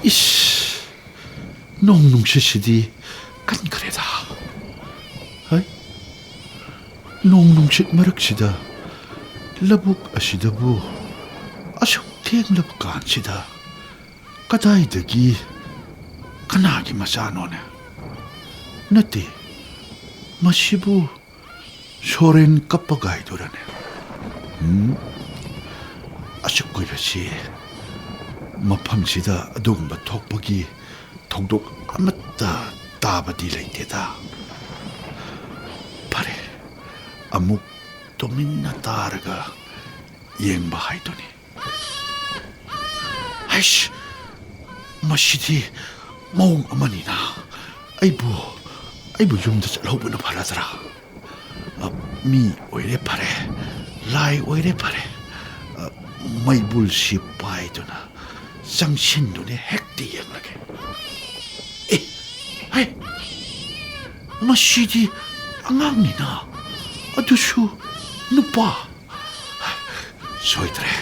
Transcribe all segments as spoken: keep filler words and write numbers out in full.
ꯏꯁ, ꯅꯣꯡ ꯅꯨꯡꯁꯤꯠꯁꯤꯗꯤ ꯀꯟꯈ꯭ꯔꯦꯗ꯫ ꯍꯩ, ꯅꯣꯡ ꯅꯨꯡꯁꯤꯠ ꯃꯔꯛꯁꯤꯗ ꯂꯧꯕꯨꯛ ꯑꯁꯤꯗꯕꯨ ꯑꯁꯨꯛ ꯊꯦꯡꯂꯕ ꯀꯥꯟꯁꯤꯗ ꯀꯗꯥꯏꯗꯒꯤ ꯀꯅꯥꯒꯤ ꯃꯆꯥꯅꯣꯅꯦ? ꯅꯠꯇꯦ, ꯃꯁꯤꯕꯨ ꯁꯣꯔꯦꯟ ꯀꯞꯄ ꯒꯥꯏꯗꯨꯔꯅꯦ? ꯎꯝ, ꯑꯁꯨꯛ ꯀꯨꯏꯔꯁꯤ ꯃꯐꯝꯁꯤꯗ ꯑꯗꯨꯒꯨꯝꯕ ꯊꯣꯛꯄꯒꯤ ꯊꯧꯗꯣꯛ ꯑꯃꯠꯇ ꯇꯥꯕꯗꯤ ꯂꯩꯇꯦꯗ꯫ ꯐꯔꯦ, ꯑꯃꯨꯛ ꯇꯨꯃꯤꯟꯅ ꯇꯥꯔꯒ ꯌꯦꯡꯕ ꯍꯥꯏꯗꯨꯅꯤ꯫ ꯍꯩꯁ! ꯃꯁꯤꯗꯤ ꯃꯑꯣꯡ ꯑꯃꯅꯤꯅ꯫ ꯑꯩꯕꯨ, ꯑꯩꯕꯨ ꯌꯨꯝꯗ ꯆꯠꯍꯧꯕꯅ ꯐꯔꯗ꯭ꯔꯥ? ꯑ, ꯃꯤ ꯑꯣꯏꯔꯦ ꯐꯔꯦ, ꯂꯥꯏ ꯑꯣꯏꯔꯦ ꯐꯔꯦ, ꯑ, ꯃꯩꯕꯨꯜꯁꯤ ꯄꯥꯏꯗꯨꯅ ꯆꯪꯁꯤꯟꯗꯨꯅ ꯍꯦꯛꯇ ꯌꯦꯡꯂꯒꯦ꯫ ꯑꯦ, ꯍꯩ! ꯃꯁꯤꯗꯤ ꯑꯉꯥꯡꯅꯤꯅ, ꯑꯗꯨꯁꯨ ꯅꯨꯄꯥ꯫ ꯁꯣꯏꯗ꯭ꯔꯦ,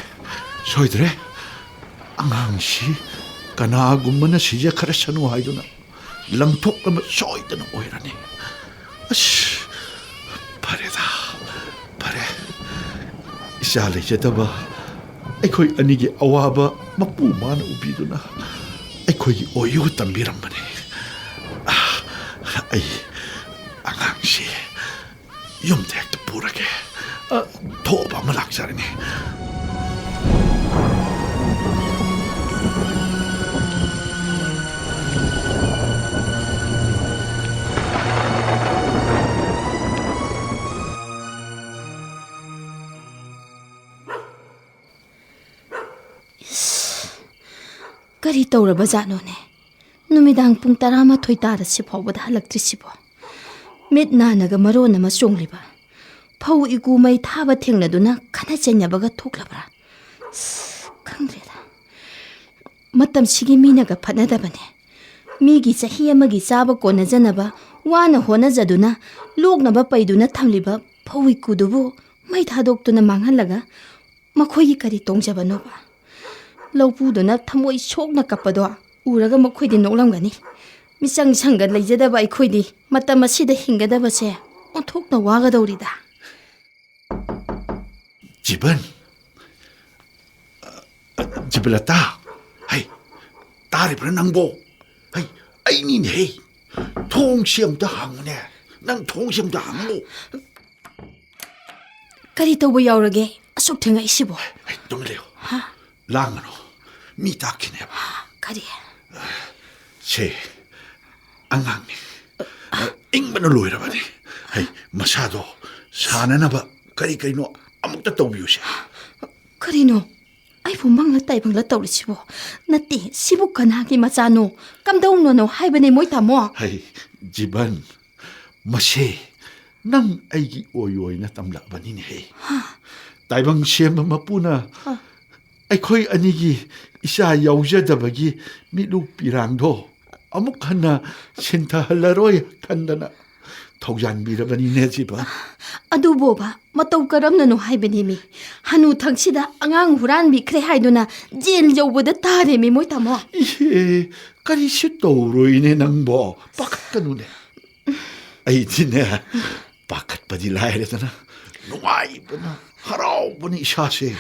ꯁꯣꯏꯗ꯭ꯔꯦ꯫ ꯑꯉꯥꯡꯁꯤ ꯀꯅꯥꯒꯨꯝꯕꯅ ꯁꯤꯖꯈ꯭ꯔꯁꯅꯨ ꯍꯥꯏꯗꯨꯅ ꯂꯪꯊꯣꯛꯂꯝꯕ ꯁꯣꯏꯗꯅ ꯑꯣꯏꯔꯅꯤ꯫ ꯑꯁ, ꯐꯔꯦꯗ, ꯐꯔꯦ꯫ ꯏꯆꯥ ꯂꯩꯖꯗꯕ ꯑꯩꯈꯣꯏ ꯑꯅꯤꯒꯤ ꯑꯋꯥꯕ ꯃꯄꯨ ꯃꯥꯅ ꯎꯕꯤꯗꯨꯅ ꯑꯩꯈꯣꯏꯒꯤ ꯑꯣꯏꯌꯨ ꯇꯝꯕꯤꯔꯝꯕꯅꯤ꯫ ꯑꯥ, ꯑꯩ ꯑꯉꯥꯡꯁꯤ ꯌꯨꯝꯗ ꯍꯦꯛꯇ ꯄꯨꯔꯒꯦ꯫ ꯑ, ꯊꯣꯛꯑꯕ ꯑꯃ ꯂꯥꯛꯆꯔꯅꯤ꯫ ꯀꯔꯤ ꯇꯧꯔꯕꯖꯥꯠꯅꯣꯅꯦ? ꯅꯨꯃꯤꯗꯥꯡ ꯄꯨꯡ ꯇꯔꯥꯃꯥꯊꯣꯏ ꯇꯥꯔꯁꯤ ꯐꯥꯎꯕꯗ ꯍꯜꯂꯛꯇ꯭ꯔꯤꯁꯤꯕꯣ? ꯃꯤꯠ ꯅꯥꯅꯒ ꯃꯔꯣꯟ ꯑꯃ ꯆꯣꯡꯂꯤꯕ꯫ ꯐꯧ ꯏꯀꯨ ꯃꯩ ꯊꯥꯕ ꯊꯦꯡꯅꯗꯨꯅ ꯈꯠꯅ ꯆꯩꯅꯕꯒ ꯊꯣꯛꯂꯕ꯭ꯔꯥ? ꯑꯁ, ꯈꯪꯗ꯭ꯔꯦꯗ꯫ ꯃꯇꯝꯁꯤꯒꯤ ꯃꯤꯅꯒ ꯐꯠꯅꯗꯕꯅꯦ꯫ ꯃꯤꯒꯤ ꯆꯍꯤ ꯑꯃꯒꯤ ꯆꯥꯕ ꯀꯣꯟꯅꯖꯅꯕ ꯋꯥꯅ ꯍꯣꯠꯅꯖꯗꯨꯅ ꯂꯣꯛꯅꯕ ꯄꯩꯗꯨꯅ ꯊꯝꯂꯤꯕ ꯐꯧ ꯏꯀꯨꯗꯨꯕꯨ ꯃꯩ ꯊꯥꯗꯣꯛꯇꯨꯅ ꯃꯥꯡꯍꯜꯂꯒ ꯃꯈꯣꯏꯒꯤ ꯀꯔꯤ ꯇꯣꯡꯖꯕꯅꯣꯕ? ꯂꯧꯄꯨꯗꯨꯅ ꯊꯃꯣꯏ ꯁꯣꯛꯅ ꯀꯞꯄꯗꯣ ꯎꯔꯒ ꯃꯈꯣꯏꯗꯤ ꯅꯣꯛꯂꯝꯒꯅꯤ꯫ ꯃꯤꯆꯪ ꯁꯪꯒ ꯂꯩꯖꯗꯕ ꯑꯩꯈꯣꯏꯗꯤ ꯃꯇꯝ ꯑꯁꯤꯗ ꯍꯤꯡꯒꯗꯕꯁꯦ ꯑꯣꯟꯊꯣꯛꯅ ꯋꯥꯒꯗꯧꯔꯤꯗ꯫ ꯖꯤꯕꯟ! ꯖꯤꯕꯂꯇꯥ! ꯍꯩ, ꯇꯥꯔꯤꯕ꯭ꯔꯥ ꯅꯪꯕꯣ? ꯍꯩ, ꯑꯩꯅꯤꯅꯦꯍꯦ꯫ ꯊꯣꯡꯁꯤ ꯑꯝꯇ ꯍꯥꯡꯉꯨꯅꯦ꯫ ꯅꯪ ꯊꯣꯡꯁꯤ ꯑꯝꯇ ꯍꯥꯡꯉꯨ꯫ ꯀꯔꯤ ꯇꯧꯕ ꯌꯥꯎꯔꯒꯦ ꯑꯁꯨꯛ ꯊꯦꯡꯉꯛꯏꯁꯤꯕꯣ? ꯍꯩ, ꯇꯨꯃꯤꯟ ꯂꯩꯌꯨ꯫ ꯍꯥ? ꯂꯥꯡꯒꯅꯨ꯫ ꯃꯤ ꯇꯥꯛꯈꯤꯅꯦꯕ꯫ ꯀꯔꯤ? ꯁꯦ, ꯑꯉꯥꯡꯅꯤ꯫ ꯏꯪꯕꯅ ꯂꯣꯏꯔꯕꯅꯤ꯫ ꯍꯩ, ꯃꯁꯥꯗꯣ ꯁꯥꯟꯅꯅꯕ ꯀꯔꯤ ꯀꯔꯤꯅꯣ ꯑꯃꯨꯛꯇ ꯇꯧꯕꯤꯌꯨꯁꯦ꯫ ꯀꯔꯤꯅꯣ? ꯑꯩꯕꯨ ꯃꯪꯂ ꯇꯥꯏꯕꯪꯂ ꯇꯧꯔꯤꯁꯤꯕꯣ? ꯅꯠꯇꯦ, ꯁꯤꯕꯨ ꯀꯅꯥꯒꯤ ꯃꯆꯥꯅꯣ? ꯀꯝꯗꯧꯅꯣꯅꯣ ꯍꯥꯏꯕꯅꯦ, ꯃꯣꯏ ꯇꯥꯃꯣ? ꯍꯩ, ꯖꯤꯕꯟ, ꯃꯁꯦ ꯅꯪ ꯑꯩꯒꯤ ꯑꯣꯏ ꯑꯣꯏꯅ ꯇꯝꯂꯛꯑꯕꯅꯤꯅꯦꯍꯦ꯫ ꯍꯥ? ꯇꯥꯏꯕꯪ ꯁꯦꯝꯕ ꯃꯄꯨꯅ ꯍꯥ? ꯑꯩꯈꯣꯏ ꯑꯅꯤꯒꯤ ꯏꯆꯥ ꯌꯥꯎꯖꯗꯕꯒꯤ ꯃꯤꯠꯂꯨ ꯄꯤꯔꯥꯡꯗꯣ ꯑꯃꯨꯛ ꯍꯟꯅ ꯁꯤꯟꯊꯍꯜꯂꯔꯣꯏ ꯈꯟꯗꯅ ꯊꯧꯖꯥꯟꯕꯤꯔꯕꯅꯤꯅꯦ ꯖꯤꯕꯟ꯫ ꯑꯗꯨꯕꯣꯕ, ꯃꯇꯧ ꯀꯔꯝꯅꯅꯣ ꯍꯥꯏꯕꯅꯦꯃꯤ? ꯍꯅꯨ ꯊꯪꯁꯤꯗ ꯑꯉꯥꯡ ꯍꯨꯔꯥꯟꯕꯤꯈ꯭ꯔꯦ ꯍꯥꯏꯗꯨꯅ ꯖꯦꯜ ꯌꯧꯕꯗ ꯇꯥꯔꯦꯃꯤ, ꯃꯣꯏ ꯇꯥꯃꯣ꯫ ꯏꯍꯦ, ꯀꯔꯤꯁꯨ ꯇꯧꯔꯣꯏꯅꯦ ꯅꯪꯕꯣ, ꯄꯥꯈꯠꯀꯅꯨꯅꯦ꯫ ꯑꯩꯗꯤꯅꯦ, ꯄꯥꯈꯠꯄꯗꯤ ꯂꯥꯏꯔꯗꯅ ꯅꯨꯡꯉꯥꯏꯕꯅ, ꯍꯔꯥꯎꯕꯅ ꯏꯁꯥꯁꯦ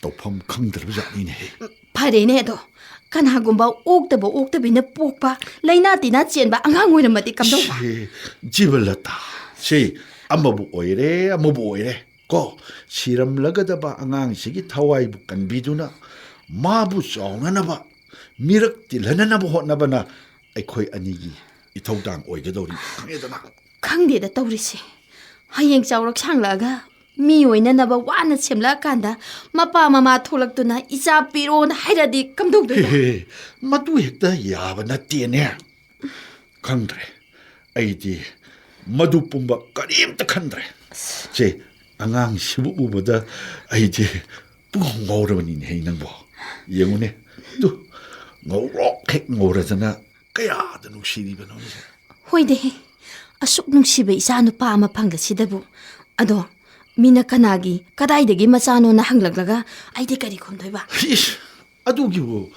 ꯇꯧꯐꯝ ꯈꯪꯗ꯭ꯔꯕ ꯖꯥꯠꯅꯤꯅꯦꯍꯦ꯫ ꯐꯔꯦꯅꯦ ꯑꯗꯣ, ꯀꯅꯥꯒꯨꯝꯕ ꯑꯣꯛꯇꯕ ꯑꯣꯛꯇꯕꯤꯅ ꯄꯣꯛꯄ, ꯂꯩꯅꯥ ꯇꯤꯟꯅꯥ ꯆꯦꯟꯕ ꯑꯉꯥꯡ ꯑꯣꯏꯔꯝꯃꯗꯤ ꯀꯝꯗꯧꯕ? ꯁꯤ, ꯖꯤꯕꯂꯇꯥ, ꯁꯤ ꯑꯃꯕꯨ ꯑꯣꯏꯔꯦ, ꯑꯃꯕꯨ ꯑꯣꯏꯔꯦ ꯀꯣ, ꯁꯤꯔꯝꯂꯒꯗꯕ ꯑꯉꯥꯡꯁꯤꯒꯤ ꯊꯋꯥꯏꯕꯨ ꯀꯟꯕꯤꯗꯨꯅ ꯃꯥꯕꯨ ꯆꯥꯎꯅꯅꯕ, ꯃꯤꯔꯛ ꯇꯤꯜꯍꯟꯅꯅꯕ ꯍꯣꯠꯅꯕꯅ ꯑꯩꯈꯣꯏ ꯑꯅꯤꯒꯤ ꯏꯊꯧꯗꯥꯡ ꯑꯣꯏꯒꯗꯧꯔꯤ, ꯈꯪꯉꯦꯗꯅ? ꯈꯪꯗꯦꯗ ꯇꯧꯔꯤꯁꯦ꯫ ꯍꯌꯦꯡ ꯆꯥꯎꯔꯛ ꯁꯥꯡꯂꯛꯑꯒ ꯃꯤ ꯑꯣꯏꯅꯅꯕ ꯋꯥꯅ ꯁꯦꯝꯂꯛꯑꯀꯥꯟꯗ ꯃꯄꯥ ꯃꯃꯥ ꯊꯣꯛꯂꯛꯇꯨꯅ "ꯏꯆꯥ ꯄꯤꯔꯣꯅ" ꯍꯥꯏꯔꯗꯤ ꯀꯝꯗꯧꯗꯣꯏꯕ? ꯍꯦ, ꯍꯦ, ꯃꯗꯨ ꯍꯦꯛꯇ ꯌꯥꯕ ꯅꯠꯇꯦꯅꯦ꯫ ꯈꯪꯗ꯭ꯔꯦ꯫ ꯑꯩꯗꯤ ꯃꯗꯨ ꯄꯨꯝꯕ ꯀꯔꯤꯝꯇ ꯈꯟꯗ꯭ꯔꯦ꯫ ꯁꯦ, ꯑꯉꯥꯡꯁꯤꯕꯨ ꯎꯕꯗ ꯑꯩꯗꯤ ꯄꯨꯡꯉꯥꯎ ꯉꯥꯎꯔꯕꯅꯤꯅꯦ ꯍꯦ ꯅꯪꯕꯣ꯫ ꯌꯦꯡꯉꯨꯅꯦ, ꯇꯨ, ꯉꯧꯔꯣꯛ ꯍꯦꯛ ꯉꯧꯔꯗꯅ ꯀꯌꯥꯗ ꯅꯨꯡꯁꯤꯔꯤꯕꯅꯣ ꯁꯦ꯫ ꯍꯣꯏꯗꯦꯍꯦ, ꯑꯁꯨꯛ ꯅꯨꯡꯁꯤꯕ ꯏꯆꯥ ꯅꯨꯄꯥ ꯑꯃ ꯐꯪꯒꯁꯤꯗꯕꯨ꯫ ꯑꯗꯣ ꯃꯤꯅ ꯀꯅꯥꯒꯤ, ꯀꯗꯥꯏꯗꯒꯤ ꯃꯆꯥꯅꯣꯅ ꯍꯪꯂꯛꯂꯒ ꯑꯩꯗꯤ ꯀꯔꯤ ꯈꯨꯝꯗꯣꯏꯕ? ꯏꯁ, ꯑꯗꯨꯒꯤꯕꯨ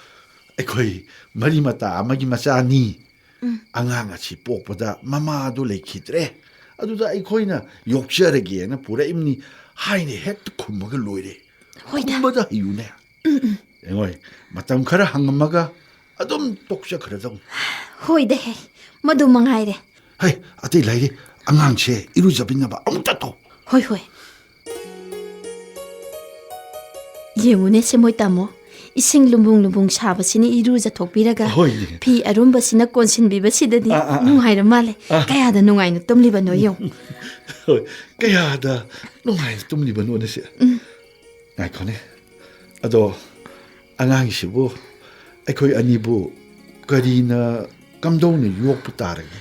ꯑꯩꯈꯣꯏ ꯃꯔꯤ ꯃꯇꯥ ꯑꯃꯒꯤ ꯃꯆꯥꯅꯤ꯫ ꯎꯝ꯫ ꯑꯉꯥꯡ ꯑꯁꯤ ꯄꯣꯛꯄꯗ ꯃꯃꯥꯗꯨ ꯂꯩꯈꯤꯗ꯭ꯔꯦ, ꯑꯗꯨꯗ ꯑꯩꯈꯣꯏꯅ ꯌꯣꯛꯆꯔꯒꯦꯅ ꯄꯨꯔꯛꯏꯕꯅꯤ ꯍꯥꯏꯅ ꯍꯦꯛꯇ ꯈꯨꯝꯃꯒ ꯂꯣꯏꯔꯦ꯫ ꯍꯣꯏꯗ꯫ ꯈꯨꯝꯕꯗ ꯍꯩꯌꯨꯅꯦ꯫ ꯎꯝ, ꯎꯝ꯫ ꯌꯦꯡꯉꯣꯏ, ꯃꯇꯝ ꯈꯔ ꯍꯪꯉꯝꯃꯒ ꯑꯗꯨꯝ ꯇꯣꯛꯆꯈ꯭ꯔꯗꯧꯅꯤ꯫ ꯍꯣꯏꯗ ꯍꯦ, ꯃꯗꯨ ꯃꯉꯥꯏꯔꯦ꯫ ꯍꯩ, ꯑꯇꯩ ꯂꯩꯔꯦ, ꯑꯉꯥꯡꯁꯦ ꯏꯔꯨꯖꯕꯤꯅꯕ ꯑꯃꯨꯛꯇ ꯇꯧ꯫ ꯍꯣꯏ, ꯍꯣꯏ꯫ ꯌꯦꯡꯉꯨꯅꯦ ꯁꯦ ꯃꯣꯏ ꯇꯥꯃꯣ, ꯏꯁꯤꯡ ꯂꯨꯝꯕꯨꯡ ꯂꯨꯝꯕꯨꯡ ꯁꯥꯕꯁꯤꯅ ꯏꯔꯨꯖꯊꯣꯛꯄꯤꯔꯒ ꯍꯣꯏꯅꯦ꯫ ꯐꯤ ꯑꯔꯨꯝꯕꯁꯤꯅ ꯀꯣꯟꯁꯤꯟꯕꯤꯕꯁꯤꯗꯗꯤ ꯑꯥ, ꯑꯥ, ꯑꯥ꯫ ꯅꯨꯡꯉꯥꯏꯔ ꯃꯥꯜꯂꯦ꯫ ꯑꯥ꯫ ꯀꯌꯥꯗ ꯅꯨꯡꯉꯥꯏꯅ ꯇꯨꯝꯂꯤꯕꯅꯣ ꯌꯦꯡꯉꯨ꯫ ꯍꯣꯏ, ꯀꯌꯥꯗ ꯅꯨꯡꯉꯥꯏꯅ ꯇꯨꯝꯂꯤꯕꯅꯣꯅꯦ ꯁꯦ꯫ ꯎꯝ꯫ ꯉꯥꯏꯈꯣꯅꯦ꯫ ꯑꯗꯣ ꯑꯉꯥꯡꯁꯤꯕꯨ ꯑꯩꯈꯣꯏ ꯑꯅꯤꯕꯨ ꯀꯔꯤꯅ ꯀꯝꯗꯧꯅ ꯌꯣꯛꯄ ꯇꯥꯔꯒꯦ?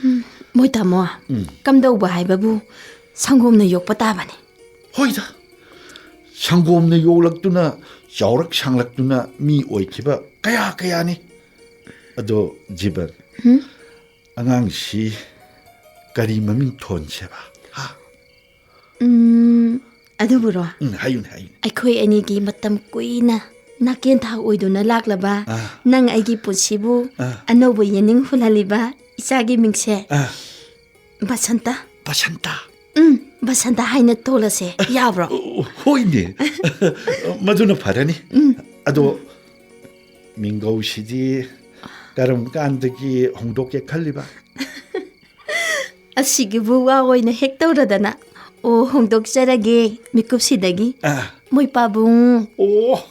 ꯎꯝ, ꯃꯣꯏ ꯇꯥꯃꯣ, ꯎꯝ꯫ ꯀꯝꯗꯧꯕ ꯍꯥꯏꯕꯕꯨ ꯁꯪꯒꯣꯝꯅ ꯌꯣꯛꯄ ꯇꯥꯕꯅꯤ꯫ ꯍꯣꯏꯗ, ꯁꯪꯒꯣꯝꯅ ꯌꯣꯛꯂꯛꯇꯨꯅ ꯆꯥꯎꯔꯛ ꯁꯥꯡꯂꯛꯇꯨꯅ ꯃꯤ ꯑꯣꯏꯈꯤꯕ ꯀꯌꯥ ꯀꯌꯥꯅꯤ꯫ ꯑꯗꯣ ꯖꯤꯕꯟ, ꯎꯝ? ꯑꯉꯥꯡꯁꯤ ꯀꯔꯤ ꯃꯃꯤꯡ ꯊꯣꯟꯁꯦꯕ? ꯍꯥ? ꯎꯝ, ꯑꯗꯨꯕꯨꯔꯣ? ꯎꯝ, ꯍꯥꯏꯌꯨꯅꯦ, ꯍꯥꯏꯌꯨꯅꯦ꯫ ꯑꯩꯈꯣꯏ ꯑꯅꯤꯒꯤ ꯃꯇꯝ ꯀꯨꯏꯅ ꯅꯥꯀꯦꯟꯊꯥ ꯑꯣꯏꯗꯨꯅ ꯂꯥꯛꯂꯕ, ꯑꯥ꯫ ꯅꯪ ꯑꯩꯒꯤ ꯄꯨꯟꯁꯤꯕꯨ ꯑꯥ꯫ ꯑꯅꯧꯕ ꯌꯦꯅꯤꯡ ꯍꯨꯜꯍꯜꯂꯤꯕ ꯏꯆꯥꯒꯤ ꯃꯤꯡꯁꯦ ꯑꯥ꯫ ꯕꯁꯟꯇ꯫ ꯕꯁꯟꯇ? ꯎꯝ, ꯕꯁꯟꯇ ꯍꯥꯏꯅ ꯊꯣꯜꯂꯁꯦ, ꯌꯥꯕ꯭ꯔꯣ? ꯑꯣ, ꯍꯣꯏꯅꯦ꯫ ꯃꯗꯨꯅ ꯐꯔꯅꯤ꯫ ꯎꯝ꯫ ꯑꯗꯣ ꯃꯤꯡꯒꯧꯁꯤꯗꯤ ꯀꯔꯝ ꯀꯥꯟꯗꯒꯤ ꯍꯣꯡꯗꯣꯛꯀꯦ ꯈꯜꯂꯤꯕ? ꯑꯁꯤꯒꯤꯕꯨ ꯋꯥ ꯑꯣꯏꯅ ꯍꯦꯛ ꯇꯧꯔꯗꯅ꯫ ꯑꯣ, ꯍꯣꯡꯗꯣꯛꯆꯔꯒꯦ ꯃꯤꯀꯨꯞꯁꯤꯗꯒꯤ꯫ ꯑꯥ꯫ ꯃꯣꯏ ꯄꯥꯕꯨꯡ꯫ ꯑꯣ꯫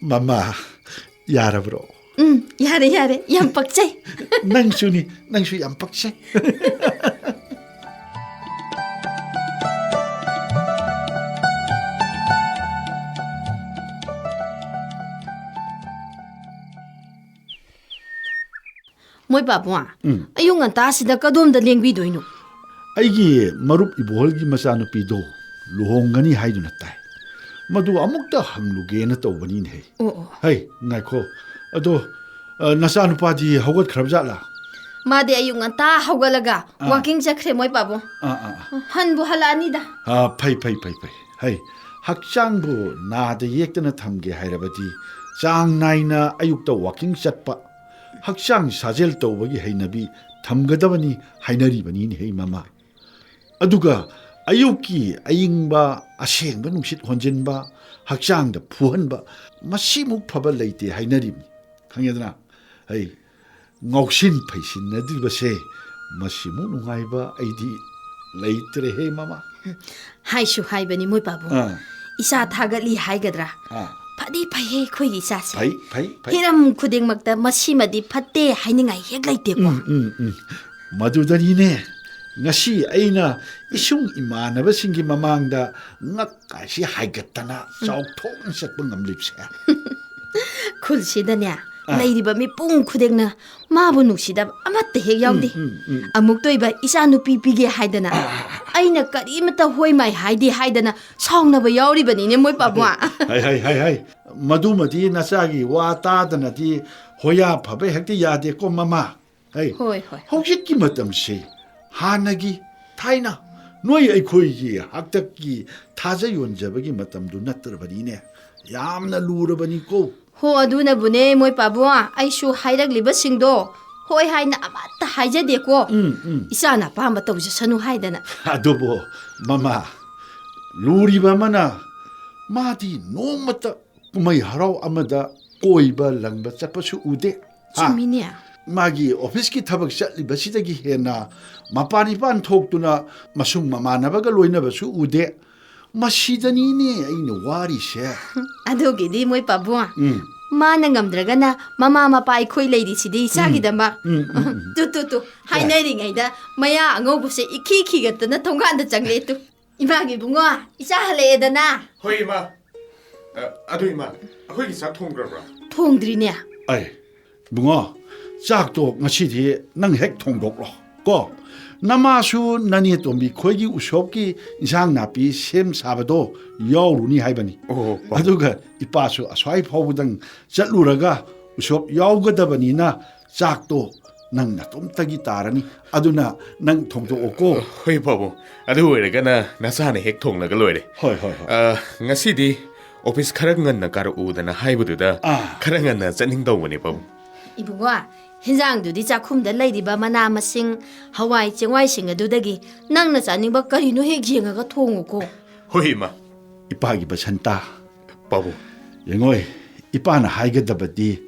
ꯃꯃꯥ, ꯌꯥꯔꯕ꯭ꯔꯣ? ꯎꯝ, ꯌꯥꯔꯦ, ꯌꯥꯔꯦ꯫ ꯌꯥꯝ ꯄꯛꯆꯩ꯫ ꯅꯪꯁꯨꯅꯤ, ꯅꯪꯁꯨ ꯌꯥꯝ ꯄꯛꯆꯩ꯫ ꯃꯣꯏ ꯄꯥꯕꯨꯡ, ꯎꯝ꯫ ꯑꯌꯨꯛ ꯉꯟꯇꯥꯁꯤꯗ ꯀꯗꯣꯝꯗ ꯂꯦꯡꯕꯤꯗꯣꯏꯅꯣ? ꯑꯩꯒꯤ ꯃꯔꯨꯞ ꯏꯕꯣꯍꯜꯒꯤ ꯃꯆꯥꯅꯨꯄꯤꯗꯣ ꯂꯨꯍꯣꯡꯒꯅꯤ ꯍꯥꯏꯗꯨꯅ ꯇꯥꯏ꯫ ꯃꯗꯨ ꯑꯃꯨꯛꯇ ꯍꯪꯂꯨꯒꯦꯅ ꯇꯧꯕꯅꯤꯅꯦꯍꯦ꯫ ꯑꯣ, ꯑꯣ꯫ ꯍꯩ, ꯉꯥꯏꯈꯣ꯫ ꯑꯗꯣ, ꯑ, ꯅꯆꯥꯅꯨꯄꯥꯗꯤ ꯍꯧꯒꯠꯈ꯭ꯔꯕ ꯖꯥꯠꯂꯥ? ꯃꯥꯗꯤ ꯑꯌꯨꯛ ꯉꯟꯇꯥ ꯍꯧꯒꯠꯂꯒ ꯑꯥ꯫ ꯋꯥꯀꯤꯡ ꯆꯠꯈ꯭ꯔꯦ, ꯃꯣꯏ ꯄꯥꯕꯨꯡ꯫ ꯑꯥ, ꯑꯥ, ꯑꯥ꯫ ꯍꯟꯕꯨ ꯍꯜꯂꯛꯑꯅꯤꯗ꯫ ꯑꯥ, ꯐꯩ, ꯐꯩ, ꯐꯩ, ꯐꯩ꯫ ꯍꯩ, ꯍꯛꯆꯥꯡꯕꯨ ꯅꯥꯗ ꯌꯦꯛꯇꯅ ꯊꯝꯒꯦ ꯍꯥꯏꯔꯕꯗꯤ ꯆꯥꯡ ꯅꯥꯏꯅ ꯑꯌꯨꯛꯇ ꯋꯥꯀꯤꯡ ꯆꯠꯄ, ꯍꯛꯆꯥꯡ ꯁꯥꯖꯦꯜ ꯇꯧꯕꯒꯤ ꯍꯩꯅꯕꯤ ꯊꯝꯒꯗꯕꯅꯤ ꯍꯥꯏꯅꯔꯤꯕꯅꯤꯅꯦꯍꯦ, ꯃꯃꯥ꯫ ꯑꯗꯨꯒ ꯑꯌꯨꯛꯀꯤ ꯑꯏꯪꯕ, ꯑꯁꯦꯡꯕ ꯅꯨꯡꯁꯤꯠ ꯍꯣꯟꯖꯤꯟꯕ, ꯍꯛꯆꯥꯡꯗ ꯐꯨꯍꯟꯕ, ꯃꯁꯤꯃꯨꯛ ꯐꯕ ꯂꯩꯇꯦ ꯍꯥꯏꯅꯔꯤꯕꯅꯤ꯫ ꯈꯪꯉꯦꯗꯅ? ꯑꯩ ꯉꯥꯎꯁꯤꯟ ꯐꯩꯁꯤꯟꯅꯗ꯭ꯔꯤꯕꯁꯦ, ꯃꯁꯤꯃꯨꯛ ꯅꯨꯡꯉꯥꯏꯕ ꯑꯩꯗꯤ ꯂꯩꯇ꯭ꯔꯦꯍꯦ, ꯃꯃꯥ꯫ ꯍꯥꯏꯁꯨ ꯍꯥꯏꯕꯅꯤ, ꯃꯣꯏ ꯄꯥꯕꯨꯡ꯫ ꯑꯥ꯫ ꯏꯆꯥ ꯊꯥꯒꯠꯂꯤ ꯍꯥꯏꯒꯗ꯭ꯔꯥ? ꯑꯥ꯫ ꯐꯗꯤ ꯐꯩꯍꯦ ꯑꯩꯈꯣꯏꯒꯤ ꯏꯆꯥꯁꯦ꯫ ꯐꯩ, ꯐꯩ, ꯐꯩ꯫ ꯍꯤꯔꯝ ꯈꯨꯗꯤꯡꯃꯛꯇ ꯃꯁꯤꯃꯗꯤ ꯐꯠꯇꯦ ꯍꯥꯏꯅꯤꯡꯉꯥꯏ ꯍꯦꯛ ꯂꯩꯇꯦꯀꯣ꯫ ꯎꯝ, ꯎꯝ, ꯎꯝ꯫ ꯃꯗꯨꯗꯅꯤꯅꯦ ꯉꯁꯤ ꯑꯩꯅ ꯏꯁꯨꯡ ꯏꯃꯥꯟꯅꯕꯁꯤꯡꯒꯤ ꯃꯃꯥꯡꯗ ꯉꯛ ꯀꯥꯏꯁꯤ ꯍꯥꯏꯒꯠꯇꯅ ꯎꯝ꯫ ꯆꯥꯎꯊꯣꯛꯅ ꯆꯠꯄ ꯉꯝꯂꯤꯕꯁꯦ꯫ ꯈꯨꯜꯁꯤꯗꯅꯦ ꯑꯥ꯫ ꯂꯩꯔꯤꯕ ꯃꯤꯄꯨꯝ ꯈꯨꯗꯤꯡꯅ ꯃꯥꯕꯨ ꯅꯨꯡꯁꯤꯗꯕ ꯑꯃꯠꯇ ꯍꯦꯛ ꯌꯥꯎꯗꯦ꯫ ꯎꯝ, ꯎꯝ, ꯎꯝ꯫ ꯑꯃꯨꯛꯇ ꯑꯣꯏꯕ ꯏꯆꯥ ꯅꯨꯄꯤ ꯄꯤꯒꯦ ꯍꯥꯏꯗꯅ ꯑꯥ꯫ ꯑꯩꯅ ꯀꯔꯤꯃꯇ ꯍꯣꯏ ꯃꯥꯏ ꯍꯥꯏꯗꯦ ꯍꯥꯏꯗꯅ ꯁꯥꯎꯅꯕ ꯌꯥꯎꯔꯤꯕꯅꯤꯅꯦ, ꯃꯣꯏ ꯄꯥꯕꯨꯡ꯫ ꯍꯥꯏ, ꯍꯥꯏ, ꯍꯥꯏ, ꯍꯥꯏ꯫ ꯃꯗꯨꯃꯗꯤ ꯅꯆꯥꯒꯤ ꯋꯥ ꯇꯥꯗꯅꯗꯤ ꯍꯣꯌꯥ ꯐꯕ ꯍꯦꯛꯇ ꯌꯥꯗꯦꯀꯣ, ꯃꯃꯥ꯫ ꯍꯩ, ꯍꯣꯏ, ꯍꯣꯏ꯫ ꯍꯧꯖꯤꯛꯀꯤ ꯃꯇꯝꯁꯤ ꯍꯥꯟꯅꯒꯤ, ꯊꯥꯏꯅ ꯅꯣꯏ ꯑꯩꯈꯣꯏꯒꯤ ꯍꯥꯛꯇꯛꯀꯤ ꯊꯥꯖ ꯌꯣꯟꯖꯕꯒꯤ ꯃꯇꯝꯗꯨ ꯅꯠꯇ꯭ꯔꯕꯅꯤꯅꯦ꯫ ꯌꯥꯝꯅ ꯂꯨꯔꯕꯅꯤꯀꯣ꯫ ꯍꯣ, ꯑꯗꯨꯅꯕꯨꯅꯦ, ꯃꯣꯏ ꯄꯥꯕꯨꯡ, ꯑꯩꯁꯨ ꯍꯥꯏꯔꯛꯂꯤꯕꯁꯤꯡꯗꯣ ꯍꯣꯏ ꯍꯥꯏꯅ ꯑꯃꯠꯇ ꯍꯥꯏꯖꯗꯦꯀꯣ꯫ ꯎꯝ, ꯎꯝ꯫ ꯏꯆꯥꯅ ꯑꯄꯥꯝꯕ ꯇꯧꯖꯁꯅꯨ ꯍꯥꯏꯗꯅ꯫ ꯑꯗꯨꯕꯨ, ꯃꯃꯥ, ꯂꯨꯔꯤꯕ ꯑꯃꯅ, ꯃꯥꯗꯤ ꯅꯣꯡꯃꯇ ꯀꯨꯝꯍꯩ ꯍꯔꯥꯎ ꯑꯃꯗ ꯀꯣꯏꯕ ꯂꯪꯕ ꯆꯠꯄꯁꯨ ꯎꯗꯦ꯫ ꯍꯥ? ꯆꯨꯝꯃꯤꯅꯦ꯫ ꯃꯥꯒꯤ ꯑꯣꯐꯤꯁꯀꯤ ꯊꯕꯛ ꯆꯠꯂꯤꯕꯁꯤꯗꯒꯤ ꯍꯦꯟꯅ ꯃꯄꯥꯟ ꯏꯄꯥꯟ ꯊꯣꯛꯇꯨꯅ ꯃꯁꯨꯡ ꯃꯃꯥꯟꯅꯕꯒ ꯂꯣꯏꯅꯕꯁꯨ ꯎꯗꯦ꯫ ꯃꯁꯤꯗꯅꯤꯅꯦ ꯑꯩꯅ ꯋꯥꯔꯤꯁꯦ꯫ ꯑꯗꯨꯒꯤꯗꯤ ꯃꯣꯏ ꯄꯥꯕꯨꯡ, ꯎꯝ꯫ ꯃꯥꯅ ꯉꯝꯗ꯭ꯔꯒꯅ ꯃꯃꯥ ꯃꯄꯥ ꯑꯩꯈꯣꯏ ꯂꯩꯔꯤꯁꯤꯗꯤ ꯏꯆꯥꯒꯤꯗꯃꯛ꯫ ꯎꯝ, ꯎꯝ, ꯎꯝ, ꯎꯝ꯫ ꯇꯨ, ꯇꯨ, ꯇꯨ, ꯍꯥꯏꯅꯔꯤꯉꯩꯗ ꯃꯌꯥ ꯑꯉꯧꯕꯁꯦ ꯏꯈꯤ ꯈꯤꯒꯠꯇꯅ ꯊꯣꯡꯒꯥꯟꯗ ꯆꯪꯂꯛꯑꯦ ꯇꯨ꯫ ꯏꯃꯥꯒꯤ ꯏꯕꯨꯡꯉꯣ, ꯏꯆꯥ ꯍꯜꯂꯛꯑꯦꯗꯅ꯫ ꯍꯣꯏ, ꯏꯃꯥ꯫ ꯑ, ꯑꯗꯨ ꯏꯃꯥ, ꯑꯩꯈꯣꯏꯒꯤ ꯆꯥꯛ ꯊꯣꯡꯈ꯭ꯔꯕ꯭ꯔꯥ? ꯊꯣꯡꯗ꯭ꯔꯤꯅꯦ꯫ ꯑꯩ, ꯏꯕꯨꯡꯉꯣ, ꯆꯥꯛꯇꯣ ꯉꯁꯤꯗꯤ ꯅꯪ ꯍꯦꯛ ꯊꯣꯡꯗꯣꯛꯂꯣ ꯀꯣ꯫ ꯅꯃꯥꯁꯨ ꯅꯅꯦ ꯇꯣꯝꯕꯤ ꯈꯣꯏꯒꯤ ꯎꯁꯣꯞꯀꯤ ꯏꯟꯁꯥꯡ ꯅꯥꯄꯤ ꯁꯦꯝ ꯁꯥꯕꯗꯣ ꯌꯥꯎꯔꯨꯅꯤ ꯍꯥꯏꯕꯅꯤ꯫ ꯑꯣ, ꯄꯥꯕꯨꯡ꯫ ꯑꯗꯨꯒ ꯏꯄꯥꯁꯨ ꯑꯁ꯭ꯋꯥꯏ ꯐꯥꯎꯕꯗꯪ ꯆꯠꯂꯨꯔꯒ ꯎꯁꯣꯞ ꯌꯥꯎꯒꯗꯕꯅꯤꯅ ꯆꯥꯛꯇꯣ ꯅꯪ ꯅꯇꯣꯝꯇꯒꯤ ꯇꯥꯔꯅꯤ꯫ ꯑꯗꯨꯅ ꯅꯪ ꯊꯣꯡꯗꯣꯛꯑꯣꯀꯣ꯫ ꯍꯣꯏ, ꯄꯥꯕꯨꯡ꯫ ꯑꯗꯨ ꯑꯣꯏꯔꯒꯅ ꯅꯆꯥꯅ ꯍꯦꯛ ꯊꯣꯡꯂꯒ ꯂꯣꯏꯔꯦ꯫ ꯍꯣꯏ, ꯍꯣꯏ, ꯍꯣꯏ꯫ ꯑ, ꯉꯁꯤꯗꯤ ꯑꯣꯐꯤꯁ ꯈꯔ ꯉꯟꯅ ꯀꯥꯔꯛꯎꯗꯅ ꯍꯥꯏꯕꯗꯨꯗ ꯑꯥ꯫ ꯈꯔ ꯉꯟꯅ ꯆꯠꯅꯤꯡꯗꯧꯕꯅꯦ, ꯄꯥꯕꯨꯡ꯫ ꯏꯕꯨꯡꯉꯣ, ꯍꯤꯟꯖꯥꯡꯗꯨꯗꯤ ꯆꯥꯛꯈꯨꯝꯗ ꯂꯩꯔꯤꯕ ꯃꯅꯥ ꯃꯁꯤꯡ, ꯍꯋꯥꯏ ꯆꯦꯡꯋꯥꯏꯁꯤꯡ ꯑꯗꯨꯗꯒꯤ ꯅꯪꯅ ꯆꯥꯅꯤꯡꯕ ꯀꯔꯤꯅꯣ ꯍꯦꯛ ꯌꯦꯡꯉꯒ ꯊꯣꯡꯉꯨꯀꯣ꯫ ꯍꯣꯏ, ꯏꯃꯥ꯫ ꯏꯄꯥꯒꯤ ꯕꯁꯟꯇ꯫ ꯄꯥꯕꯨꯡ꯫ ꯌꯦꯡꯉꯣꯏ, ꯏꯄꯥꯅ ꯍꯥꯏꯒꯗꯕꯗꯤ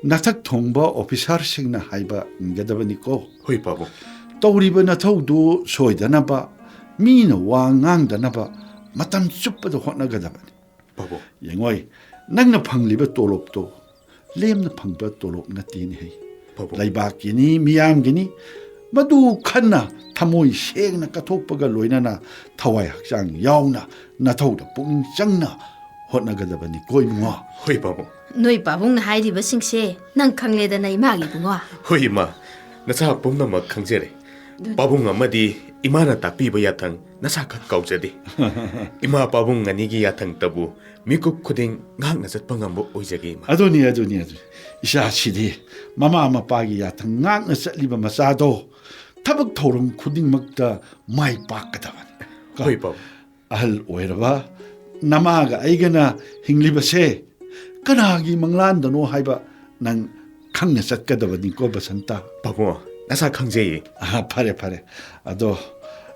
ꯅꯊꯛ ꯊꯣꯡꯕ ꯑꯣꯐꯤꯁꯥꯔꯁꯤꯡꯅ ꯍꯥꯏꯕ ꯏꯟꯒꯗꯕꯅꯤꯀꯣ꯫ ꯍꯣꯏ, ꯄꯥꯕꯨꯡ꯫ ꯇꯧꯔꯤꯕ ꯅꯊꯧꯗꯨ ꯁꯣꯏꯗꯅꯕ, ꯃꯤꯅ ꯋꯥ ꯉꯥꯡꯗꯅꯕ ꯃꯇꯝ ꯆꯨꯞꯄꯗ ꯍꯣꯠꯅꯒꯗꯕꯅꯤ꯫ ꯄꯥꯕꯨꯡ꯫ ꯌꯦꯡꯉꯣꯏ, ꯅꯪꯅ ꯐꯪꯂꯤꯕ ꯇꯣꯂꯣꯞꯇꯣ ꯂꯦꯝꯅ ꯐꯪꯕ ꯇꯣꯂꯣꯞ ꯅꯠꯇꯦꯅꯦ ꯍꯩ꯫ ꯄꯥꯕꯨꯡ꯫ ꯂꯩꯕꯥꯛꯀꯤꯅꯤ, ꯃꯤꯌꯥꯝꯒꯤꯅꯤ꯫ ꯃꯗꯨ ꯈꯟꯅ ꯊꯃꯣꯏ ꯁꯦꯡꯅ ꯀꯠꯊꯣꯛꯄꯒ ꯂꯣꯏꯅꯅ ꯊꯋꯥꯏ ꯍꯛꯆꯥꯡ ꯌꯥꯎꯅ ꯅꯊꯧꯗ ꯄꯨꯛꯅꯤꯡ ꯆꯪꯅ ꯍꯣꯠꯅꯒꯗꯕꯅꯤꯀꯣ, ꯏꯕꯨꯡꯉꯣ꯫ ꯍꯣꯏ, ꯄꯥꯕꯨꯡ꯫ ꯅꯣꯏ ꯄꯥꯕꯨꯡꯅ ꯍꯥꯏꯔꯤꯕꯁꯤꯡꯁꯦ ꯅꯪ ꯈꯪꯂꯦꯗꯅ, ꯏꯃꯥꯒꯤ ꯏꯕꯨꯡꯉꯣ꯫ ꯍꯣꯏ, ꯏꯃꯥ꯫ ꯅꯆꯥ ꯄꯨꯝꯅꯃꯛ ꯈꯪꯖꯔꯦ꯫ ꯑꯗꯨꯅꯤ꯫ ꯄꯥꯕꯨꯡ ꯑꯃꯗꯤ ꯏꯃꯥꯅ ꯇꯥꯛꯄꯤꯕ ꯌꯥꯊꯪ ꯅꯁꯥꯈꯛ ꯀꯥꯎꯖꯗꯦ꯫ ꯏꯃꯥ ꯄꯥꯕꯨꯡ ꯑꯅꯤꯒꯤ ꯌꯥꯊꯪꯇꯕꯨ ꯃꯤꯀꯨꯞ ꯈꯨꯗꯤꯡ ꯉꯥꯛꯅ ꯆꯠꯄ ꯉꯝꯕ ꯑꯣꯏꯖꯒꯦ, ꯏꯃꯥ꯫ ꯑꯗꯨꯅꯤ, ꯑꯗꯨꯅꯤ, ꯑꯗꯨꯅꯤ꯫ ꯏꯆꯥꯁꯤꯗꯤ ꯃꯃꯥ ꯃꯄꯥꯒꯤ ꯌꯥꯊꯪ ꯉꯥꯛꯅ ꯆꯠꯂꯤꯕ ꯃꯆꯥꯗꯣ ꯊꯕꯛ ꯊꯧꯔꯝ ꯈꯨꯗꯤꯡꯃꯛꯇ ꯃꯥꯏ ꯄꯥꯛꯀꯗꯕꯅꯤ꯫ ꯀꯣ? ꯍꯣꯏ, ꯄꯥꯕꯨꯡ꯫ ꯑꯍꯜ ꯑꯣꯏꯔꯕ ꯅꯃꯥꯒ ꯑꯩꯒꯅ ꯍꯤꯡꯂꯤꯕꯁꯦ ꯀꯅꯥꯒꯤ ꯃꯪꯂꯥꯟꯗꯅꯣ ꯍꯥꯏꯕ ꯅꯪ ꯈꯪꯅ ꯆꯠꯀꯗꯕꯅꯤꯀꯣ, ꯕꯁꯟꯇ꯫ ꯄꯥꯕꯨꯡ, ꯅꯁꯥ ꯈꯪꯖꯩꯌꯦ꯫ ꯑꯍꯥ, ꯐꯔꯦ, ꯐꯔꯦ꯫ ꯑꯗꯣ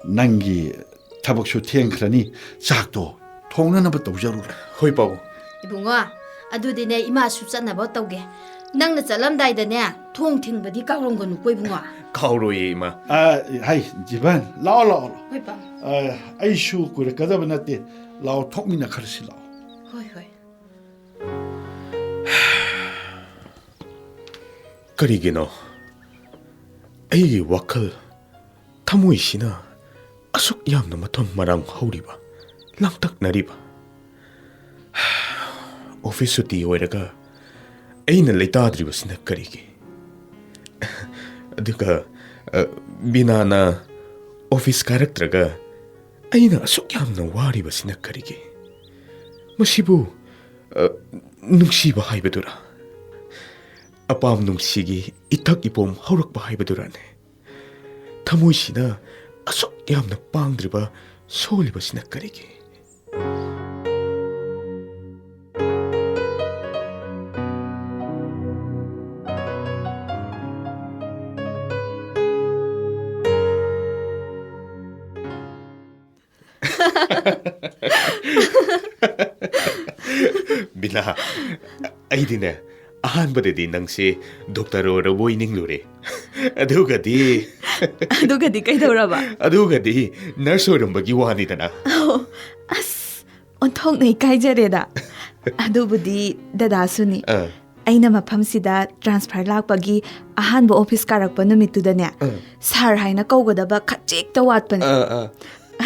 ꯅꯪꯒꯤ ꯊꯕꯛꯁꯨ ꯊꯦꯡꯈ꯭ꯔꯅꯤ, ꯆꯥꯛꯇꯣ ꯊꯣꯡꯅꯅꯕ ꯇꯧꯖꯔꯨꯔꯣ꯫ ꯍꯣꯏ, ꯄꯥꯕꯨꯡ꯫ ꯏꯕꯨꯡꯉꯣ, ꯑꯗꯨꯗꯤꯅꯦ, ꯏꯃꯥꯁꯨ ꯆꯠꯅꯕ ꯇꯧꯒꯦ꯫ ꯅꯪꯅ ꯆꯠꯂꯝꯗꯥꯏꯗꯅꯦ, ꯊꯣꯡ ꯊꯤꯡꯕꯗꯤ ꯀꯥꯎꯔꯝꯒꯅꯨꯀꯣ, ꯏꯕꯨꯡꯉꯣ꯫ ꯀꯥꯎꯔꯣꯏꯌꯦ, ꯏꯃꯥ꯫ ꯑ, ꯍꯥꯏ, ꯖꯤꯕꯟ, ꯂꯥꯛꯑꯣ, ꯂꯥꯛꯑꯣ, ꯂꯥꯛꯑꯣ꯫ ꯍꯣꯏ, ꯄꯥꯕꯨꯡ꯫ ꯑ, ꯑꯩꯁꯨ ꯀꯨꯏꯔꯛꯀꯗꯕ ꯅꯠꯇꯦ꯫ ꯂꯥꯛꯑꯣ, ꯊꯣꯛꯃꯤꯟꯅꯈ꯭ꯔꯁꯤ, ꯂꯥꯛꯑꯣ꯫ ꯍꯣꯏ, ꯍꯣꯏ꯫ ꯀꯔꯤꯒꯤꯅꯣ ꯑꯩꯒꯤ ꯋꯥꯈꯜ, ꯊꯃꯣꯏꯁꯤꯅ ꯑꯁꯨꯛ ꯌꯥꯝꯅ ꯃꯊꯨꯝ ꯃꯔꯥꯡ ꯍꯧꯔꯤꯕ, ꯂꯥꯡꯇꯛꯅꯔꯤꯕ? ꯑꯣꯐꯤꯁ ꯁꯨꯇꯤ ꯑꯣꯏꯔꯒ ꯑꯩꯅ ꯂꯩꯇꯥꯗ꯭ꯔꯤꯕꯁꯤꯅ ꯀꯔꯤꯒꯤ? ꯑꯗꯨꯒ, ꯑ, ꯕꯤꯅꯥꯅ ꯑꯣꯐꯤꯁ ꯀꯥꯔꯛꯇ꯭ꯔꯒ ꯑꯩꯅ ꯑꯁꯨꯛ ꯌꯥꯝꯅ ꯋꯥꯔꯤꯕꯁꯤꯅ ꯀꯔꯤꯒꯤ? ꯃꯁꯤꯕꯨ, ꯑ, ꯅꯨꯡꯁꯤꯕ ꯍꯥꯏꯕꯗꯨꯔꯥ? ꯑꯄꯥꯝ ꯅꯨꯡꯁꯤꯒꯤ ꯏꯊꯛ ꯏꯄꯣꯝ ꯍꯧꯔꯛꯄ ꯍꯥꯏꯕꯗꯨꯔꯥꯅꯦ? ꯊꯃꯣꯏꯁꯤꯅ ꯑꯁꯨꯛ ꯌꯥꯝꯅ ꯄꯥꯡꯗ꯭ꯔꯤꯕ ꯁꯣꯜꯂꯤꯕꯁꯤꯅ ꯀꯔꯤꯒꯤ? ꯕꯤꯅꯥ, ꯑꯩꯗꯤꯅꯦ, ꯑꯍꯥꯟꯕꯗꯗꯤ ꯅꯪꯁꯦ ꯗꯣꯛꯇꯔ ꯑꯣꯏꯔꯕꯣꯏ ꯅꯤꯡꯂꯨꯔꯦ꯫ ꯑꯗꯨꯒꯗꯤ ꯑꯗꯨꯒꯗꯤ ꯀꯩꯗꯧꯔꯕ? ꯑꯗꯨꯒꯗꯤ ꯅꯔꯁ ꯑꯣꯏꯔꯝꯕꯒꯤ ꯋꯥꯅꯤꯗꯅ꯫ ꯑꯣ, ꯑꯁ, ꯑꯣꯟꯊꯣꯛꯅ ꯏꯀꯥꯏꯖꯔꯦꯗ꯫ ꯑꯗꯨꯕꯨꯗꯤ ꯗꯗꯥꯁꯨꯅꯤ꯫ ꯑꯥ꯫ ꯑꯩꯅ ꯃꯐꯝꯁꯤꯗ ꯇ꯭ꯔꯥꯟꯁꯐꯔ ꯂꯥꯛꯄꯒꯤ ꯑꯍꯥꯟꯕ ꯑꯣꯐꯤꯁ ꯀꯥꯔꯛꯄ ꯅꯨꯃꯤꯠꯇꯨꯗꯅꯦ, ꯑꯥ꯫ ꯁꯥꯔ ꯍꯥꯏꯅ ꯀꯧꯒꯗꯕ ꯈꯖꯤꯛꯇ ꯋꯥꯠꯄꯅꯦ꯫ ꯑꯥ, ꯑꯥ꯫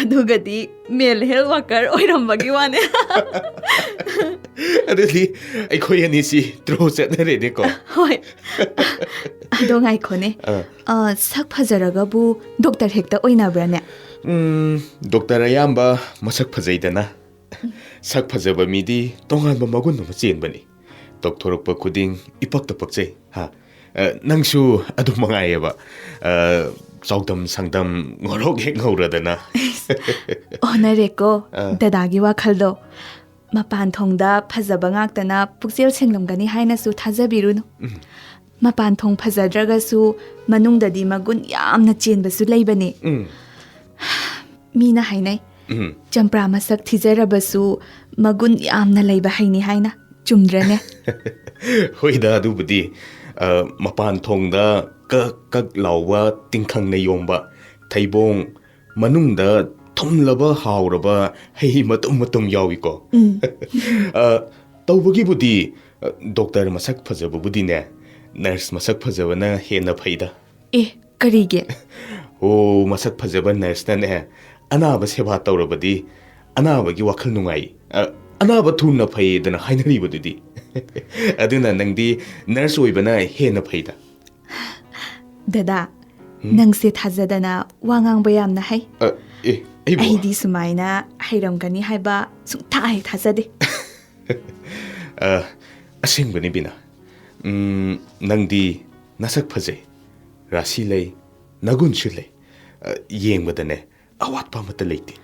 ꯑꯗꯨꯒꯗꯤ ꯃꯦꯜ ꯍꯦꯜꯊ ꯋꯥꯀꯔ ꯑꯣꯏꯔꯝꯕꯒꯤ ꯋꯥꯅꯦ꯫ ꯑꯗꯨꯗꯤ ꯑꯩꯈꯣꯏ ꯑꯅꯤꯁꯤ ꯇ꯭ꯔꯣ ꯆꯠꯅꯔꯦꯅꯦꯀꯣ꯫ ꯍꯣꯏ꯫ ꯑꯗꯣ ꯉꯥꯏꯈꯣꯅꯦ꯫ ꯑꯥ꯫ ꯑ, ꯁꯛ ꯐꯖꯔꯒꯕꯨ ꯗꯣꯛꯇꯔ ꯍꯦꯛꯇ ꯑꯣꯏꯅꯕ꯭ꯔꯥꯅꯦ? ꯎꯝ, ꯗꯣꯛꯇꯔ ꯑꯌꯥꯝꯕ ꯃꯁꯛ ꯐꯖꯩꯗꯅ꯫ ꯁꯛ ꯐꯖꯕ ꯃꯤꯗꯤ ꯇꯣꯉꯥꯟꯕ ꯃꯒꯨꯟ ꯑꯃ ꯆꯦꯟꯕꯅꯤ꯫ ꯇꯧꯊꯣꯔꯛꯄ ꯈꯨꯗꯤꯡ ꯏꯄꯛꯇ ꯄꯛꯆꯩ, ꯍꯥ? ꯑ, ꯅꯪꯁꯨ ꯑꯗꯨꯝ ꯃꯉꯥꯏꯌꯦꯕ꯫ ꯑ, ꯆꯥꯎꯗꯝ ꯁꯪꯗꯝ ꯉꯧꯔꯣꯛ ꯍꯦꯛ ꯉꯧꯔꯗꯅ꯫ ꯏꯁ, ꯑꯣꯟꯅꯔꯦꯀꯣ, ꯑ꯫ ꯗꯗꯥꯒꯤ ꯋꯥꯈꯜꯗꯣ꯫ ꯃꯄꯥꯟ ꯊꯣꯡꯗ ꯐꯖꯕ ꯉꯥꯛꯇꯅ ꯄꯨꯛꯆꯦꯜ ꯁꯦꯡꯂꯝꯒꯅꯤ ꯍꯥꯏꯅꯁꯨ ꯊꯥꯖꯕꯤꯔꯨꯅꯨ꯫ ꯎꯝ꯫ ꯃꯄꯥꯟ ꯊꯣꯡ ꯐꯖꯗ꯭ꯔꯒꯁꯨ ꯃꯅꯨꯡꯗꯗꯤ ꯃꯒꯨꯟ ꯌꯥꯝꯅ ꯆꯦꯟꯕꯁꯨ ꯂꯩꯕꯅꯤ꯫ ꯎꯝ꯫ ꯃꯤꯅ ꯍꯥꯏꯅꯩ, ꯎꯝ꯫ "ꯆꯝꯄ꯭ꯔꯥ ꯃꯁꯛ ꯊꯤꯖꯔꯕꯁꯨ ꯃꯒꯨꯟ ꯌꯥꯝꯅ ꯂꯩꯕ ꯍꯩꯅꯤ" ꯍꯥꯏꯅ꯫ ꯆꯨꯝꯗ꯭ꯔꯅꯦ? ꯍꯣꯏꯗ, ꯑꯗꯨꯕꯨꯗꯤ, ꯑ, ꯃꯄꯥꯟ ꯊꯣꯡꯗ ꯀꯛ ꯀꯛ ꯂꯥꯎꯕ ꯇꯤꯡꯈꯪꯅ ꯌꯣꯝꯕ ꯊꯩꯕꯣꯡ, ꯃꯅꯨꯡꯗ ꯊꯨꯝꯂꯕ ꯍꯥꯎꯔꯕ ꯍꯩ ꯃꯇꯨꯝ ꯃꯇꯨꯝ ꯌꯥꯎꯏꯀꯣ꯫ ꯎꯝ꯫ ꯑ, ꯇꯧꯕꯒꯤꯕꯨꯗꯤ, ꯑ, ꯗꯣꯛꯇꯔ ꯃꯁꯛ ꯐꯖꯕꯕꯨꯗꯤꯅꯦ, ꯅꯔꯁ ꯃꯁꯛ ꯐꯖꯕꯅ ꯍꯦꯟꯅ ꯐꯩꯗ꯫ ꯑꯦ, ꯀꯔꯤꯒꯤ? ꯑꯣ, ꯃꯁꯛ ꯐꯖꯕ ꯅꯔꯁꯅꯅꯦ, ꯑꯅꯥꯕ ꯁꯦꯕꯥ ꯇꯧꯔꯕꯗꯤ ꯑꯅꯥꯕꯒꯤ ꯋꯥꯈꯜ ꯅꯨꯡꯉꯥꯏ, ꯑ, ꯑꯅꯥꯕ ꯊꯨꯅ ꯐꯩꯌꯦꯗꯅ ꯍꯥꯏꯅꯔꯤꯕꯗꯨꯗꯤ꯫ ꯑꯗꯨꯅ ꯅꯪꯗꯤ ꯅꯔꯁ ꯑꯣꯏꯕꯅ ꯍꯦꯟꯅ ꯐꯩꯗ꯫ ꯗꯗꯥ, ꯎꯝ? ꯅꯪꯁꯦ ꯊꯥꯖꯗꯅ ꯋꯥ ꯉꯥꯡꯕ ꯌꯥꯝꯅ ꯍꯩ꯫ ꯑ, ꯑꯦ, ꯑꯩꯕꯨ? ꯑꯩꯗꯤ ꯁꯨꯃꯥꯏꯅ ꯍꯩꯔꯝꯒꯅꯤ ꯍꯥꯏꯕ ꯁꯨꯡꯊꯥ ꯍꯦꯛ ꯊꯥꯖꯗꯦ꯫ ꯑ, ꯑꯁꯦꯡꯕꯅꯤ, ꯕꯤꯅꯥ꯫ ꯎꯝ, ꯅꯪꯗꯤ ꯅꯁꯛ ꯐꯖꯩ, ꯔꯥꯁꯤ ꯂꯩ, ꯅꯒꯨꯟꯁꯨ ꯂꯩ꯫ ꯑ, ꯌꯦꯡꯕꯗꯅꯦ, ꯑꯋꯥꯠꯄ ꯑꯃꯠꯇ ꯂꯩꯇꯦ꯫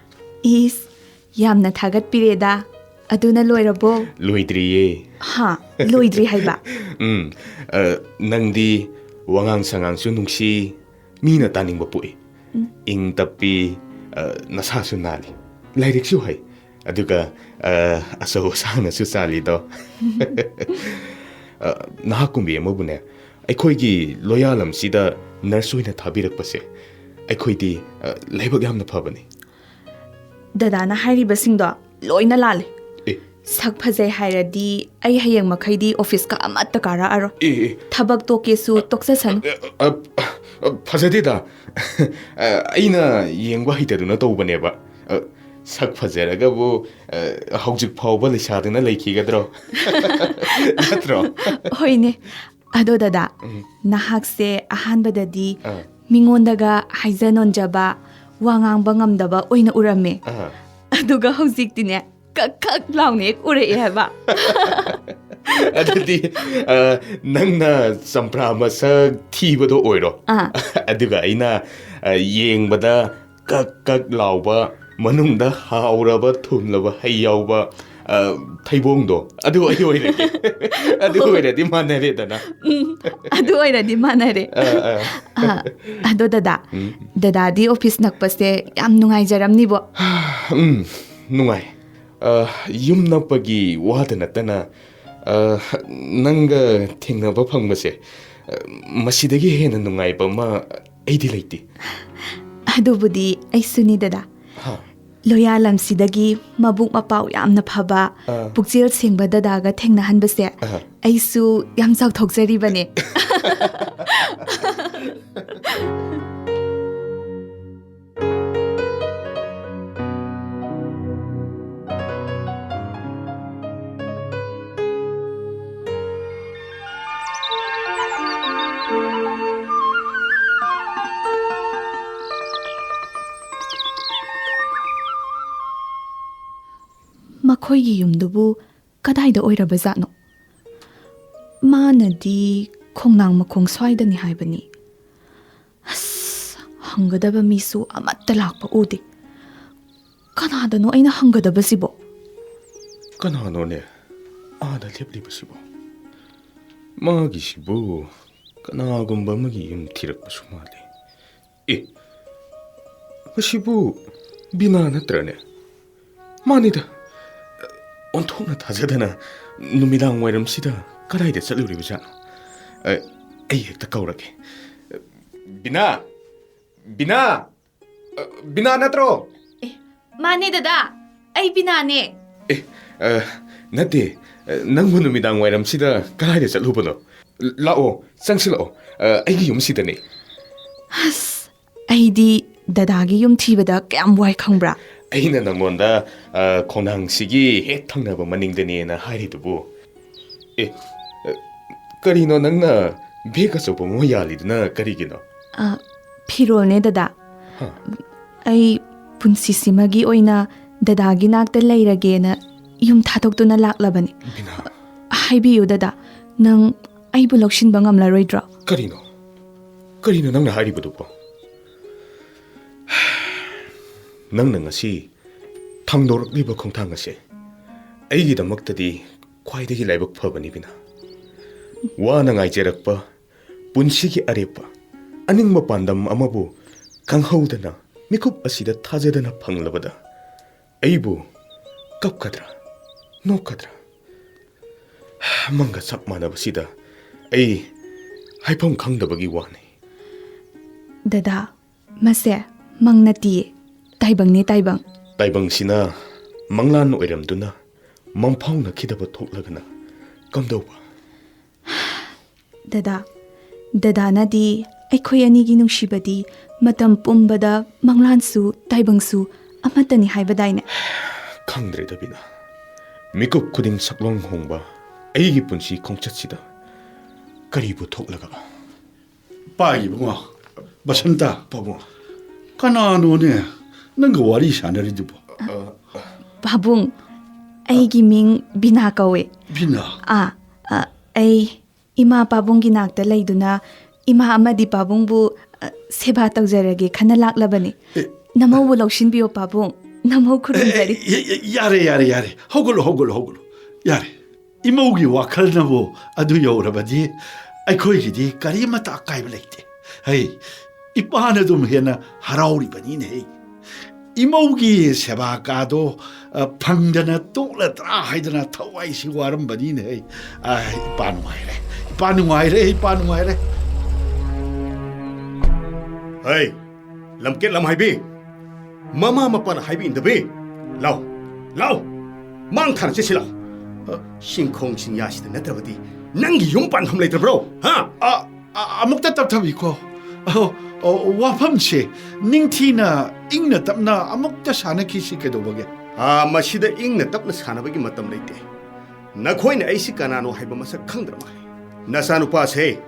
ꯏꯁ, ꯌꯥꯝꯅ ꯊꯥꯒꯠꯄꯤꯔꯦꯗ꯫ ꯑꯗꯨꯅ ꯂꯣꯏꯔꯕꯣ? ꯂꯣꯏꯗ꯭ꯔꯤꯌꯦ꯫ ꯍꯥ, ꯂꯣꯏꯗ꯭ꯔꯤ ꯍꯥꯏꯕ? ꯎꯝ, ꯑ, ꯅꯪꯗꯤ ꯋꯥꯉꯥꯡ ꯁꯉꯥꯡꯁꯨ ꯅꯨꯡꯁꯤ, ꯃꯤꯅ ꯇꯥꯅꯤꯡꯕ ꯄꯣꯛꯏ꯫ ꯎꯝ. ꯏꯪ ꯇꯞꯄꯤ, ꯑ, ꯅꯁꯥꯁꯨ ꯅꯥꯜꯂꯤ, ꯂꯥꯏꯔꯤꯛꯁꯨ ꯍꯩ, ꯑꯗꯨꯒ, ꯑ, ꯑꯆꯧ ꯑꯁꯥꯡꯅꯁꯨ ꯆꯥꯜꯂꯤꯗꯣ꯫ ꯑ, ꯅꯍꯥꯛꯀꯨꯝꯕꯤ ꯑꯃꯕꯨꯅꯦ, ꯑꯩꯈꯣꯏꯒꯤ ꯂꯣꯌꯥꯂꯝꯁꯤꯗ ꯅꯔꯁ ꯑꯣꯏꯅ ꯊꯥꯕꯤꯔꯛꯄꯁꯦ, ꯑꯩꯈꯣꯏꯗꯤ, ꯑ, ꯂꯥꯏꯕꯛ ꯌꯥꯝꯅ ꯐꯕꯅꯤ꯫ ꯗꯗꯥꯅ ꯍꯥꯏꯔꯤꯕꯁꯤꯡꯗꯣ ꯂꯣꯏꯅ ꯂꯥꯜꯂꯦ꯫ ꯑꯦ. ꯁꯛ ꯐꯖꯩ ꯍꯥꯏꯔꯗꯤ ꯑꯩ ꯍꯌꯦꯡ ꯃꯈꯩꯗꯤ ꯑꯣꯐꯤꯁꯀ ꯑꯃꯠꯇ ꯀꯥꯔꯛꯑꯔꯣꯏ꯫ ꯑꯦ, ꯑꯦ. ꯊꯕꯛ ꯇꯣꯛꯀꯦꯁꯨ ꯇꯣꯛꯆꯁꯅꯨ꯫ ꯑ, ꯑ, ꯑ, ꯐꯖꯗꯦꯗ꯫ ꯑ, ꯑꯩꯅ ꯌꯦꯡꯕ ꯍꯩꯇꯗꯨꯅ ꯇꯧꯕꯅꯦꯕ꯫ ꯑ, ꯁꯛ ꯐꯖꯔꯒꯕꯨ, ꯑ, ꯍꯧꯖꯤꯛ ꯐꯥꯎꯕ ꯂꯩꯁꯥꯗꯨꯅ ꯂꯩꯈꯤꯒꯗ꯭ꯔꯣ? ꯅꯠꯇ꯭ꯔꯣ? ꯍꯣꯏꯅꯦ꯫ ꯑꯗꯣ ꯗꯗꯥ, ꯎꯝ. ꯅꯍꯥꯛꯁꯦ ꯑꯍꯥꯟꯕꯗꯗꯤ ꯑꯥ. ꯃꯤꯉꯣꯟꯗꯒ ꯍꯥꯏꯖ ꯅꯣꯟꯖꯕ, ꯋꯥ ꯉꯥꯡꯕ ꯉꯝꯗꯕ ꯑꯣꯏꯅ ꯎꯔꯝꯃꯦ꯫ ꯑꯥ. ꯑꯗꯨꯒ ꯍꯧꯖꯤꯛꯇꯤꯅꯦ, ꯀꯛ ꯀꯛ ꯂꯥꯎꯅ ꯍꯦꯛ ꯎꯔꯛꯑꯦ ꯍꯥꯏꯕ꯫ ꯑꯗꯨꯗꯤ, ꯑ, ꯅꯪꯅ ꯆꯝꯄ꯭ꯔꯥ ꯃꯁꯛ ꯊꯤꯕꯗꯣ ꯑꯣꯏꯔꯣ꯫ ꯑꯥ. ꯑꯗꯨꯒ ꯑꯩꯅ, ꯑ, ꯌꯦꯡꯕꯗ ꯀꯛ ꯀꯛ ꯂꯥꯎꯕ, ꯃꯅꯨꯡꯗ ꯍꯥꯎꯔꯕ ꯊꯨꯝꯂꯕ ꯍꯩ ꯌꯥꯎꯕ, ꯑ, ꯊꯩꯕꯣꯡꯗꯣ, ꯑꯗꯨ ꯑꯩ ꯑꯣꯏꯔꯒꯦ꯫ ꯑꯗꯨ ꯑꯣꯏꯔꯗꯤ ꯃꯥꯟꯅꯔꯦꯗꯅ꯫ ꯎꯝ, ꯑꯗꯨ ꯑꯣꯏꯔꯗꯤ ꯃꯥꯟꯅꯔꯦ꯫ ꯑ, ꯑ. ꯑ, ꯑꯗꯣ ꯗꯗꯥ, ꯎꯝ. ꯗꯗꯥꯗꯤ ꯑꯣꯐꯤꯁ ꯅꯛꯄꯁꯦ ꯌꯥꯝ ꯅꯨꯡꯉꯥꯏꯖꯔꯝꯅꯤꯕꯣ꯫ ꯎꯝ, ꯅꯨꯡꯉꯥꯏ꯫ ꯑ, ꯌꯨꯝ ꯅꯛꯄꯒꯤ ꯋꯥꯗ ꯅꯠꯇꯅ, ꯑ, ꯅꯪꯒ ꯊꯦꯡꯅꯕ ꯐꯪꯕꯁꯦ, ꯑ, ꯃꯁꯤꯗꯒꯤ ꯍꯦꯟꯅ ꯅꯨꯡꯉꯥꯏꯕ ꯑꯃ ꯑꯩꯗꯤ ꯂꯩꯇꯦ꯫ ꯑꯗꯨꯕꯨꯗꯤ ꯑꯩꯁꯨꯅꯤ ꯗꯗꯥ꯫ ꯍꯥ? ꯂꯣꯌꯥ ꯂꯝꯁꯤꯗꯒꯤ ꯃꯕꯨꯛ ꯃꯄꯥꯎ ꯌꯥꯝꯅ ꯐꯕ, ꯑꯥ. ꯄꯨꯛꯆꯦꯜ ꯁꯦꯡꯕ ꯗꯗꯥꯒ ꯊꯦꯡꯅꯍꯟꯕꯁꯦ ꯑꯥ. ꯑꯩꯁꯨ ꯌꯥꯝ ꯆꯥꯎꯊꯣꯛꯆꯔꯤꯕꯅꯦ꯫ ꯑꯩꯈꯣꯏꯒꯤ ꯌꯨꯝꯗꯨꯕꯨ ꯀꯗꯥꯏꯗ ꯑꯣꯏꯔꯕꯖꯥꯠꯅꯣ? ꯃꯥꯅꯗꯤ ꯈꯣꯡꯅꯥꯡ ꯃꯈꯣꯡ ꯁ꯭ꯋꯥꯏꯗꯅꯤ ꯍꯥꯏꯕꯅꯤ꯫ ꯑꯁ, ꯍꯪꯒꯗꯕ ꯃꯤꯁꯨ ꯑꯃꯠꯇ ꯂꯥꯛꯄ ꯎꯗꯦ꯫ ꯀꯅꯥꯗꯅꯣ ꯑꯩꯅ ꯍꯪꯒꯗꯕꯁꯤꯕꯣ? ꯀꯅꯥꯅꯣꯅꯦ ꯑꯥꯗ ꯂꯦꯞꯂꯤꯕꯁꯤꯕꯣ? ꯃꯥꯒꯤꯁꯤꯕꯨ ꯀꯅꯥꯒꯨꯝꯕ ꯑꯃꯒꯤ ꯌꯨꯝ ꯊꯤꯔꯛꯄꯁꯨ ꯃꯥꯜꯂꯤ꯫ ꯑꯦ, ꯃꯁꯤꯕꯨ ꯕꯤꯅꯥ ꯅꯠꯇ꯭ꯔꯅꯦ? ꯃꯥꯅꯤꯗ꯫ ꯑꯣꯟꯊꯣꯛꯅ ꯊꯥꯖꯗꯅ ꯅꯨꯃꯤꯗꯥꯡ ꯋꯥꯏꯔꯝꯁꯤꯗ ꯀꯗꯥꯏꯗ ꯆꯠꯂꯨꯔꯤꯕꯖꯥꯠꯅꯣ? ꯑ, ꯑꯩ ꯍꯦꯛꯇ ꯀꯧꯔꯒꯦ꯫ ꯕꯤꯅꯥ! ꯕꯤꯅꯥ! ꯑ, ꯕꯤꯅꯥ ꯅꯠꯇ꯭ꯔꯣ? ꯑꯦ, ꯃꯥꯅꯦ ꯗꯗꯥ, ꯑꯩ ꯕꯤꯅꯥꯅꯦ꯫ ꯑꯦ, ꯑ, ꯅꯠꯇꯦ, ꯑ, ꯅꯪꯕꯨ ꯅꯨꯃꯤꯗꯥꯡ ꯋꯥꯏꯔꯝꯁꯤꯗ ꯀꯗꯥꯏꯗ ꯆꯠꯂꯨꯕꯅꯣ? ꯂꯥꯛꯑꯣ, ꯆꯪꯁꯤꯜꯂꯛꯑꯣ, ꯑ, ꯑꯩꯒꯤ ꯌꯨꯝꯁꯤꯗꯅꯦ꯫ ꯑꯁ, ꯑꯩꯗꯤ ꯗꯗꯥꯒꯤ ꯌꯨꯝ ꯊꯤꯕꯗ ꯀꯌꯥꯝ ꯋꯥꯏ ꯈꯪꯕ꯭ꯔꯥ? ꯑꯩꯅ ꯅꯪꯉꯣꯟꯗ, ꯑ, ꯈꯣꯡꯅꯥꯡꯁꯤꯒꯤ ꯍꯦꯛ ꯊꯪꯅꯕ ꯃꯅꯤꯡꯗꯅꯦꯅ ꯍꯥꯏꯔꯤꯗꯨꯕꯨ꯫ ꯑꯦ, ꯑ, ꯀꯔꯤꯅꯣ ꯅꯪꯅ ꯕꯦꯒ ꯑꯆꯧꯕ ꯑꯃ ꯌꯥꯜꯂꯤꯗꯨꯅ ꯀꯔꯤꯒꯤꯅꯣ? ꯑ, ꯐꯤꯔꯣꯜꯅꯦ ꯗꯗꯥ꯫ ꯍꯥ? ꯑꯩ ꯄꯨꯟꯁꯤꯁꯤꯃꯒꯤ ꯑꯣꯏꯅ ꯗꯗꯥꯒꯤ ꯅꯥꯛꯇ ꯂꯩꯔꯒꯦꯅ ꯌꯨꯝ ꯊꯥꯗꯣꯛꯇꯨꯅ ꯂꯥꯛꯂꯕꯅꯤ꯫ ꯕꯤꯅꯥ꯫ ꯍꯥꯏꯕꯤꯌꯨ ꯗꯗꯥ, ꯅꯪ ꯑꯩꯕꯨ ꯂꯧꯁꯤꯟꯕ ꯉꯝꯂꯔꯣꯏꯗ꯭ꯔꯣ? ꯀꯔꯤꯅꯣ? ꯀꯔꯤꯅꯣ ꯅꯪꯅ ꯍꯥꯏꯔꯤꯕꯗꯨꯕꯣ? ꯅꯪꯅ ꯉꯁꯤ ꯊꯥꯡꯗꯣꯔꯛꯂꯤꯕ ꯈꯣꯡꯊꯥꯡ ꯑꯁꯦ ꯑꯩꯒꯤꯗꯃꯛꯇꯗꯤ ꯈ꯭ꯋꯥꯏꯗꯒꯤ ꯂꯥꯏꯕꯛ ꯐꯕꯅꯤ, ꯕꯤꯅꯥ꯫ ꯋꯥꯅ ꯉꯥꯏꯖꯔꯛꯄ ꯄꯨꯟꯁꯤꯒꯤ ꯑꯔꯦꯞꯄ ꯑꯅꯤꯡꯕ ꯄꯥꯟꯗꯝ ꯑꯃꯕꯨ ꯈꯪꯍꯧꯗꯅ ꯃꯤꯀꯨꯞ ꯑꯁꯤꯗ ꯊꯥꯖꯗꯅ ꯐꯪꯂꯕꯗ ꯑꯩꯕꯨ ꯀꯞꯀꯗ꯭ꯔꯥ, ꯅꯣꯛꯀꯗ꯭ꯔꯥ? ꯃꯪꯒ ꯆꯞ ꯃꯥꯟꯅꯕꯁꯤꯗ ꯑꯩ ꯍꯥꯏꯐꯝ ꯈꯪꯗꯕꯒꯤ ꯋꯥꯅꯤ꯫ ꯗꯗꯥ, ꯃꯁꯦ ꯃꯪ ꯅꯠꯇꯤꯌꯦ, ꯇꯥꯏꯕꯪꯅꯦ, ꯇꯥꯏꯕꯪ꯫ ꯇꯥꯏꯕꯪꯁꯤꯅ ꯃꯪꯂꯥꯟ ꯑꯣꯏꯔꯝꯗꯨꯅ ꯃꯪꯐꯥꯎꯅꯈꯤꯗꯕ ꯊꯣꯛꯂꯒꯅ ꯀꯝꯗꯧꯕ? ꯗꯗꯥ, ꯗꯗꯥꯅꯗꯤ ꯑꯩꯈꯣꯏ ꯑꯅꯤꯒꯤ ꯅꯨꯡꯁꯤꯕꯗꯤ ꯃꯇꯝ ꯄꯨꯝꯕꯗ ꯃꯪꯂꯥꯟꯁꯨ ꯇꯥꯏꯕꯪꯁꯨ ꯑꯃꯠꯇꯅꯤ ꯍꯥꯏꯕꯗꯥꯏꯅꯦ? ꯈꯪꯗ꯭ꯔꯦꯗ ꯕꯤꯅꯥ, ꯃꯤꯀꯨꯞ ꯈꯨꯗꯤꯡ ꯁꯛꯂꯣꯟ ꯍꯣꯡꯕ ꯑꯩꯒꯤ ꯄꯨꯟꯁꯤ ꯈꯣꯡꯆꯠꯁꯤꯗ ꯀꯔꯤꯕꯨ ꯊꯣꯛꯂꯒꯕ? ꯄꯥꯏ ꯏꯕꯨꯡꯉꯣ, ꯕꯁꯟꯇ꯫ ꯄꯥꯕꯨꯡ꯫ ꯀꯅꯥꯅꯣꯅꯦ ꯅꯪꯒ ꯋꯥꯔꯤ ꯁꯥꯟꯅꯔꯤꯗꯨꯕꯣ? ꯄꯥꯕꯨꯡ, ꯑꯩꯒꯤ ꯃꯤꯡ ꯕꯤꯅꯥ ꯀꯧꯋꯦ꯫ ꯕꯤꯅꯥ? ꯑꯥ, ꯑ, ꯑꯩ ꯏꯃꯥ ꯄꯥꯕꯨꯡꯒꯤ ꯅꯥꯛꯇ ꯂꯩꯗꯨꯅ ꯏꯃꯥ ꯑꯃꯗꯤ ꯄꯥꯕꯨꯡꯕꯨ, ꯑ, ꯁꯦꯕꯥ ꯇꯧꯖꯔꯒꯦ ꯈꯟꯅ ꯂꯥꯛꯂꯕꯅꯤ꯫ ꯑꯦ꯫ ꯅꯃꯧꯕꯨ ꯂꯧꯁꯤꯟꯕꯤꯌꯣ ꯄꯥꯕꯨꯡ, ꯅꯃꯧ ꯈꯨꯔꯨꯝꯖꯔꯤ꯫ ꯑꯦ, ꯑꯦ, ꯌꯥꯔꯦ, ꯌꯥꯔꯦ, ꯌꯥꯔꯦ꯫ ꯍꯧꯒꯠꯂꯣ, ꯍꯧꯒꯠꯂꯣ, ꯍꯧꯒꯠꯂꯣ꯫ ꯌꯥꯔꯦ꯫ ꯏꯃꯧꯒꯤ ꯋꯥꯈꯜꯅꯕꯨ ꯑꯗꯨ ꯌꯧꯔꯕꯗꯤ ꯑꯩꯈꯣꯏꯒꯤꯗꯤ ꯀꯔꯤꯃꯠꯇ ꯑꯀꯥꯏꯕ ꯂꯩꯇꯦ꯫ ꯍꯩ, ꯏꯄꯥꯅ ꯑꯗꯨꯝ ꯍꯦꯟꯅ ꯍꯔꯥꯎꯔꯤꯕꯅꯤꯅꯦ꯫ ꯏꯃꯧꯒꯤ ꯁꯦꯕꯥ ꯀꯥꯗꯣ, ꯑ, ꯐꯪꯗꯅ ꯇꯣꯛꯂꯗ꯭ꯔꯥ ꯍꯥꯏꯗꯅ ꯊꯋꯥꯏꯁꯤ ꯋꯥꯔꯝꯕꯅꯤꯅꯦ꯫ ꯑ, ꯏꯄꯥ ꯅꯨꯡꯉꯥꯏꯔꯦ, ꯏꯄꯥ ꯅꯨꯡꯉꯥꯏꯔꯦ, ꯏꯄꯥ ꯅꯨꯡꯉꯥꯏꯔꯦ꯫ ꯍꯩ, ꯂꯝꯀꯦꯠ ꯂꯝꯍꯥꯏꯕꯤ, ꯃꯃꯥ ꯃꯄꯥꯅ ꯍꯥꯏꯕ ꯏꯟꯗꯕꯤ꯫ ꯂꯥꯎ, ꯂꯥꯎ, ꯃꯥꯡ ꯊꯥꯅ ꯆꯠꯁꯤ ꯂꯥꯎ꯫ ꯑ, ꯆꯤꯡꯈꯣꯡ ꯆꯤꯡꯌꯥꯁꯤꯗ ꯅꯠꯇ꯭ꯔꯕꯗꯤ ꯅꯪꯒꯤ ꯌꯨꯝ ꯄꯥꯟꯐꯝ ꯂꯩꯇ꯭ꯔꯕ꯭ꯔꯣ? ꯍꯥ? ꯑ, ꯑ, ꯑꯃꯨꯛꯇ ꯇꯞꯊꯕꯤꯈꯣ꯫ ꯑꯍꯣ, ꯑꯣ, ꯋꯥꯐꯝꯁꯦ ꯅꯤꯡꯊꯤꯅ ꯏꯪꯅ ꯇꯞꯅ ꯑꯃꯨꯛꯇ ꯁꯥꯟꯅꯈꯤꯁꯤ ꯀꯩꯗꯧꯕꯒꯦ? ꯑ, ꯃꯁꯤꯗ ꯏꯪꯅ ꯇꯞꯅ ꯁꯥꯟꯅꯕꯒꯤ ꯃꯇꯝ ꯂꯩꯇꯦ꯫ ꯅꯈꯣꯏꯅ ꯑꯩꯁꯤ ꯀꯅꯥꯅꯣ ꯍꯥꯏꯕ ꯃꯁꯛ ꯈꯪꯗ꯭ꯔ ꯃꯥꯜꯂꯦ꯫ ꯅꯆꯥꯅꯨꯄꯥꯁꯦ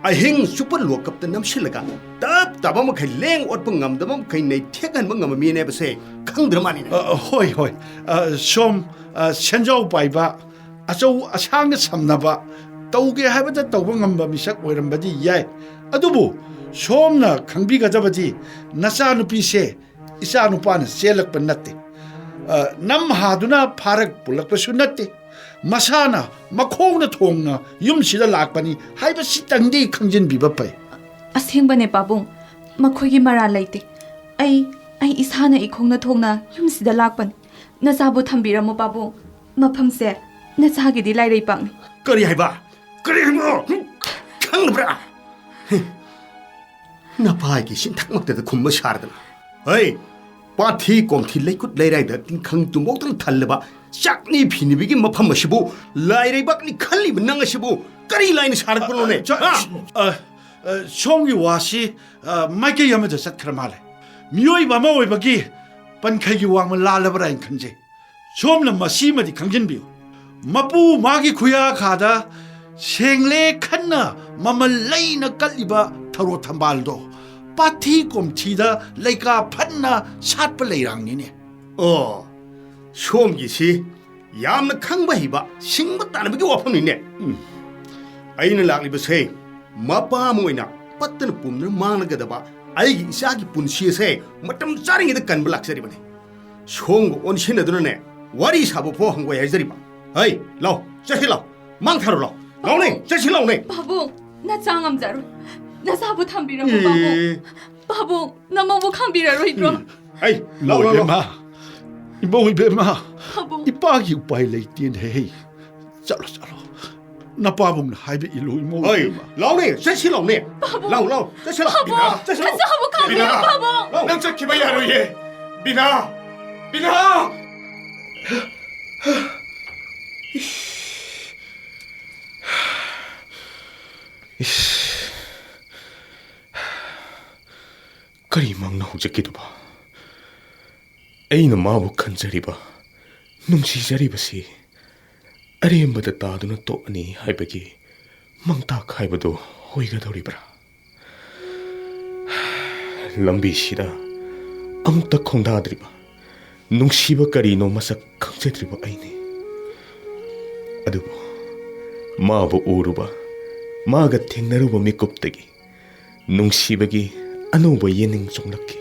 ꯑꯍꯤꯡ ꯆꯨꯞꯄ ꯂꯣꯛꯀꯞꯇ ꯅꯝꯁꯤꯜꯂꯒ ꯇꯞ ꯇꯥꯕ ꯃꯈꯩ ꯂꯦꯡ ꯑꯣꯠꯄ ꯉꯝꯗꯕ ꯃꯈꯩ ꯅꯩꯊꯦꯛꯍꯟꯕ ꯉꯝꯕ ꯃꯤꯅꯦꯕꯁꯦ ꯈꯪꯗ꯭ꯔ ꯃꯥꯜꯂꯤꯅꯦ꯫ ꯑ, ꯍꯣꯏ, ꯍꯣꯏ꯫ ꯑ, ꯁꯣꯝ, ꯑ, ꯁꯦꯟꯖꯥꯎ ꯄꯥꯏꯕ, ꯑꯆꯧ ꯑꯁꯥꯡꯒ ꯁꯝꯅꯕ, ꯇꯧꯒꯦ ꯍꯥꯏꯕꯗ ꯇꯧꯕ ꯉꯝꯕ ꯃꯤꯁꯛ ꯑꯣꯏꯔꯝꯕꯗꯤ ꯌꯥꯏ꯫ ꯑꯗꯨꯕꯨ ꯁꯣꯝꯅ ꯈꯪꯕꯤꯒꯗꯕꯗꯤ ꯅꯆꯥꯅꯨꯄꯤꯁꯦ ꯏꯆꯥꯅꯨꯄꯥꯅ ꯆꯦꯜꯂꯛꯄ ꯅꯠꯇꯦ꯫ ꯑ, ꯅꯝ ꯍꯥꯗꯨꯅ ꯐꯥꯔꯛ ꯄꯨꯜꯂꯛꯄꯁꯨ ꯅꯠꯇꯦ꯫ ꯃꯁꯥꯅ ꯃꯈꯣꯡꯅ ꯊꯣꯡꯅ ꯌꯨꯝꯁꯤꯗ ꯂꯥꯛꯄꯅꯤ ꯍꯥꯏꯕꯁꯤꯇꯪꯗꯤ ꯈꯪꯖꯤꯟꯕꯤꯕ ꯐꯩ꯫ ꯑꯁꯦꯡꯕꯅꯦ ꯄꯥꯕꯨꯡ, ꯃꯈꯣꯏꯒꯤ ꯃꯔꯥꯜ ꯂꯩꯇꯦ꯫ ꯑꯩ, ꯑꯩ ꯏꯁꯥꯅ ꯏꯈꯣꯡꯅ ꯊꯣꯡꯅ ꯌꯨꯝꯁꯤꯗ ꯂꯥꯛꯄꯅꯤ꯫ ꯅꯆꯥꯕꯨ ꯊꯝꯕꯤꯔꯝꯃꯣ ꯄꯥꯕꯨꯡ꯫ ꯃꯐꯝꯁꯦ ꯅꯆꯥꯒꯤꯗꯤ ꯂꯥꯏꯔꯩ ꯄꯥꯛꯅꯤ꯫ ꯀꯔꯤ ꯍꯥꯏꯕ? ꯀꯔꯤ ꯍꯥꯏꯕꯅꯣ? ꯈꯪꯗꯕ꯭ꯔꯥ? ꯅꯄꯥꯒꯤ ꯁꯤꯟꯊꯛꯃꯛꯇꯗ ꯈꯨꯝꯕ ꯁꯥꯔꯗꯅ꯫ ꯍꯩ, ꯄꯥꯊꯤ ꯀꯣꯝꯊꯤ ꯂꯩꯀꯨꯠ ꯂꯩꯔꯥꯏꯗ ꯇꯤꯡꯈꯪ ꯇꯨꯝꯕꯧꯇꯪ ꯊꯜꯂꯕ ꯆꯥꯛꯅꯤ ꯐꯤꯅꯤꯕꯤꯒꯤ ꯃꯐꯝ ꯑꯁꯤꯕꯨ ꯂꯥꯏꯔꯩꯕꯥꯛꯅꯤ ꯈꯜꯂꯤꯕ ꯅꯪ ꯑꯁꯤꯕꯨ ꯀꯔꯤ ꯂꯥꯏꯅ ꯁꯥꯔꯛꯄꯅꯣꯅꯦ? ꯆꯥ-, ꯍꯥ? ꯑ, ꯑ, ꯁꯣꯝꯒꯤ ꯋꯥꯁꯤ, ꯑ, ꯃꯥꯏꯀꯩ ꯑꯃꯗ ꯆꯠꯈ꯭ꯔ ꯃꯥꯜꯂꯦ꯫ ꯃꯤꯑꯣꯏꯕ ꯑꯃ ꯑꯣꯏꯕꯒꯤ ꯄꯟꯈꯩꯒꯤ ꯋꯥꯡꯃ ꯂꯥꯜꯂꯕ꯭ꯔꯥ ꯍꯥꯏꯅ ꯈꯟꯖꯩ꯫ ꯁꯣꯝꯅ ꯃꯁꯤꯃꯗꯤ ꯈꯪꯖꯤꯟꯕꯤꯌꯨ, ꯃꯄꯨ ꯃꯥꯒꯤ ꯈꯨꯌꯥꯈꯥꯗ ꯁꯦꯡꯂꯦ ꯈꯟꯅ ꯃꯃꯜ ꯂꯩꯅ ꯀꯠꯂꯤꯕ ꯊꯔꯣ ꯊꯝꯕꯥꯜꯗꯣ ꯄꯥꯊꯤ ꯀꯣꯝꯊꯤꯗ ꯂꯩꯀꯥ ꯐꯟꯅ ꯁꯥꯠꯄ ꯂꯩꯔꯥꯡꯅꯤꯅꯦ꯫ ꯑꯣ, ꯁꯣꯝꯒꯤꯁꯤ ꯌꯥꯝꯅ ꯈꯪꯕ ꯍꯩꯕ, ꯁꯤꯡꯕ ꯇꯥꯟꯅꯕꯒꯤ ꯋꯥꯐꯝꯅꯤꯅꯦ꯫ ꯎꯝ꯫ ꯑꯩꯅ ꯂꯥꯛꯂꯤꯕꯁꯦ ꯃꯄꯥ ꯑꯃ ꯑꯣꯏꯅ ꯄꯠꯇꯅ ꯄꯨꯝꯗꯅ ꯃꯥꯡꯂꯒꯗꯕ ꯑꯩꯒꯤ ꯏꯆꯥꯒꯤ ꯄꯨꯟꯁꯤ ꯑꯁꯦ ꯃꯇꯝ ꯆꯥꯔꯤꯉꯩꯗ ꯀꯟꯕ ꯂꯥꯛꯆꯔꯤꯕꯅꯤ꯫ ꯁꯣꯝꯒ ꯑꯣꯟꯁꯤꯟꯅꯗꯨꯅꯅꯦ ꯋꯥꯔꯤ ꯁꯥꯕ ꯐꯥꯎ ꯍꯪꯒꯣꯏ ꯍꯥꯏꯖꯔꯤꯕ꯫ ꯍꯩ, ꯂꯥꯎ, ꯆꯠꯁꯤ ꯂꯥꯎ, ꯃꯥꯡꯊꯔꯣ ꯂꯥꯎ, ꯂꯥꯎꯅꯦ, ꯆꯠꯁꯤ ꯂꯥꯎꯅꯦ꯫ ꯄꯥꯕꯨꯡ, ꯅꯆꯥ ꯉꯝꯖꯔꯣꯏ꯫ ꯅꯆꯥꯕꯨ ꯊꯝꯕꯤꯔꯝꯃꯨ, ꯄꯥꯕꯨꯡ꯫ ꯑꯦ꯫ ꯄꯥꯕꯨꯡ, ꯅꯃꯧꯕꯨ ꯈꯥꯝꯕꯤꯔꯔꯣꯏꯗ꯭ꯔꯣ? ꯎꯝ꯫ ꯑꯩ, ꯂꯥꯎ, ꯂꯥꯎ, ꯂꯥꯎ꯫ ꯏꯃꯥ, ꯏꯃꯧ ꯏꯕꯦꯝꯃ, ꯄꯥꯕꯨꯡ꯫ ꯏꯄꯥꯒꯤ ꯎꯄꯥꯏ ꯂꯩꯇꯦꯅꯦꯍꯦ꯫ ꯆꯠꯂꯣ, ꯆꯠꯂꯣ꯫ ꯅꯄꯥꯕꯨꯡꯅ ꯍꯥꯏꯕ ꯏꯜꯂꯨ, ꯏꯃꯧ ꯍꯣꯏ, ꯏꯕꯦꯝꯃ꯫ ꯂꯥꯎꯅꯦ, ꯆꯠꯁꯤ ꯂꯥꯎꯅꯦ꯫ ꯄꯥꯕꯨꯡ꯫ ꯂꯥꯎ, ꯂꯥꯎ, ꯆꯠꯁꯤ ꯂꯥꯎ꯫ ꯄꯥꯕꯨꯡ, ꯕꯤꯅꯥ, ꯆꯠꯁꯤ ꯂꯥꯎ꯫ ꯅꯆꯥꯕꯨ ꯈꯥꯝꯕꯤꯔꯣ, ꯕꯤꯅꯥ, ꯄꯥꯕꯨꯡ꯫ ꯂꯥꯎ꯫ ꯅꯪ ꯆꯠꯈꯤꯕ ꯌꯥꯔꯣꯏꯌꯦ꯫ ꯕꯤꯅꯥ, ꯕꯤꯅꯥ꯫ ꯏꯁ꯫ ꯏꯁ꯫ ꯀꯔꯤ ꯃꯪꯅꯣ ꯍꯧꯖꯤꯛꯀꯤꯗꯨꯕꯣ? ꯑꯩꯅ ꯃꯥꯕꯨ ꯈꯟꯖꯔꯤꯕ, ꯅꯨꯡꯁꯤꯖꯔꯤꯕꯁꯤ ꯑꯔꯦꯝꯕꯗ ꯇꯥꯗꯨꯅ ꯇꯣꯛꯑꯅꯤ ꯍꯥꯏꯕꯒꯤ ꯃꯪꯇꯥꯛ ꯍꯥꯏꯕꯗꯨ ꯑꯣꯏꯒꯗꯧꯔꯤꯕ꯭ꯔꯥ? ꯂꯝꯕꯤꯁꯤꯗ ꯑꯃꯨꯛꯇ ꯈꯣꯡꯗꯥꯗ꯭ꯔꯤꯕ, ꯅꯨꯡꯁꯤꯕ ꯀꯔꯤꯅꯣ ꯃꯁꯛ ꯈꯪꯖꯗ꯭ꯔꯤꯕ ꯑꯩꯅꯤ꯫ ꯑꯗꯨꯕꯨ ꯃꯥꯕꯨ ꯎꯔꯨꯕ, ꯃꯥꯒ ꯊꯦꯡꯅꯔꯨꯕ ꯃꯤꯀꯨꯞꯇꯒꯤ ꯅꯨꯡꯁꯤꯕꯒꯤ ꯑꯅꯧꯕ ꯌꯦꯅꯤꯡ ꯆꯣꯡꯂꯛꯈꯤ꯫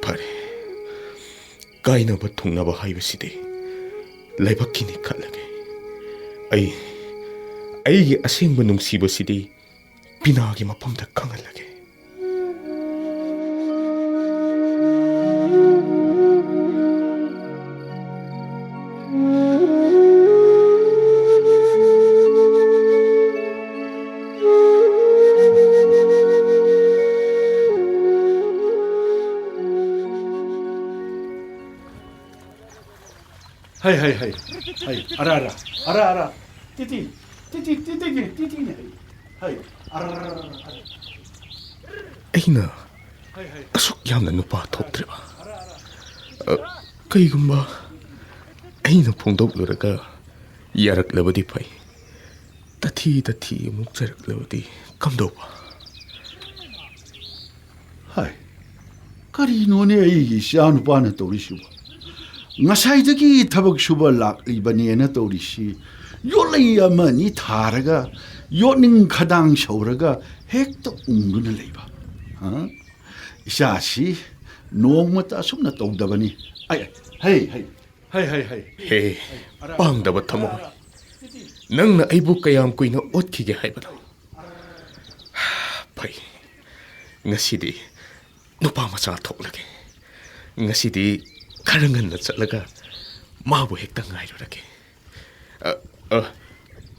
ꯐꯔꯦ, ꯀꯥꯏꯅꯕ ꯊꯨꯡꯅꯕ ꯍꯥꯏꯕꯁꯤꯗꯤ ꯂꯥꯏꯕꯛꯀꯤꯅꯤ ꯈꯜꯂꯒꯦ꯫ ꯑꯩ, ꯑꯩꯒꯤ ꯑꯁꯦꯡꯕ ꯅꯨꯡꯁꯤꯕꯁꯤꯗꯤ ꯄꯤꯅꯥꯒꯤ ꯃꯐꯝꯗ ꯈꯪꯍꯜꯂꯒꯦ꯫ ꯍꯩ, ꯍꯩ, ꯍꯩ꯫ ꯍꯩ, ꯑꯔꯥ, ꯑꯔꯥ꯫ ꯑꯔꯥ, ꯑꯔꯥ꯫ ꯇꯤꯇꯤ, ꯇꯤꯇꯤ, ꯇꯤꯇꯤꯅꯦ, ꯇꯤꯇꯤꯅꯦ, ꯍꯩ꯫ ꯍꯩ, ꯑꯔꯥ, ꯑꯔꯥ, ꯑꯔꯥ, ꯑꯔꯥ꯫ ꯑꯩꯅ ꯍꯩ, ꯍꯩ꯫ ꯑꯁꯨꯛ ꯌꯥꯝꯅ ꯅꯨꯄꯥ ꯊꯣꯛꯇ꯭ꯔꯤꯕ? ꯑ, ꯀꯩꯒꯨꯝꯕ ꯑꯩꯅ ꯐꯣꯡꯗꯣꯛꯂꯨꯔꯒ ꯌꯥꯔꯛꯂꯕꯗꯤ ꯐꯩ꯫ ꯇꯊꯤ ꯇꯊꯤ ꯑꯃꯨꯛ ꯆꯩꯔꯛꯂꯕꯗꯤ ꯀꯝꯗꯧꯕ? ꯍꯥꯏ, ꯀꯔꯤꯅꯣꯅꯦ ꯑꯩꯒꯤ ꯏꯆꯥ ꯅꯨꯄꯥꯅ ꯇꯧꯔꯤꯁꯤꯕꯣ? ꯉꯁꯥꯏꯗꯒꯤ ꯊꯕꯛ ꯁꯨꯕ ꯂꯥꯛꯂꯤꯕꯅꯦꯅ ꯇꯧꯔꯤꯁꯤ, ꯌꯣꯠꯂꯩ ꯑꯃ ꯑꯅꯤ ꯊꯥꯔꯒ, ꯌꯣꯠꯅꯤꯡ ꯈꯗꯥꯡ ꯁꯧꯔꯒ ꯍꯦꯛꯇ ꯎꯪꯗꯨꯅ ꯂꯩꯕ꯫ ꯍꯥ? ꯏꯆꯥꯁꯤ ꯅꯣꯡꯃꯇ ꯑꯁꯨꯝꯅ ꯇꯧꯗꯕꯅꯤ꯫ ꯑꯩ, ꯍꯩ, ꯍꯩ, ꯍꯩ, ꯍꯩ, ꯍꯩ꯫ ꯍꯦ, ꯄꯥꯡꯗꯕ ꯊꯃꯣꯏ꯫ ꯅꯪꯅ ꯑꯩꯕꯨ ꯀꯌꯥꯝ ꯀꯨꯏꯅ ꯑꯣꯠꯈꯤꯒꯦ ꯍꯥꯏꯕꯅꯣ? ꯐꯩ, ꯉꯁꯤꯗꯤ ꯅꯨꯄꯥ ꯃꯆꯥ ꯊꯣꯛꯂꯒꯦ꯫ ꯉꯁꯤꯗꯤ ꯈꯔ ꯉꯟꯅ ꯆꯠꯂꯒ ꯃꯥꯕꯨ ꯍꯦꯛꯇ ꯉꯥꯏꯔꯨꯔꯒꯦ꯫ ꯑ, ꯑ,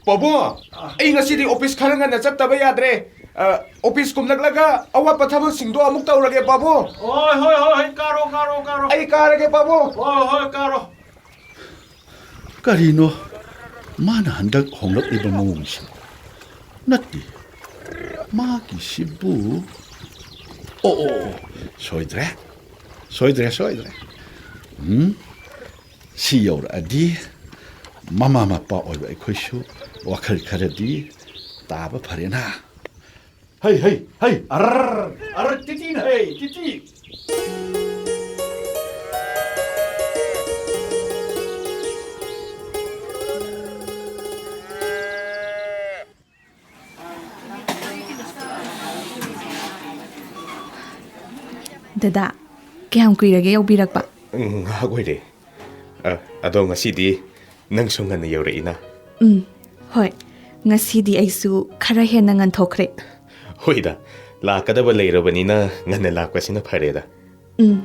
ꯄꯥꯕꯨꯡ, ꯑꯩ ꯉꯁꯤꯗꯤ ꯑꯣꯐꯤꯁ ꯈꯔ ꯉꯟꯅ ꯆꯠꯇꯕ ꯌꯥꯗ꯭ꯔꯦ꯫ ꯑ, ꯑꯣꯐꯤꯁ ꯀꯨꯝꯂꯛꯂꯒ ꯑꯋꯥꯠꯄ ꯊꯕꯛꯁꯤꯡꯗꯣ ꯑꯃꯨꯛ ꯇꯧꯔꯒꯦ, ꯄꯥꯕꯨꯡ꯫ ꯍꯣꯏ, ꯍꯣꯏ, ꯍꯣꯏ, ꯍꯣꯏ, ꯀꯥꯔꯣ, ꯀꯥꯔꯣ, ꯀꯥꯔꯣ꯫ ꯑꯩ ꯀꯥꯔꯒꯦ, ꯄꯥꯕꯨꯡ꯫ ꯍꯣꯏ, ꯍꯣꯏ, ꯀꯥꯔꯣ꯫ ꯀꯔꯤꯅꯣ ꯃꯥꯅ ꯍꯟꯗꯛ ꯍꯣꯡꯂꯛꯂꯤꯕ ꯃꯑꯣꯡꯁꯤ? ꯅꯠꯇꯦ, ꯃꯥꯒꯤꯁꯤꯕꯨ, ꯑꯣ, ꯑꯣ, ꯑꯣ, ꯁꯣꯏꯗ꯭ꯔꯦ, ꯁꯣꯏꯗ꯭ꯔꯦ, ꯁꯣꯏꯗ꯭ꯔꯦ꯫ ꯎꯝ, ꯁꯤ ꯌꯧꯔꯛꯑꯗꯤ ꯃꯃꯥ ꯃꯄꯥ ꯑꯣꯏꯕ ꯑꯩꯈꯣꯏꯁꯨ ꯋꯥꯈꯜ ꯈꯔꯗꯤ ꯇꯥꯕ ꯐꯔꯦꯅ꯫ ꯍꯩ, ꯍꯩ, ꯍꯩ, ꯑꯔꯔ, ꯑꯔꯔ, ꯇꯤꯇꯤꯅ, ꯍꯩ, ꯇꯤꯇꯤ꯫ ꯗꯗꯥ, ꯀꯌꯥꯝ ꯀꯨꯏꯔꯒꯦ ꯌꯧꯕꯤꯔꯛꯄ? ꯎꯝ, ꯉꯥꯏꯍꯥꯛ ꯑꯣꯏꯔꯦ꯫ ꯑ, ꯑꯗꯣ ꯉꯁꯤꯗꯤ ꯅꯪꯁꯨ ꯉꯟꯅ ꯌꯧꯔꯛꯏꯅ꯫ ꯎꯝ, ꯍꯣꯏ꯫ ꯉꯁꯤꯗꯤ ꯑꯩꯁꯨ ꯈꯔ ꯍꯦꯟꯅ ꯉꯟꯊꯣꯛꯈ꯭ꯔꯦ꯫ ꯍꯣꯏꯗ, ꯂꯥꯛꯀꯗꯕ ꯂꯩꯔꯕꯅꯤꯅ ꯉꯟꯅ ꯂꯥꯛꯄꯁꯤꯅ ꯐꯔꯦꯗ꯫ ꯎꯝ꯫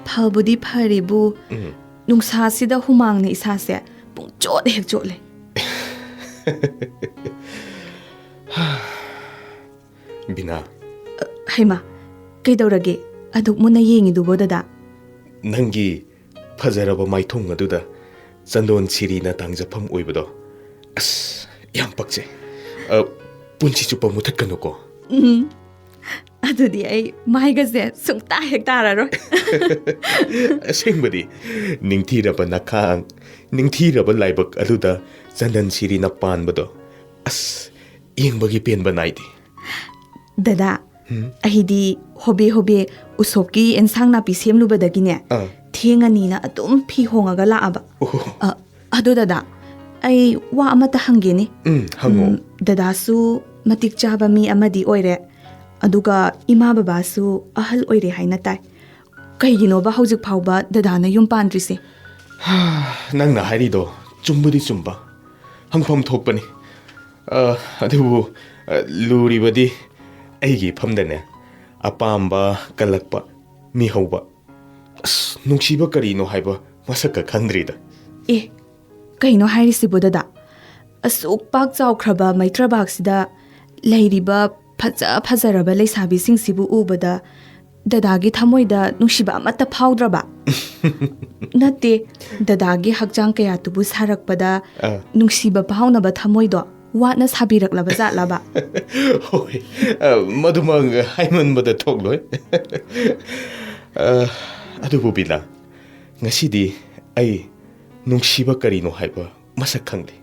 ꯐꯕꯨꯗꯤ ꯐꯔꯦꯕꯨ, ꯎꯝ꯫ ꯅꯨꯡꯁꯥꯁꯤꯗ ꯍꯨꯃꯥꯡꯅ ꯏꯁꯥꯁꯦ ꯄꯨꯡꯆꯣꯠ ꯍꯦꯛ ꯆꯣꯠꯂꯦ꯫ ꯕꯤꯅꯥ꯫ ꯑ, ꯍꯩꯃꯥ, ꯀꯩꯗꯧꯔꯒꯦ? ꯑꯗꯨꯛ ꯃꯨꯟꯅ ꯌꯦꯡꯉꯤꯗꯨꯕꯣ, ꯗꯗꯥ? ꯅꯪꯒꯤ ꯐꯖꯔꯕ ꯃꯥꯏꯊꯣꯡ ꯑꯗꯨꯗ ꯆꯟꯗꯣꯟ ꯁꯤꯔꯤꯅ ꯇꯥꯡꯖꯐꯝ ꯑꯣꯏꯕꯗꯣ, ꯑꯁ, ꯌꯥꯝ ꯄꯛꯆꯩ꯫ ꯑ, ꯄꯨꯟꯁꯤ ꯆꯨꯞꯄ ꯃꯨꯊꯠꯀꯅꯨꯀꯣ꯫ ꯎꯝ, ꯑꯗꯨꯗꯤ ꯑꯩ ꯃꯥꯏꯒꯁꯦ ꯁꯨꯡꯇꯥ ꯍꯦꯛ ꯇꯥꯔꯔꯣꯏ꯫ ꯑꯁꯦꯡꯕꯗꯤ, ꯅꯤꯡꯊꯤꯔꯕ ꯅꯈꯥꯡ, ꯅꯤꯡꯊꯤꯔꯕ ꯂꯥꯏꯕꯛ ꯑꯗꯨꯗ ꯆꯟꯗꯟ ꯁꯤꯔꯤꯅ ꯄꯥꯟꯕꯗꯣ, ꯑꯁ, ꯌꯦꯡꯕꯒꯤ ꯄꯦꯟꯕ ꯅꯥꯏꯗꯦ꯫ ꯗꯗꯥ, ꯎꯝ? ꯑꯩꯗꯤ ꯍꯣꯕꯦ ꯍꯣꯕꯦ ꯎꯁꯣꯞꯀꯤ ꯑꯦꯟꯁꯥꯡ ꯅꯥꯄꯤ ꯁꯦꯝꯂꯨꯕꯗꯒꯤꯅꯦ, ꯑꯥ꯫ ꯊꯦꯡꯉꯅꯤꯅ ꯑꯗꯨꯝ ꯐꯤ ꯍꯣꯡꯉꯒ ꯂꯥꯛꯑꯕ꯫ ꯑꯣꯍꯣ꯫ ꯑ, ꯑꯗꯣ ꯗꯗꯥ, ꯑꯩ ꯋꯥ ꯑꯃꯇ ꯍꯪꯒꯦꯅꯦ꯫ ꯎꯝ, ꯍꯪꯉꯣ꯫ ꯎꯝ, ꯗꯗꯥꯁꯨ ꯃꯇꯤꯛ ꯆꯥꯕ ꯃꯤ ꯑꯃꯗꯤ ꯑꯣꯏꯔꯦ, ꯑꯗꯨꯒ ꯏꯃꯥ ꯕꯕꯥꯁꯨ ꯑꯍꯜ ꯑꯣꯏꯔꯦ ꯍꯥꯏꯅ ꯇꯥꯏ꯫ ꯀꯩꯒꯤꯅꯣꯕ ꯍꯧꯖꯤꯛ ꯐꯥꯎꯕ ꯗꯗꯥꯅ ꯌꯨꯝ ꯄꯥꯟꯗ꯭ꯔꯤꯁꯦ? ꯅꯪꯅ ꯍꯥꯏꯔꯤꯗꯣ ꯆꯨꯝꯕꯨꯗꯤ ꯆꯨꯝꯕ, ꯍꯪꯐꯝ ꯊꯣꯛꯄꯅꯤ꯫ ꯑ, ꯑꯗꯨꯕꯨ, ꯑ, ꯂꯨꯔꯤꯕꯗꯤ ꯑꯩꯒꯤ ꯏꯐꯝꯗꯅꯦ ꯑꯄꯥꯝꯕ ꯀꯜꯂꯛꯄ, ꯃꯤꯍꯧꯕ꯫ ꯑꯁ, ꯅꯨꯡꯁꯤꯕ ꯀꯔꯤꯅꯣ ꯍꯥꯏꯕ ꯃꯁꯛꯀ ꯈꯪꯗ꯭ꯔꯤꯗ꯫ ꯑꯦ, ꯀꯩꯅꯣ ꯍꯥꯏꯔꯤꯁꯤꯕꯨ ꯗꯗꯥ? ꯑꯁꯨꯛ ꯄꯥꯛ ꯆꯥꯎꯈ꯭ꯔꯕ ꯃꯩꯇ꯭ꯔꯕꯥꯛꯁꯤꯗ ꯂꯩꯔꯤꯕ ꯐꯖ ꯐꯖꯔꯕ ꯂꯩꯁꯥꯕꯤꯁꯤꯡꯁꯤꯕꯨ ꯎꯕꯗ ꯗꯗꯥꯒꯤ ꯊꯃꯣꯏꯗ ꯅꯨꯡꯁꯤꯕ ꯑꯃꯠꯇ ꯐꯥꯎꯗ꯭ꯔꯕ? ꯅꯠꯇꯦ, ꯗꯗꯥꯒꯤ ꯍꯛꯆꯥꯡ ꯀꯌꯥꯠꯇꯨꯕꯨ ꯁꯥꯔꯛꯄꯗ ꯑ꯫ ꯅꯨꯡꯁꯤꯕ ꯐꯥꯎꯅꯕ ꯊꯃꯣꯏꯗꯣ ꯋꯥꯠꯅ ꯁꯥꯕꯤꯔꯛꯂꯕ ꯖꯥꯠꯂꯕ? ꯍꯣꯏ, ꯑ, ꯃꯗꯨꯃꯛ ꯍꯥꯏꯃꯟꯕꯗ ꯊꯣꯛꯂꯣꯏ꯫ ꯑ, ꯑꯗꯨꯕꯨ ꯕꯤꯅꯥ, ꯉꯁꯤꯗꯤ ꯑꯩ ꯅꯨꯡꯁꯤꯕ ꯀꯔꯤꯅꯣ ꯍꯥꯏꯕ ꯃꯁꯛ ꯈꯪꯂꯦ꯫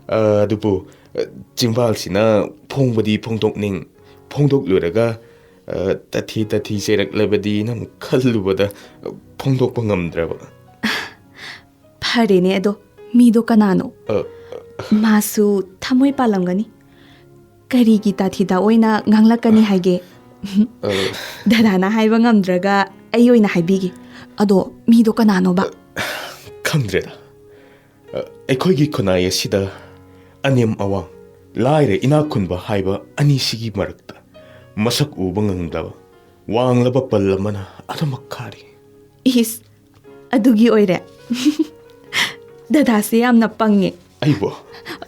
ꯑ, ꯑꯗꯨꯕꯨ, ꯑ, ꯆꯤꯝꯕꯥꯜꯁꯤꯅ ꯐꯣꯡꯕꯗꯤ ꯐꯣꯡꯗꯣꯛꯅꯤꯡ, ꯐꯣꯡꯗꯣꯛꯂꯨꯔꯒ, ꯑ, ꯇꯊꯤ ꯇꯊꯤ ꯆꯩꯔꯛꯂꯕꯗꯤꯅ ꯑꯃꯨꯛ ꯈꯜꯂꯨꯕꯗ, ꯑ, ꯐꯣꯡꯗꯣꯛꯄ ꯉꯝꯗ꯭ꯔꯕ꯫ ꯐꯔꯦꯅꯦ ꯑꯗꯣ, ꯃꯤꯗꯣ ꯀꯅꯥꯅꯣ? ꯑ, ꯃꯥꯁꯨ ꯊꯃꯣꯏ ꯄꯥꯜꯂꯝꯒꯅꯤ꯫ ꯀꯔꯤꯒꯤ ꯇꯥꯊꯤ ꯇꯥꯑꯣꯏꯅ ꯉꯥꯡꯂꯛꯀꯅꯤ ꯍꯥꯏꯒꯦ? ꯑ, ꯗꯗꯥꯅ ꯍꯥꯏꯕ ꯉꯝꯗ꯭ꯔꯒ ꯑꯩ ꯑꯣꯏꯅ ꯍꯥꯏꯕꯤꯒꯦ꯫ ꯑꯗꯣ ꯃꯤꯗꯣ ꯀꯅꯥꯅꯣꯕ? ꯈꯪꯗ꯭ꯔꯦꯗ꯫ ꯑ, ꯑꯩꯈꯣꯏꯒꯤ ꯈꯨꯟꯅꯥꯏ ꯑꯁꯤꯗ ꯑꯅꯦꯝ ꯑꯋꯥꯡ, ꯂꯥꯏꯔ ꯏꯅꯥꯛ ꯈꯨꯟꯕ ꯍꯥꯏꯕ ꯑꯅꯤꯁꯤꯒꯤ ꯃꯔꯛꯇ ꯃꯁꯛ ꯎꯕ ꯉꯝꯗꯕ ꯋꯥꯡꯂꯕ ꯄꯜ ꯑꯃꯅ ꯑꯗꯨꯃꯛ ꯈꯥꯔꯤ꯫ ꯏꯁ, ꯑꯗꯨꯒꯤ ꯑꯣꯏꯔꯦ꯫ ꯗꯗꯥꯁꯦ ꯌꯥꯝꯅ ꯄꯪꯉꯦ꯫ ꯑꯩꯕꯣ?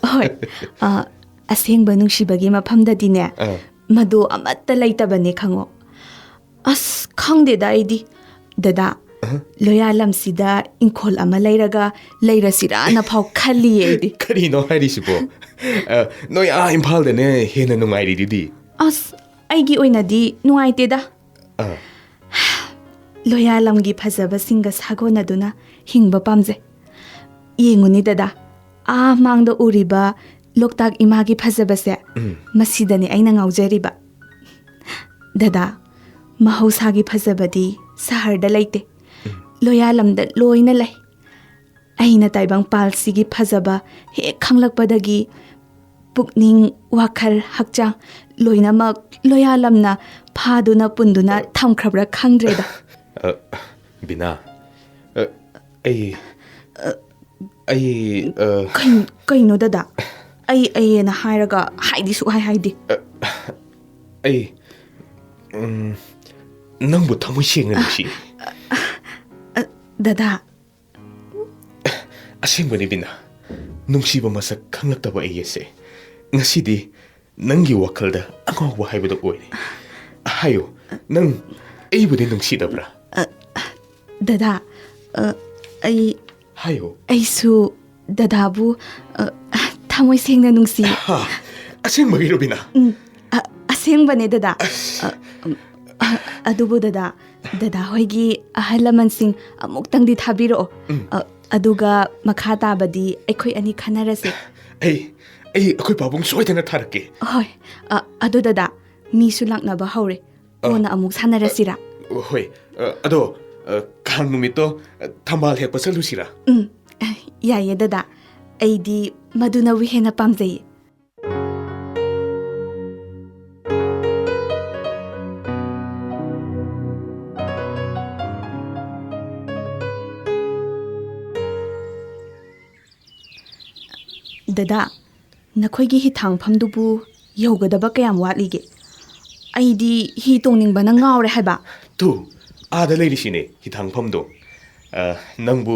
ꯍꯣꯏ, ꯑ, ꯑꯁꯦꯡꯕ ꯅꯨꯡꯁꯤꯕꯒꯤ ꯃꯐꯝꯗꯗꯤꯅꯦ, ꯑ꯫ ꯃꯗꯨ ꯑꯃꯠꯇ ꯂꯩꯇꯕꯅꯦ ꯈꯪꯉꯣ꯫ ꯑꯁ, ꯈꯪꯗꯦꯗ ꯑꯩꯗꯤ꯫ ꯗꯗꯥ, ꯑꯍ꯫ ꯂꯣꯌꯥꯂꯝꯁꯤꯗ ꯏꯪꯈꯣꯜ ꯑꯃ ꯂꯩꯔꯒ ꯂꯩꯔꯁꯤꯔꯥꯅ ꯐꯥꯎ ꯈꯜꯂꯤꯌꯦ ꯑꯩꯗꯤ꯫ ꯀꯔꯤꯅꯣ ꯍꯥꯏꯔꯤꯁꯤꯕꯣ? ꯑ, ꯅꯣꯏ ꯑꯥ ꯏꯝꯐꯥꯜꯗꯅꯦ ꯍꯦꯟꯅ ꯅꯨꯡꯉꯥꯏꯔꯤꯗꯨꯗꯤ꯫ ꯑꯁ, ꯑꯩꯒꯤ ꯑꯣꯏꯅꯗꯤ ꯅꯨꯡꯉꯥꯏꯇꯦꯗ꯫ ꯑ, ꯂꯣꯌꯥꯂꯝꯒꯤ ꯐꯖꯕꯁꯤꯡꯒ ꯁꯥꯒꯣꯟꯅꯗꯨꯅ ꯍꯤꯡꯕ ꯄꯥꯝꯖꯩ꯫ ꯌꯦꯡꯉꯨꯅꯤ ꯗꯗꯥ, ꯑꯥ ꯃꯥꯡꯗ ꯎꯔꯤꯕ ꯂꯣꯛꯇꯥꯛ ꯏꯃꯥꯒꯤ ꯐꯖꯕꯁꯦ, ꯎꯝ꯫ ꯃꯁꯤꯗꯅꯤ ꯑꯩꯅ ꯉꯥꯎꯖꯔꯤꯕ꯫ ꯗꯗꯥ, ꯃꯍꯧꯁꯥꯒꯤ ꯐꯖꯕꯗꯤ ꯁꯍꯔꯗ ꯂꯩꯇꯦ꯫ ꯂꯣꯌꯥꯂꯝꯗ ꯂꯣꯏꯅ ꯂꯩ꯫ ꯑꯩꯅ ꯇꯥꯏꯕꯪꯄꯥꯜꯁꯤꯒꯤ ꯐꯖꯕ ꯍꯦꯛ ꯈꯪꯂꯛꯄꯗꯒꯤ ꯄꯨꯛꯅꯤꯡ, ꯋꯥꯈꯜ, ꯍꯛꯆꯥꯡ ꯂꯣꯏꯅꯃꯛ ꯂꯣꯌꯥꯂꯝꯅ ꯐꯥꯗꯨꯅ ꯄꯨꯟꯗꯨꯅ ꯊꯝꯈ꯭ꯔꯕ꯭ꯔꯥ ꯈꯪꯗ꯭ꯔꯦꯗ꯫ ꯑ, ꯕꯤꯅꯥ, ꯑ, ꯑꯩ, ꯑꯩ, ꯑ, ꯀꯩ-, ꯀꯩꯅꯣ ꯗꯗꯥ? ꯑꯩ, ꯑꯩꯅ ꯍꯥꯏꯔꯒ ꯍꯥꯏꯗꯤ ꯁꯨꯛꯍꯥꯏ ꯍꯥꯏꯗꯦ꯫ ꯑ, ꯑꯩ, ꯎꯝ, ꯅꯪꯕꯨ ꯊꯃꯣꯏ ꯁꯦꯡꯅ ꯅꯨꯡꯁꯤ꯫ ꯑ, ꯗꯗꯥ꯫ ꯑꯁꯦꯡꯕꯅꯤ ꯕꯤꯅꯥ, ꯅꯨꯡꯁꯤꯕ ꯃꯁꯛ ꯈꯪꯂꯛꯇꯕ ꯑꯩ ꯑꯁꯦ ꯉꯁꯤꯗꯤ ꯅꯪꯒꯤ ꯋꯥꯈꯜꯗ ꯑꯉꯥꯎꯕ ꯍꯥꯏꯕꯗꯨ ꯑꯣꯏꯔꯦ꯫ ꯍꯥꯏꯌꯨ, ꯅꯪ ꯑꯩꯕꯨꯗꯤ ꯅꯨꯡꯁꯤꯗꯕ꯭ꯔꯥ? ꯑ, ꯗꯗꯥ, ꯑ, ꯑꯩ ꯍꯥꯏꯌꯨ꯫ ꯑꯩꯁꯨ ꯗꯗꯥꯕꯨ, ꯑ, ꯊꯃꯣꯏ ꯁꯦꯡꯅ ꯅꯨꯡꯁꯤ꯫ ꯍꯥ? ꯑꯁꯦꯡꯕꯒꯤꯔꯣ ꯕꯤꯅꯥ? ꯎꯝ, ꯑ, ꯑꯁꯦꯡꯕꯅꯦ ꯗꯗꯥ꯫ ꯑꯁ꯫ ꯑ, ꯎꯝ, ꯑ, ꯑꯗꯨꯕꯨ ꯗꯗꯥ, ꯗꯗꯥ ꯍꯣꯏꯒꯤ ꯑꯍꯜ ꯂꯃꯟꯁꯤꯡ ꯑꯃꯨꯛꯇꯪꯗꯤ ꯊꯥꯕꯤꯔꯛꯑꯣ꯫ ꯎꯝ꯫ ꯑ, ꯑꯗꯨꯒ ꯃꯈꯥ ꯇꯥꯕꯗꯤ ꯑꯩꯈꯣꯏ ꯑꯅꯤ ꯈꯟꯅꯔꯁꯦ꯫ ꯑꯩ, ꯑꯩ ꯑꯩꯈꯣꯏ ꯄꯥꯕꯨꯡ ꯁꯣꯏꯗꯅ ꯊꯥꯔꯛꯀꯦ꯫ ꯍꯣꯏ, ꯑ, ꯑꯗꯨ ꯗꯗꯥ, ꯃꯤꯁꯨ ꯂꯥꯛꯅꯕ ꯍꯧꯔꯦ꯫ ꯑ, ꯀꯣꯟꯅ ꯑꯃꯨꯛ ꯁꯥꯟꯅꯔꯁꯤꯔꯥ? ꯑ, ꯍꯣꯏ, ꯑ, ꯑꯗꯣ, ꯑ, ꯀꯥꯡ ꯅꯨꯃꯤꯠꯇꯣ, ꯑ, ꯊꯝꯕꯥꯜ ꯍꯦꯛꯄ ꯆꯠꯂꯨꯁꯤꯔꯥ? ꯎꯝ, ꯑ, ꯌꯥꯏꯌꯦ ꯗꯗꯥ꯫ ꯑꯩꯗꯤ ꯃꯗꯨꯅꯕꯨ ꯍꯦꯟꯅ ꯄꯥꯝꯖꯩꯌꯦ꯫ ꯗꯗꯥ, ꯅꯈꯣꯏꯒꯤ ꯍꯤꯊꯥꯡꯐꯝꯗꯨꯕꯨ ꯌꯧꯒꯗꯕ ꯀꯌꯥꯝ ꯋꯥꯠꯂꯤꯒꯦ? ꯑꯩꯗꯤ ꯍꯤ ꯇꯣꯡꯅꯤꯡꯕꯅ ꯉꯥꯎꯔꯦ ꯍꯥꯏꯕ꯫ ꯇꯨ, ꯑꯥꯗ ꯂꯩꯔꯤꯁꯤꯅꯦ ꯍꯤꯊꯥꯡꯐꯝꯗꯣ꯫ ꯑ, ꯅꯪꯕꯨ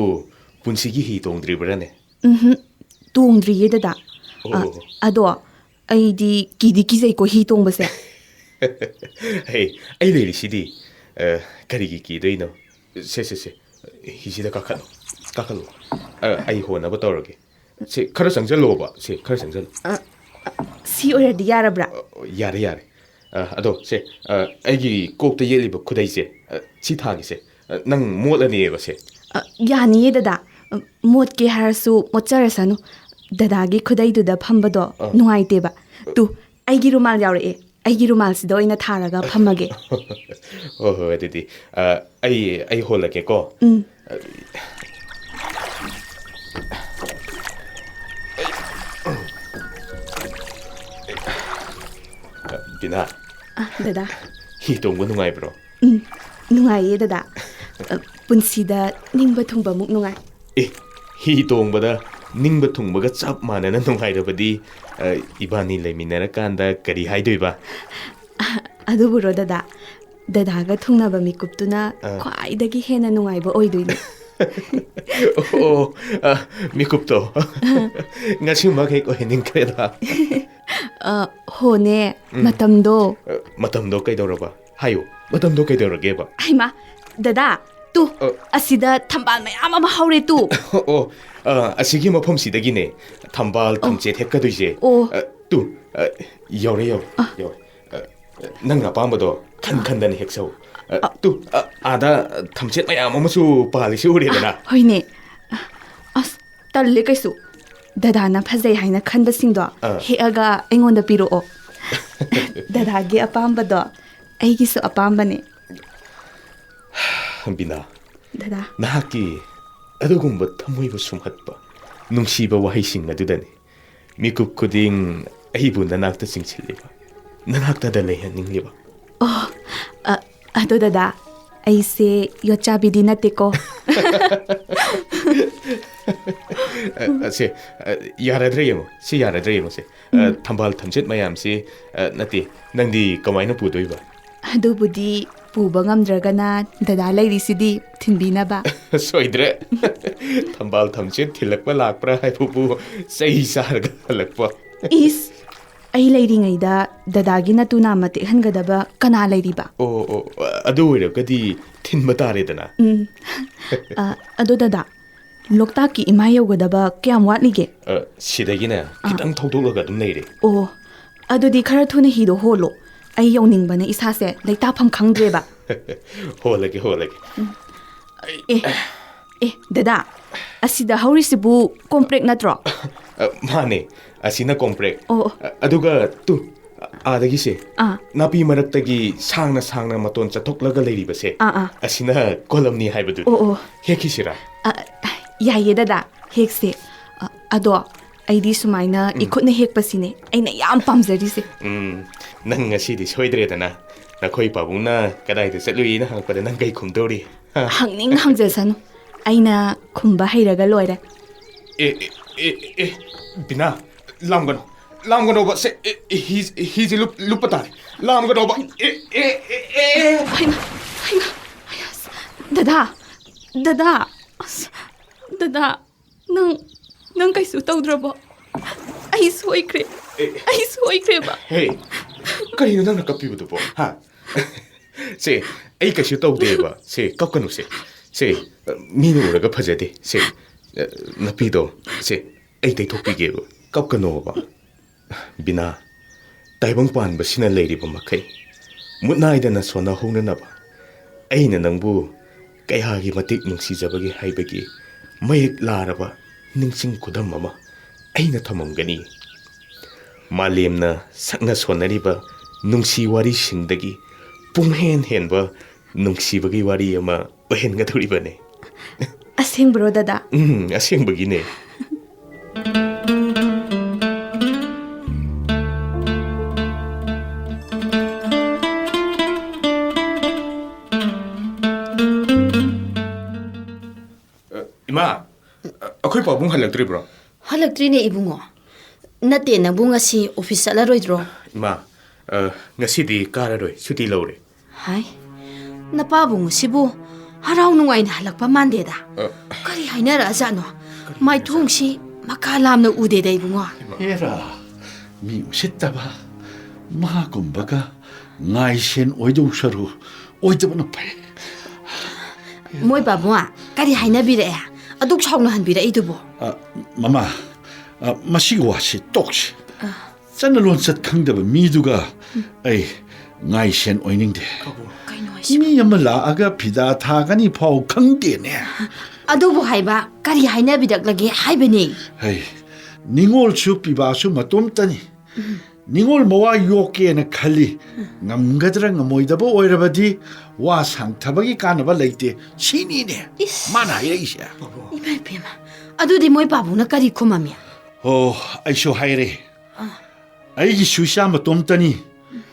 ꯄꯨꯟꯁꯤꯒꯤ ꯍꯤ ꯇꯣꯡꯗ꯭ꯔꯤꯕ꯭ꯔꯥꯅꯦ? ꯎꯝꯍꯨꯝ, ꯇꯣꯡꯗ꯭ꯔꯤꯌꯦ ꯗꯗꯥ꯫ ꯑꯣ꯫ ꯑ, ꯑꯗꯣ ꯑꯩꯗꯤ ꯀꯤꯗꯤ ꯀꯤꯖꯩꯀꯣ ꯍꯤ ꯇꯣꯡꯕꯁꯦ꯫ ꯍꯦ, ꯑꯩ ꯂꯩꯔꯤꯁꯤꯗꯤ꯫ ꯑ, ꯀꯔꯤꯒꯤ ꯀꯤꯗꯣꯏꯅꯣ? ꯁꯦ, ꯁꯦ, ꯁꯦ, ꯍꯤꯁꯤꯗ ꯀꯥꯈꯠꯂꯣ, ꯀꯥꯈꯠꯂꯣ꯫ ꯑ, ꯑꯩ ꯍꯣꯟꯅꯕ ꯇꯧꯔꯒꯦ꯫ ꯁꯦ, ꯈꯔ ꯆꯪꯁꯤꯜꯂꯣꯕ, ꯁꯦ, ꯈꯔ ꯆꯪꯁꯤꯜꯂꯣ꯫ ꯑ, ꯁꯤ ꯑꯣꯏꯔꯗꯤ ꯌꯥꯔꯕ꯭ꯔꯥ? ꯑ, ꯌꯥꯔꯦ, ꯌꯥꯔꯦ꯫ ꯑ, ꯑꯗꯣ, ꯁꯦ, ꯑ, ꯑꯩꯒꯤ ꯀꯣꯛꯇ ꯌꯦꯠꯂꯤꯕ ꯈꯨꯗꯩꯁꯦ, ꯑ, ꯁꯤ ꯊꯥꯒꯦꯁꯦ꯫ ꯑ, ꯅꯪ ꯃꯣꯠꯂꯅꯦꯕ, ꯁꯦ꯫ ꯑ, ꯌꯥꯅꯤꯌꯦ ꯗꯗꯥ꯫ ꯑ, ꯃꯣꯠꯀꯦ ꯍꯥꯏꯔꯁꯨ ꯃꯣꯠꯆꯔꯁꯅꯨ꯫ ꯗꯗꯥꯒꯤ ꯈꯨꯗꯩꯗꯨꯗ ꯐꯝꯕꯗꯣ ꯑ꯫ ꯅꯨꯡꯉꯥꯏꯇꯦꯕ꯫ ꯇꯨ, ꯑꯩꯒꯤ ꯔꯨꯃꯥꯜ ꯌꯥꯎꯔꯛꯑꯦ꯫ ꯑꯩꯒꯤ ꯔꯨꯃꯥꯜꯁꯤꯗ ꯑꯣꯏꯅ ꯊꯥꯔꯒ ꯐꯝꯃꯒꯦ꯫ ꯍꯣꯏ, ꯍꯣꯏ, ꯑꯗꯨꯗꯤ, ꯑ, ꯑꯩ, ꯑꯩ ꯍꯣꯜꯂꯒꯦꯀꯣ꯫ ꯎꯝ꯫ ꯕꯤꯅꯥ꯫ ꯑ, ꯗꯗꯥ꯫ ꯍꯤ ꯇꯣꯡꯕ ꯅꯨꯡꯉꯥꯏꯕ꯭ꯔꯣ? ꯎꯝ, ꯅꯨꯡꯉꯥꯏꯌꯦ, ꯗꯗꯥ꯫ ꯑ, ꯄꯨꯟꯁꯤꯗ ꯅꯤꯡꯕ ꯊꯨꯡꯕꯃꯨꯛ ꯅꯨꯡꯉꯥꯏ꯫ ꯑꯦ, ꯍꯤ ꯇꯣꯡꯕꯗ ꯅꯤꯡꯕ ꯊꯨꯡꯕꯒ ꯆꯞ ꯃꯥꯟꯅꯅ ꯅꯨꯡꯉꯥꯏꯔꯕꯗꯤ, ꯑ, ꯏꯕꯥꯅꯤ ꯂꯩꯃꯤꯟꯅꯔꯀꯥꯟꯗ ꯀꯔꯤ ꯍꯥꯏꯗꯣꯏꯕ? ꯑ, ꯑꯗꯨꯕꯨꯔꯣ, ꯗꯗꯥ? ꯗꯗꯥꯒ ꯊꯨꯡꯅꯕ ꯃꯤꯀꯨꯞꯇꯨꯅ ꯑ꯫ ꯈ꯭ꯋꯥꯏꯗꯒꯤ ꯍꯦꯟꯅ ꯅꯨꯡꯉꯥꯏꯕ ꯑꯣꯏꯗꯣꯏꯅꯤ꯫ ꯑꯣ, ꯑ, ꯃꯤꯀꯨꯞꯇꯣ꯫ ꯉꯁꯤꯃꯛ ꯍꯦꯛ ꯑꯣꯏꯍꯟꯅꯤꯡꯈ꯭ꯔꯦꯗ꯫ ꯑ, ꯍꯣꯅꯦ, ꯎꯝ꯫ ꯃꯇꯝꯗꯣ꯫ ꯑ, ꯃꯇꯝꯗꯣ ꯀꯩꯗꯧꯔꯕ? ꯍꯥꯏꯌꯨ, ꯃꯇꯝꯗꯣ ꯀꯩꯗꯧꯔꯒꯦꯕ? ꯍꯩꯃꯥ, ꯗꯗꯥ, ꯇꯨ, ꯑ꯫ ꯑꯁꯤꯗ ꯊꯝꯕꯥꯜ ꯃꯌꯥꯝ ꯑꯃ ꯍꯧꯔꯦ, ꯇꯨ꯫ ꯑꯣ, ꯑ, ꯑꯁꯤꯒꯤ ꯃꯐꯝꯁꯤꯗꯒꯤꯅꯦ ꯊꯝꯕꯥꯜ ꯑꯣ꯫ ꯊꯝꯆꯦꯠ ꯍꯦꯛꯀꯗꯣꯏꯁꯦ꯫ ꯑꯣ꯫ ꯑ, ꯇꯨ, ꯑ, ꯌꯧꯔꯦ, ꯌꯧꯔꯦ, ꯑ꯫ ꯌꯧꯔꯦ꯫ ꯑ, ꯅꯪ ꯑꯄꯥꯝꯕꯗꯣ ꯈꯟ ꯈꯟꯗꯅ ꯍꯦꯛꯆꯧ꯫ ꯑ, ꯑ꯫ ꯇꯨ, ꯑ, ꯑꯥꯗ ꯊꯝꯆꯦꯠ ꯃꯌꯥꯝ ꯑꯃꯁꯨ ꯄꯥꯜꯂꯤꯁꯤ ꯎꯔꯦꯗꯅ? ꯑ, ꯍꯣꯏꯅꯦ꯫ ꯑꯁ, ꯇꯜꯂꯦ ꯀꯩꯁꯨ꯫ ꯗꯗꯥꯅ ꯐꯖꯩ ꯍꯥꯏꯅ ꯈꯟꯕꯁꯤꯡꯗꯣ ꯑ꯫ ꯍꯦꯛꯑꯒ ꯑꯩꯉꯣꯟꯗ ꯄꯤꯔꯛꯑꯣ꯫ ꯗꯗꯥꯒꯤ ꯑꯄꯥꯝꯕꯗꯣ ꯑꯩꯒꯤꯁꯨ ꯑꯄꯥꯝꯕꯅꯦ꯫ ꯕꯤꯅꯥ, ꯗꯗꯥ꯫ ꯅꯍꯥꯛꯀꯤ ꯑꯗꯨꯒꯨꯝꯕ ꯊꯃꯣꯏꯕꯨ ꯁꯨꯝꯍꯠꯄ ꯅꯨꯡꯁꯤꯕ ꯋꯥꯍꯩꯁꯤꯡ ꯑꯗꯨꯗꯅꯤ ꯃꯤꯀꯨꯞ ꯈꯨꯗꯤꯡ ꯑꯩꯕꯨ ꯅꯅꯥꯛꯇ ꯆꯤꯡꯁꯤꯜꯂꯤꯕ, ꯅꯅꯥꯛꯇꯗ ꯂꯩꯍꯟꯅꯤꯡꯂꯤꯕ꯫ ꯑꯣ, ꯑ, ꯑꯗꯣ ꯗꯗꯥ, ꯑꯩꯁꯦ ꯌꯣꯠꯆꯥꯕꯤꯗꯤ ꯅꯠꯇꯦꯀꯣ꯫ ꯑ, ꯑꯁꯦ, ꯑ, ꯌꯥꯔꯗ꯭ꯔꯥ ꯌꯦꯡꯉꯣ, ꯁꯤ ꯌꯥꯔꯗ꯭ꯔꯥ ꯌꯦꯡꯉꯣꯁꯦ꯫ ꯑ, ꯎꯝ꯫ ꯊꯝꯕꯥꯜ ꯊꯝꯆꯦꯠ ꯃꯌꯥꯝꯁꯤ, ꯑ, ꯅꯠꯇꯦ, ꯅꯪꯗꯤ ꯀꯃꯥꯏꯅ ꯄꯨꯗꯣꯏꯕ? ꯑꯗꯨꯕꯨꯗꯤ ꯄꯨꯕ ꯉꯝꯗ꯭ꯔꯒꯅ ꯗꯗꯥ ꯂꯩꯔꯤꯁꯤꯗꯤ ꯊꯤꯟꯕꯤꯅꯕ꯫ ꯁꯣꯏꯗ꯭ꯔꯦ꯫ ꯊꯝꯕꯥꯜ ꯊꯝꯆꯦꯠ ꯊꯤꯜꯂꯛꯄ ꯂꯥꯛꯄ꯭ꯔꯥ ꯍꯥꯏꯕꯕꯨ ꯆꯩ ꯆꯥꯔꯒ ꯍꯜꯂꯛꯄ꯫ ꯏꯁ, ꯑꯩ ꯂꯩꯔꯤꯉꯩꯗ ꯗꯗꯥꯒꯤ ꯅꯇꯨ ꯅꯥꯝꯃ ꯇꯦꯛꯍꯟꯒꯗꯕ ꯀꯅꯥ ꯂꯩꯔꯤꯕ? ꯑꯣ, ꯑꯣ, ꯑꯗꯨ ꯑꯣꯏꯔꯒꯗꯤ ꯊꯤꯟꯕ ꯇꯥꯔꯦꯗꯅ꯫ ꯎꯝ꯫ ꯑ, ꯑꯗꯣ ꯗꯗꯥ, ꯂꯣꯛꯇꯥꯛꯀꯤ ꯏꯃꯥ ꯌꯧꯒꯗꯕ ꯀꯌꯥꯝ ꯋꯥꯠꯂꯤꯒꯦ? ꯑ, ꯁꯤꯗꯒꯤꯅꯦ ꯑꯥ꯫ ꯈꯤꯇꯪ ꯊꯧꯗꯣꯛꯂꯒ ꯑꯗꯨꯝ ꯂꯩꯔꯦ꯫ ꯑꯣ, ꯑꯗꯨꯗꯤ ꯈꯔ ꯊꯨꯅ ꯍꯤꯗꯣ ꯍꯣꯜꯂꯣ꯫ ꯑꯩ ꯌꯧꯅꯤꯡꯕꯅ ꯏꯁꯥꯁꯦ ꯂꯩꯇꯥꯐꯝ ꯈꯪꯗ꯭ꯔꯦꯕ꯫ ꯍꯣꯜꯂꯒꯦ, ꯍꯣꯜꯂꯒꯦ꯫ ꯎꯝ꯫ ꯑꯦ, ꯑꯦ, ꯗꯗꯥ, ꯑꯁꯤꯗ ꯍꯧꯔꯤꯁꯤꯕꯨ ꯀꯣꯝꯄ꯭ꯔꯦꯛ ꯅꯠꯇ꯭ꯔꯣ? ꯑ, ꯃꯥꯅꯦ, ꯑꯁꯤꯅ ꯀꯣꯝꯄ꯭ꯔꯦꯛ꯫ ꯑꯣ, ꯑꯣ꯫ ꯑ, ꯑꯗꯨꯒ ꯇꯨ, ꯑ, ꯑꯥꯗꯒꯤꯁꯦ, ꯑꯥ꯫ ꯅꯥꯄꯤ ꯃꯔꯛꯇꯒꯤ ꯁꯥꯡꯅ ꯁꯥꯡꯅ ꯃꯇꯣꯟ ꯆꯠꯊꯣꯛꯂꯒ ꯂꯩꯔꯤꯕꯁꯦ, ꯑꯥ, ꯑꯥ꯫ ꯑꯁꯤꯅ ꯀꯣꯂꯝꯅꯤ ꯍꯥꯏꯕꯗꯨꯅꯤ꯫ ꯑꯣ, ꯑꯣ꯫ ꯍꯦꯛꯈꯤꯁꯤꯔꯥ? ꯑ, ꯌꯥꯏꯌꯦ ꯗꯗꯥ, ꯍꯦꯛꯁꯦ꯫ ꯑ, ꯑꯗꯣ ꯑꯩꯗꯤ ꯁꯨꯃꯥꯏꯅ ꯎꯝ꯫ ꯏꯈꯨꯠꯅ ꯍꯦꯛꯄꯁꯤꯅꯦ ꯑꯩꯅ ꯌꯥꯝ ꯄꯥꯝꯖꯔꯤꯁꯦ꯫ ꯎꯝ, ꯅꯪ ꯉꯁꯤꯗꯤ ꯁꯣꯏꯗ꯭ꯔꯦꯗꯅ꯫ ꯅꯈꯣꯏ ꯄꯥꯕꯨꯡꯅ ꯀꯗꯥꯏꯗ ꯆꯠꯂꯨꯏꯅ ꯍꯪꯉꯛꯄꯗ ꯅꯪ ꯀꯩ ꯈꯨꯝꯗꯧꯔꯤ? ꯍꯥ? ꯍꯪꯅꯤꯡ ꯍꯪꯖꯁꯅꯨ, ꯑꯩꯅ ꯈꯨꯝꯕ ꯍꯩꯔꯒ ꯂꯣꯏꯔꯦ꯫ ꯑꯦ, ꯑꯦ, ꯑꯦ, ꯑꯦ, ꯕꯤꯅꯥ, ꯂꯥꯝꯒꯅꯨ, ꯂꯥꯝꯒꯅꯣꯕ꯫ ꯁꯦ, ꯑꯦ, ꯑꯦ, ꯍꯤ-, ꯍꯤꯁꯦ ꯂꯨꯞ-, ꯂꯨꯞꯄ ꯇꯥꯔꯦ꯫ ꯂꯥꯝꯒꯅꯣꯕ꯫ ꯑꯦ, ꯑꯦ, ꯑꯦ, ꯑꯦ꯫ ꯍꯩꯃꯥ, ꯍꯩꯃꯥ, ꯍꯩꯃꯥ, ꯑꯁ, ꯗꯗꯥ, ꯗꯗꯥ, ꯑꯁ, ꯗꯗꯥ, ꯅꯪ, ꯅꯪ ꯀꯩꯁꯨ ꯇꯧꯗ꯭ꯔꯕꯣ? ꯑꯩ ꯁꯣꯏꯈ꯭ꯔꯦ꯫ ꯑꯦ꯫ ꯑꯩ ꯁꯣꯏꯈ꯭ꯔꯦꯕ꯫ ꯍꯦ, ꯀꯔꯤꯅꯣ ꯅꯪꯅ ꯀꯞꯄꯤꯕꯗꯨꯕꯣ? ꯍꯥ? ꯁꯦ, ꯑꯩ ꯀꯩꯁꯨ ꯇꯧꯗꯦꯕ꯫ ꯁꯦ, ꯀꯞꯀꯅꯨ ꯁꯦ꯫ ꯁꯦ, ꯃꯤꯅ ꯎꯔꯒ ꯐꯖꯗꯦ꯫ ꯁꯦ, ꯅꯥꯄꯤꯗꯣ, ꯁꯦ, ꯑꯩ ꯇꯩꯊꯣꯛꯄꯤꯒꯦꯕ꯫ ꯀꯞꯀꯅꯣꯕ꯫ ꯕꯤꯅꯥ, ꯇꯥꯏꯕꯪ ꯄꯥꯟꯕꯁꯤꯅ ꯂꯩꯔꯤꯕ ꯃꯈꯩ ꯃꯨꯠꯅꯥꯏꯗꯅ ꯁꯣꯟꯅꯍꯧꯅꯅꯕ ꯑꯩꯅ ꯅꯪꯕꯨ ꯀꯌꯥꯒꯤ ꯃꯇꯤꯛ ꯅꯨꯡꯁꯤꯖꯕꯒꯦ ꯍꯥꯏꯕꯒꯤ ꯃꯌꯦꯛ ꯂꯥꯔꯕ ꯅꯤꯡꯁꯤꯡ ꯈꯨꯗꯝ ꯑꯃ ꯑꯩꯅ ꯊꯝꯃꯝꯒꯅꯤ꯫ ꯃꯥꯂꯦꯝꯅ ꯁꯛꯅ ꯁꯣꯟꯅꯔꯤꯕ ꯅꯨꯡꯁꯤ ꯋꯥꯔꯤꯁꯤꯡꯗꯒꯤ ꯄꯨꯡꯍꯦꯟ ꯍꯦꯟꯕ ꯅꯨꯡꯁꯤꯕꯒꯤ ꯋꯥꯔꯤ ꯑꯃ ꯑꯣꯏꯍꯟꯒꯗꯧꯔꯤꯕꯅꯦ꯫ ꯑꯁꯦꯡꯕ꯭ꯔꯣ, ꯗꯗꯥ? ꯎꯝ, ꯑꯁꯦꯡꯕꯒꯤꯅꯦ꯫ ꯑ, ꯏꯃꯥ, ꯑ, ꯑꯩꯈꯣꯏ ꯄꯥꯕꯨꯡ ꯍꯜꯂꯛꯇ꯭ꯔꯤꯕ꯭ꯔꯣ? ꯍꯜꯂꯛꯇ꯭ꯔꯤꯅꯦ, ꯏꯕꯨꯡꯉꯣ꯫ ꯅꯠꯇꯦ, ꯅꯕꯨꯡ ꯉꯁꯤ ꯑꯣꯐꯤꯁ ꯆꯠꯂꯔꯣꯏꯗ꯭ꯔꯣ? ꯏꯃꯥ, ꯑ, ꯉꯁꯤꯗꯤ ꯀꯥꯔꯔꯣꯏ, ꯁꯨꯇꯤ ꯂꯧꯔꯦ꯫ ꯍꯥꯏ, ꯅꯄꯥꯕꯨ ꯉꯁꯤꯕꯨ ꯍꯔꯥꯎ ꯅꯨꯡꯉꯥꯏꯅ ꯍꯜꯂꯛꯄ ꯃꯥꯟꯗꯦꯗ꯫ ꯑ꯫ ꯀꯔꯤ ꯍꯥꯏꯅꯔꯛꯑꯖꯥꯠꯅꯣ? ꯀꯔꯤ ꯃꯥꯏꯊꯣꯡꯁꯤ ꯃꯀꯥ ꯂꯥꯝꯅ ꯎꯗꯦꯗ, ꯏꯕꯨꯡꯉꯣ꯫ ꯍꯦꯔꯥ, ꯃꯤ ꯎꯁꯤꯠꯇꯕ, ꯃꯥꯒꯨꯝꯕꯒ ꯉꯥꯏꯁꯦꯟ ꯑꯣꯏꯗꯧ ꯁꯔꯨ ꯑꯣꯏꯗꯕꯅ ꯐꯩ꯫ ꯃꯣꯏ ꯕꯥꯕꯨ ꯀꯔꯤ ꯍꯥꯏꯅꯕꯤꯔꯛꯑꯦ? ꯑꯗꯨꯛ ꯁꯥꯎꯅ ꯍꯟꯕꯤꯔꯛꯏꯗꯨꯕꯨ? ꯑ, ꯃꯃꯥ, ꯑ, ꯃꯁꯤꯒꯤ ꯋꯥꯁꯤ ꯇꯣꯛꯁꯤ꯫ ꯑ꯫ ꯆꯠꯅ ꯂꯣꯟꯆꯠ ꯈꯪꯗꯕ ꯃꯤꯗꯨꯒ ꯑꯩ ꯉꯥꯏꯁꯦꯟ ꯑꯣꯏꯅꯤꯡꯗꯦ꯫ ꯀꯩꯅꯣ ꯍꯥꯏꯁꯤꯕꯣ? ꯃꯤ ꯑꯃ ꯂꯥꯛꯑꯒ ꯐꯤꯗꯥ ꯊꯥꯒꯅꯤ ꯐꯥꯎ ꯈꯪꯗꯦꯅꯦ꯫ ꯑꯗꯨꯕꯨ ꯍꯥꯏꯕ, ꯀꯔꯤ ꯍꯥꯏꯅꯕꯤꯔꯛꯂꯒꯦ ꯍꯥꯏꯕꯅꯦ? ꯍꯩ, ꯅꯤꯉꯣꯜꯁꯨ ꯄꯤꯕꯥꯁꯨ ꯃꯇꯣꯝꯇꯅꯤ꯫ ꯅꯤꯉꯣꯜ ꯃꯋꯥ ꯌꯣꯛꯀꯦꯅ ꯈꯜꯂꯤ꯫ ꯉꯝꯒꯗ꯭ꯔꯥ ꯉꯝꯃꯣꯏꯗꯕ ꯑꯣꯏꯔꯕꯗꯤ ꯋꯥ ꯁꯥꯡꯊꯕꯒꯤ ꯀꯥꯟꯅꯕ ꯂꯩꯇꯦ꯫ ꯁꯤꯅꯤꯅꯦ ꯏꯁ꯫ ꯃꯥꯅ ꯍꯥꯏꯔꯛꯏꯁꯦ꯫ ꯏꯃꯥ ꯏꯕꯦꯝꯃ, ꯑꯗꯨꯗꯤ ꯃꯣꯏ ꯄꯥꯕꯨꯡꯅ ꯀꯔꯤ ꯈꯨꯝꯃꯝꯃꯤ? ꯑꯣ, ꯑꯩꯁꯨ ꯍꯥꯏꯔꯦ꯫ ꯑꯥ꯫ ꯑꯩꯒꯤꯁꯨ ꯏꯆꯥ ꯃꯇꯣꯝꯇꯅꯤ꯫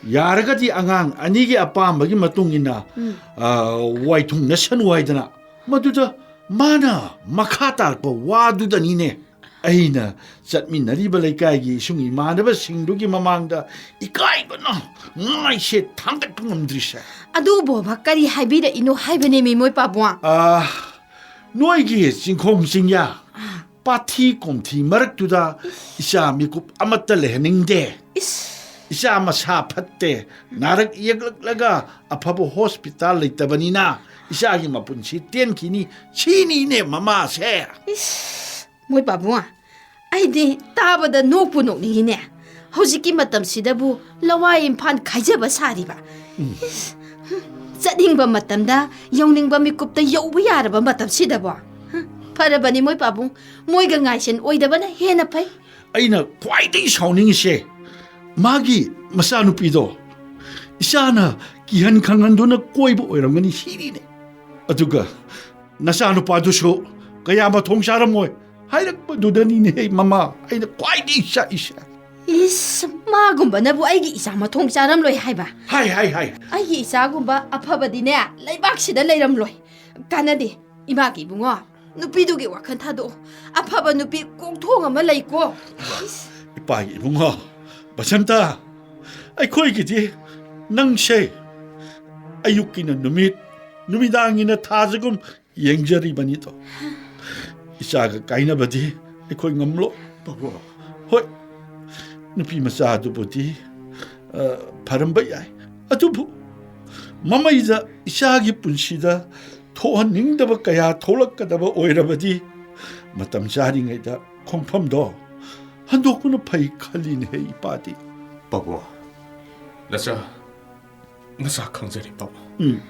ꯌꯥꯔꯒꯗꯤ ꯑꯉꯥꯡ ꯑꯅꯤꯒꯤ ꯑꯄꯥꯝꯕꯒꯤ ꯃꯇꯨꯡ ꯏꯟꯅ, ꯎꯝ꯫ ꯑ, ꯋꯥꯏꯊꯨꯡꯅꯁꯅꯨ ꯍꯥꯏꯗꯅ꯫ ꯃꯗꯨꯗ ꯃꯥꯅ ꯃꯈꯥ ꯇꯥꯔꯛꯄ ꯋꯥꯗꯨꯗꯅꯤꯅꯦ ꯑꯩꯅ ꯆꯠꯃꯤꯟꯅꯔꯤꯕ ꯂꯩꯀꯥꯏꯒꯤ ꯏꯁꯨꯡ ꯏꯃꯥꯟꯅꯕꯁꯤꯡꯗꯨꯒꯤ ꯃꯃꯥꯡꯗ ꯏꯀꯥꯏꯕꯅ ꯃꯥꯏꯁꯦ ꯊꯥꯡꯒꯠꯄ ꯉꯝꯗ꯭ꯔꯤꯁꯦ꯫ ꯑꯗꯨꯕꯣꯕ ꯀꯔꯤ ꯍꯥꯏꯕꯤꯔꯛꯏꯅꯣ ꯍꯥꯏꯕꯅꯦꯃꯤ ꯃꯣꯏ ꯄꯥꯕꯨꯡ? ꯑ, ꯅꯣꯏꯒꯤ ꯆꯤꯡꯈꯣꯡ ꯆꯤꯡꯌꯥ, ꯑꯥ꯫ ꯄꯥꯊꯤ ꯀꯣꯝꯊꯤ ꯃꯔꯛꯇꯨꯗ ꯏꯆꯥ ꯃꯤꯀꯨꯞ ꯑꯃꯠꯇ ꯂꯩꯍꯟꯅꯤꯡꯗꯦ꯫ ꯏꯁ꯫ ꯏꯆꯥ ꯃꯁꯥ ꯐꯠꯇꯦ, ꯅꯥꯔꯛ ꯌꯦꯛꯂꯛꯂꯒ ꯑꯐꯕ ꯍꯣꯁꯄꯤꯇꯥꯜ ꯂꯩꯇꯕꯅꯤꯅ ꯏꯆꯥꯒꯤ ꯃꯄꯨꯟꯁꯤ ꯇꯦꯟꯈꯤꯅꯤ꯫ ꯁꯤꯅꯤꯅꯦ ꯃꯃꯥꯁꯦ꯫ ꯏꯁ, ꯃꯣꯏ ꯄꯥꯕꯨꯡ, ꯑꯩꯗꯤ ꯇꯥꯕꯗ ꯅꯣꯛꯄꯨ ꯅꯣꯛꯅꯤꯡꯉꯤꯅꯦ꯫ ꯍꯧꯖꯤꯛꯀꯤ ꯃꯇꯝꯁꯤꯗꯕꯨ ꯂꯋꯥꯏ ꯏꯝꯐꯥꯜ ꯈꯥꯏꯖꯕ ꯁꯥꯔꯤꯕ꯫ ꯎꯝ꯫ ꯏꯁ, ꯍꯨꯝ, ꯆꯠꯅꯤꯡꯕ ꯃꯇꯝꯗ ꯌꯧꯅꯤꯡꯕ ꯃꯤꯀꯨꯞꯇ ꯌꯧꯕ ꯌꯥꯔꯕ ꯃꯇꯝꯁꯤꯗꯕꯣ꯫ ꯍꯨꯝ, ꯐꯔꯕꯅꯤ ꯃꯣꯏ ꯄꯥꯕꯨꯡ, ꯃꯣꯏꯒ ꯉꯥꯏꯁꯦꯟ ꯑꯣꯏꯗꯕꯅ ꯍꯦꯟꯅ ꯐꯩ꯫ ꯑꯩꯅ ꯈ꯭ꯋꯥꯏꯗꯒꯤ ꯁꯥꯎꯅꯤꯡꯉꯤꯁꯦ ꯃꯥꯒꯤ ꯃꯆꯥꯅꯨꯄꯤꯗꯣ ꯏꯆꯥꯅ ꯀꯤꯍꯟ ꯈꯪꯍꯟꯗꯨꯅ ꯀꯣꯏꯕ ꯑꯣꯏꯔꯝꯒꯅꯤ ꯁꯤꯅꯤꯅꯦ꯫ ꯑꯗꯨꯒ ꯅꯆꯥꯅꯨꯄꯥꯗꯨꯁꯨ ꯀꯌꯥ ꯃꯊꯣꯡ ꯆꯥꯔꯝꯃꯣꯏ ꯍꯥꯏꯔꯛꯄꯗꯨꯗꯅꯤꯅꯦꯍꯦ ꯃꯃꯥ ꯑꯩꯅ ꯈ꯭ꯋꯥꯏꯗꯒꯤ ꯆꯥꯛꯏꯁꯦ꯫ ꯏꯁ, ꯃꯥꯒꯨꯝꯕꯅꯕꯨ ꯑꯩꯒꯤ ꯏꯆꯥ ꯃꯊꯣꯡ ꯆꯥꯔꯝꯂꯣꯏ ꯍꯥꯏꯕ? ꯍꯥꯏ, ꯍꯥꯏ, ꯍꯥꯏ꯫ ꯑꯩꯒꯤ ꯏꯆꯥꯒꯨꯝꯕ ꯑꯐꯕꯗꯤꯅꯦ ꯂꯩꯕꯥꯛꯁꯤꯗ ꯂꯩꯔꯝꯂꯣꯏ꯫ ꯀꯥꯟꯅꯗꯦ꯫ ꯏꯃꯥꯒꯤ ꯏꯕꯨꯡꯉꯣ, ꯅꯨꯄꯤꯗꯨꯒꯤ ꯋꯥꯈꯜ ꯊꯥꯗꯣꯛꯑꯣ꯫ ꯑꯐꯕ ꯅꯨꯄꯤ ꯀꯣꯛꯊꯣꯡ ꯑꯃ ꯂꯩꯀꯣ꯫ ꯏꯁ꯫ ꯏꯄꯥꯒꯤ ꯏꯕꯨꯡꯉꯣ, ꯕꯁꯟꯇ, ꯑꯩꯈꯣꯏꯒꯤꯗꯤ ꯅꯪꯁꯦ ꯑꯌꯨꯛꯀꯤꯅ ꯅꯨꯃꯤꯠ, ꯅꯨꯃꯤꯗꯥꯡꯒꯤꯅ ꯊꯥꯖꯒꯨꯝ ꯌꯦꯡꯖꯔꯤꯕꯅꯤꯗꯣ꯫ ꯏꯆꯥꯒ ꯀꯥꯏꯅꯕꯗꯤ ꯑꯩꯈꯣꯏ ꯉꯝꯂꯣ꯫ ꯄꯥꯕꯨꯡ꯫ ꯍꯣꯏ, ꯅꯨꯄꯤ ꯃꯆꯥꯗꯨꯕꯨꯗꯤ, ꯑ, ꯐꯔꯝꯕ ꯌꯥꯏ꯫ ꯑꯗꯨꯕꯨ ꯃꯃꯩꯗ ꯏꯆꯥꯒꯤ ꯄꯨꯟꯁꯤꯗ ꯊꯣꯛꯍꯟꯅꯤꯡꯗꯕ ꯀꯌꯥ ꯊꯣꯛꯂꯛꯀꯗꯕ ꯑꯣꯏꯔꯕꯗꯤ ꯃꯇꯝ ꯆꯥꯔꯤꯉꯩꯗ ꯈꯣꯡꯐꯝꯗꯣ ꯍꯟꯗꯣꯛꯄꯅ ꯐꯩ ꯈꯜꯂꯤꯅꯦꯍꯦ ꯏꯄꯥꯗꯤ꯫ ꯄꯥꯕꯨꯡ, ꯅꯆꯥ, ꯅꯆꯥ ꯈꯪꯖꯔꯦ ꯄꯥꯕꯨꯡ꯫ ꯎꯝ꯫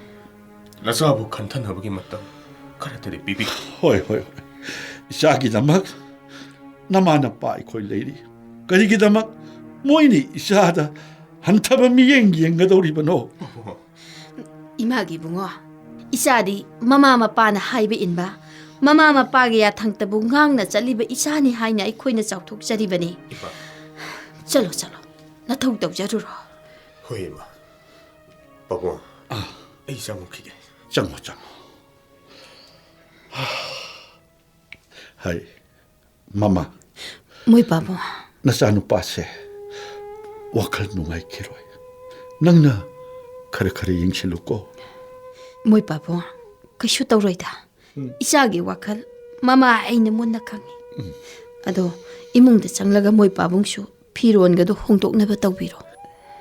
ꯅꯆꯥꯕꯨ ꯈꯟꯊꯅꯕꯒꯤ ꯃꯇꯝ ꯈꯔꯇꯗꯤ ꯄꯤꯕꯤꯌꯨ꯫ ꯍꯣꯏ, ꯍꯣꯏ, ꯍꯣꯏ꯫ ꯏꯆꯥꯒꯤꯗꯃꯛ ꯅꯃꯥ ꯅꯄꯥ ꯑꯩꯈꯣꯏ ꯂꯩꯔꯤ꯫ ꯀꯔꯤꯒꯤꯗꯃꯛ? ꯃꯣꯏꯅ ꯏꯆꯥꯗ ꯍꯟꯊꯕ ꯃꯤꯠꯌꯦꯡ ꯌꯦꯡꯒꯗꯧꯔꯤꯕꯅꯣ? ꯏꯃꯥꯒꯤ ꯏꯕꯨꯡꯉꯣ, ꯏꯆꯥꯗꯤ ꯃꯃꯥ ꯃꯄꯥꯅ ꯍꯥꯏꯕ ꯏꯟꯕ, ꯃꯃꯥ ꯃꯄꯥꯒꯤ ꯌꯥꯊꯪꯇꯕꯨ ꯉꯥꯡꯅ ꯆꯠꯂꯤꯕ ꯏꯆꯥꯅꯤ ꯍꯥꯏꯅ ꯑꯩꯈꯣꯏꯅ ꯆꯥꯎꯊꯣꯛꯆꯔꯤꯕꯅꯤ꯫ ꯏꯄꯥ꯫ ꯆꯠꯂꯣ, ꯆꯠꯂꯣ, ꯅꯊꯧ ꯇꯧꯖꯔꯨꯔꯣ꯫ ꯍꯣꯏ, ꯏꯃꯥ꯫ ꯄꯥꯕꯨꯡ, ꯑꯥ꯫ ꯑꯩ ꯆꯪꯉꯨꯈꯤꯒꯦ꯫ ꯆꯪꯉꯣ, ꯆꯪꯉꯣ꯫ ꯍꯥꯏ, ꯃꯃꯥ꯫ ꯃꯣꯏ ꯄꯥꯕꯨꯡ꯫ ꯅꯆꯥꯅꯨꯄꯥꯁꯦ ꯋꯥꯈꯜ ꯅꯨꯡꯉꯥꯏꯈꯤꯔꯣꯏ꯫ ꯅꯪꯅ ꯈꯔ ꯈꯔ ꯌꯦꯡꯁꯤꯜꯂꯨꯀꯣ꯫ ꯃꯣꯏ ꯄꯥꯕꯨꯡ, ꯀꯩꯁꯨ ꯇꯧꯔꯣꯏꯗ꯫ ꯎꯝ꯫ ꯏꯆꯥꯒꯤ ꯋꯥꯈꯜ ꯃꯃꯥ ꯑꯩꯅ ꯃꯨꯟꯅ ꯈꯪꯉꯤ꯫ ꯎꯝ꯫ ꯑꯗꯣ ꯏꯃꯨꯡꯗ ꯆꯪꯂꯒ ꯃꯣꯏ ꯄꯥꯕꯨꯡꯁꯨ ꯐꯤꯔꯣꯟꯒꯗꯣ ꯍꯣꯡꯗꯣꯛꯅꯕ ꯇꯧꯕꯤꯔꯣ꯫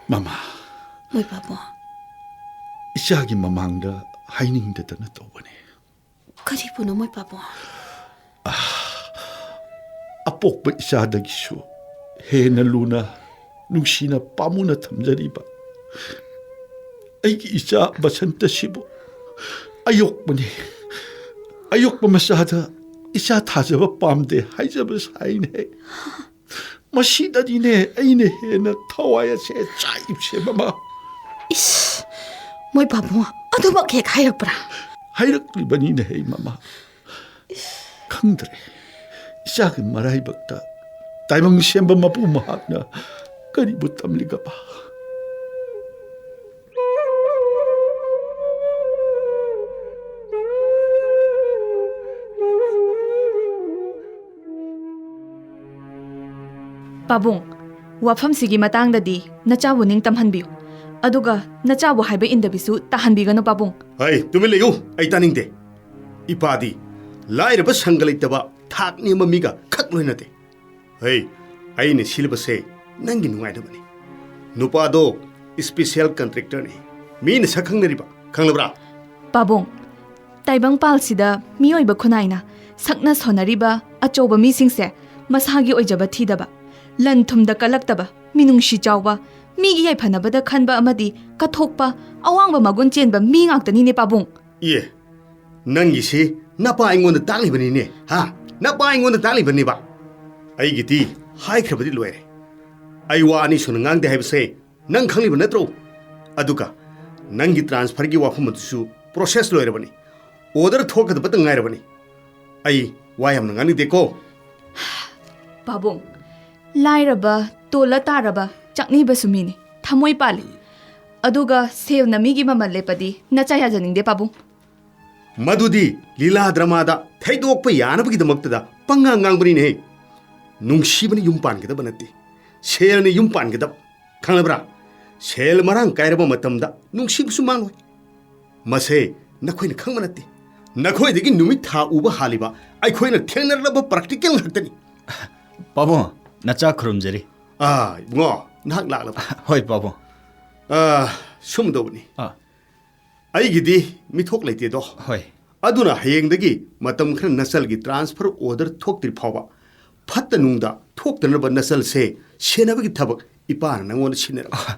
ꯃꯃꯥ꯫ ꯃꯣꯏ ꯄꯥꯕꯨꯡ꯫ ꯏꯆꯥꯒꯤ ꯃꯃꯥꯡꯗ ꯍꯥꯏꯅꯤꯡꯗꯗꯅ ꯇꯧꯕꯅꯤ꯫ ꯀꯔꯤꯕꯨꯅꯣ ꯃꯣꯏ ꯄꯥꯕꯨꯡ? ꯑꯄꯣꯛꯄ ꯏꯆꯥꯗꯒꯤꯁꯨ ꯍꯦꯟꯅ ꯂꯨꯅ, ꯅꯨꯡꯁꯤꯅ, ꯄꯥꯝꯃꯨꯅ ꯊꯝꯖꯔꯤꯕ ꯑꯩꯒꯤ ꯏꯆꯥ ꯕꯁꯟꯇꯁꯤꯕꯨ ꯑꯌꯣꯛꯄꯅꯤ꯫ ꯑꯌꯣꯛꯄ ꯃꯆꯥꯗ ꯏꯆꯥ ꯊꯥꯖꯕ ꯄꯥꯝꯗꯦ ꯍꯥꯏꯖꯕ ꯁꯥꯏꯅꯦ꯫ ꯃꯁꯤꯗꯅꯤꯅꯦ ꯑꯩꯅ ꯍꯦꯟꯅ ꯊꯋꯥꯏ ꯑꯁꯦ ꯆꯥꯛꯏꯕꯁꯦ, ꯃꯃꯥ꯫ ꯏꯁ, ꯃꯣꯏ ꯄꯥꯕꯨꯡ ꯑꯗꯨꯃꯛ ꯍꯦꯛ ꯍꯥꯏꯔꯛꯄ꯭ꯔꯥ? ꯍꯥꯏꯔꯛꯂꯤꯕꯅꯤꯅꯦ, ꯍꯩ ꯃꯃꯥ꯫ ꯈꯪꯗ꯭ꯔꯦ, ꯏꯆꯥꯒꯤ ꯃꯔꯥꯏꯕꯛꯇ ꯇꯥꯏꯕꯪ ꯁꯦꯝꯕ ꯃꯄꯨ ꯃꯍꯥꯛꯅ ꯀꯔꯤꯕꯨ ꯇꯝꯂꯤꯒꯕ? ꯄꯥꯕꯨꯡ, ꯋꯥꯐꯝꯁꯤꯒꯤ ꯃꯇꯥꯡꯗꯗꯤ ꯅꯆꯥꯕꯨ ꯅꯤꯡꯇꯝꯍꯟꯕꯤꯌꯨ, ꯑꯗꯨꯒ ꯅꯆꯥꯕꯨ ꯍꯥꯏꯕ ꯏꯟꯗꯕꯤꯁꯨ ꯇꯥꯍꯟꯕꯤꯒꯅꯨ, ꯄꯥꯕꯨꯡ꯫ ꯍꯩ, ꯇꯨꯃꯤꯟ ꯂꯩꯌꯨ, ꯑꯩ ꯇꯥꯅꯤꯡꯗꯦ꯫ ꯏꯄꯥꯗꯤ ꯂꯥꯏꯔꯕ ꯁꯪꯒ ꯂꯩꯇꯕ ꯊꯥꯛ ꯅꯦꯝꯕ ꯃꯤꯒ ꯈꯛ ꯂꯣꯏꯅꯗꯦ꯫ ꯍꯩ, ꯑꯩꯅ ꯁꯤꯜꯂꯤꯕꯁꯦ ꯅꯪꯒꯤ ꯅꯨꯡꯉꯥꯏꯅꯕꯅꯤ꯫ ꯅꯨꯄꯥꯗꯣ special contractorꯅꯤ, ꯃꯤꯅ ꯁꯛ ꯈꯪꯅꯔꯤꯕ, ꯈꯪꯂꯕ꯭ꯔꯥ? ꯄꯥꯕꯨꯡ, ꯇꯥꯏꯕꯪꯄꯥꯜꯁꯤꯗ ꯃꯤꯑꯣꯏꯕ ꯈꯨꯟꯅꯥꯏꯅ ꯁꯛꯅ ꯁꯣꯟꯅꯔꯤꯕ ꯑꯆꯧꯕ ꯃꯤꯁꯤꯡꯁꯦ ꯃꯁꯥꯒꯤ ꯑꯣꯏꯖꯕ ꯊꯤꯗꯕ, ꯂꯟ ꯊꯨꯝꯗ ꯀꯜꯂꯛꯇꯕ, ꯃꯤꯅꯨꯡꯁꯤ ꯆꯥꯎꯕ, ꯃꯤꯒꯤ ꯌꯥꯏꯐꯅꯕꯗ ꯈꯟꯕ ꯑꯃꯗꯤ ꯀꯠꯊꯣꯛꯄ, ꯑꯋꯥꯡꯕ ꯃꯒꯨꯟ ꯆꯦꯟꯕ ꯃꯤ ꯉꯥꯛꯇꯅꯤꯅꯦ, ꯄꯥꯕꯨꯡ꯫ ꯏꯌꯦ, ꯅꯪꯒꯤꯁꯤ ꯅꯄꯥ ꯑꯩꯉꯣꯟꯗ ꯇꯥꯛꯂꯤꯕꯅꯤꯅꯦ, ꯍꯥ? ꯅꯄꯥ ꯑꯩꯉꯣꯟꯗ ꯇꯥꯛꯂꯤꯕꯅꯦꯕ꯫ ꯑꯩꯒꯤꯗꯤ ꯍꯥꯏꯈ꯭ꯔꯕꯗꯤ ꯂꯣꯏꯔꯦ꯫ ꯑꯩ ꯋꯥ ꯑꯅꯤ ꯁꯨꯅ ꯉꯥꯡꯗꯦ ꯍꯥꯏꯕꯁꯦ ꯅꯪ ꯈꯪꯂꯤꯕ ꯅꯠꯇ꯭ꯔꯣ? ꯑꯗꯨꯒ ꯅꯪꯒꯤ ꯇ꯭ꯔꯥꯟꯁꯐꯔꯒꯤ ꯋꯥꯐꯝ ꯑꯗꯨꯁꯨ ꯄ꯭ꯔꯣꯁꯦꯁ ꯂꯣꯏꯔꯕꯅꯤ꯫ ꯑꯣꯔꯗꯔ ꯊꯣꯛꯀꯗꯕꯇ ꯉꯥꯏꯔꯕꯅꯤ꯫ ꯑꯩ ꯋꯥ ꯌꯥꯝꯅ ꯉꯥꯡꯅꯤꯡꯗꯦꯀꯣ꯫ ꯄꯥꯕꯨꯡ, ꯂꯥꯏꯔꯕ, ꯇꯣꯜꯂ ꯇꯥꯔꯕ, ꯆꯥꯛꯅꯤꯕꯁꯨ ꯃꯤꯅꯤ, ꯊꯃꯣꯏ ꯄꯥꯜꯂꯤ꯫ ꯑꯗꯨꯒ ꯁꯦꯜꯅ ꯃꯤꯒꯤ ꯃꯃꯜ ꯂꯦꯞꯄꯗꯤ ꯅꯆꯥ ꯌꯥꯖꯅꯤꯡꯗꯦ, ꯄꯥꯕꯨꯡ꯫ ꯃꯗꯨꯗꯤ ꯂꯤꯂꯥ ꯗ꯭ꯔꯃꯥꯗ ꯊꯩꯗꯣꯛꯄ ꯌꯥꯅꯕꯒꯤꯗꯃꯛꯇꯗ ꯄꯪꯉꯥꯡ ꯉꯥꯡꯕꯅꯤꯅꯦꯍꯦ꯫ ꯅꯨꯡꯁꯤꯕꯅ ꯌꯨꯝ ꯄꯥꯟꯒꯗꯕ ꯅꯠꯇꯦ, ꯁꯦꯜꯅ ꯌꯨꯝ ꯄꯥꯟꯒꯗꯕ, ꯈꯪꯂꯕ꯭ꯔꯥ? ꯁꯦꯜ ꯃꯔꯥꯡ ꯀꯥꯏꯔꯕ ꯃꯇꯝꯗ ꯅꯨꯡꯁꯤꯕꯁꯨ ꯃꯥꯡꯂꯣꯏ꯫ ꯃꯁꯦ ꯅꯈꯣꯏꯅ ꯈꯪꯕ ꯅꯠꯇꯦ꯫ ꯅꯈꯣꯏꯗꯒꯤ ꯅꯨꯃꯤꯠ ꯊꯥ ꯎꯕ ꯍꯥꯜꯂꯤꯕ ꯑꯩꯈꯣꯏꯅ ꯊꯦꯡꯅꯔꯛꯂꯕ ꯄ꯭ꯔꯥꯛꯇꯤꯀꯦꯜ ꯉꯥꯛꯇꯅꯤ꯫ ꯄꯥꯕꯨꯡ, ꯅꯆꯥ ꯈꯨꯔꯨꯝꯖꯔꯤ꯫ ꯑꯥ, ꯏꯕꯨꯡꯉꯣ, ꯅꯍꯥꯛ ꯂꯥꯛꯂꯕ? ꯍꯣꯏ ꯄꯥꯕꯨꯡ꯫ ꯑꯥ, ꯁꯨꯝꯗꯧꯕꯅꯤ꯫ ꯑꯥ꯫ ꯑꯩꯒꯤꯗꯤ ꯃꯤꯊꯣꯛ ꯂꯩꯇꯦꯗꯣ꯫ ꯍꯣꯏ꯫ ꯑꯗꯨꯅ ꯍꯌꯦꯡꯗꯒꯤ ꯃꯇꯝ ꯈꯔ ꯅꯆꯜꯒꯤ ꯇ꯭ꯔꯥꯟꯁꯐꯔ ꯑꯣꯔꯗꯔ ꯊꯣꯛꯇ꯭ꯔꯤ ꯐꯥꯎꯕ ꯐꯠꯇ ꯅꯨꯡꯗ ꯊꯣꯛꯇꯅꯕ ꯅꯆꯜꯁꯦ ꯁꯦꯟꯅꯕꯒꯤ ꯊꯕꯛ ꯏꯄꯥꯅ ꯅꯪꯉꯣꯟꯗ ꯁꯤꯟꯅꯔꯛꯄ꯫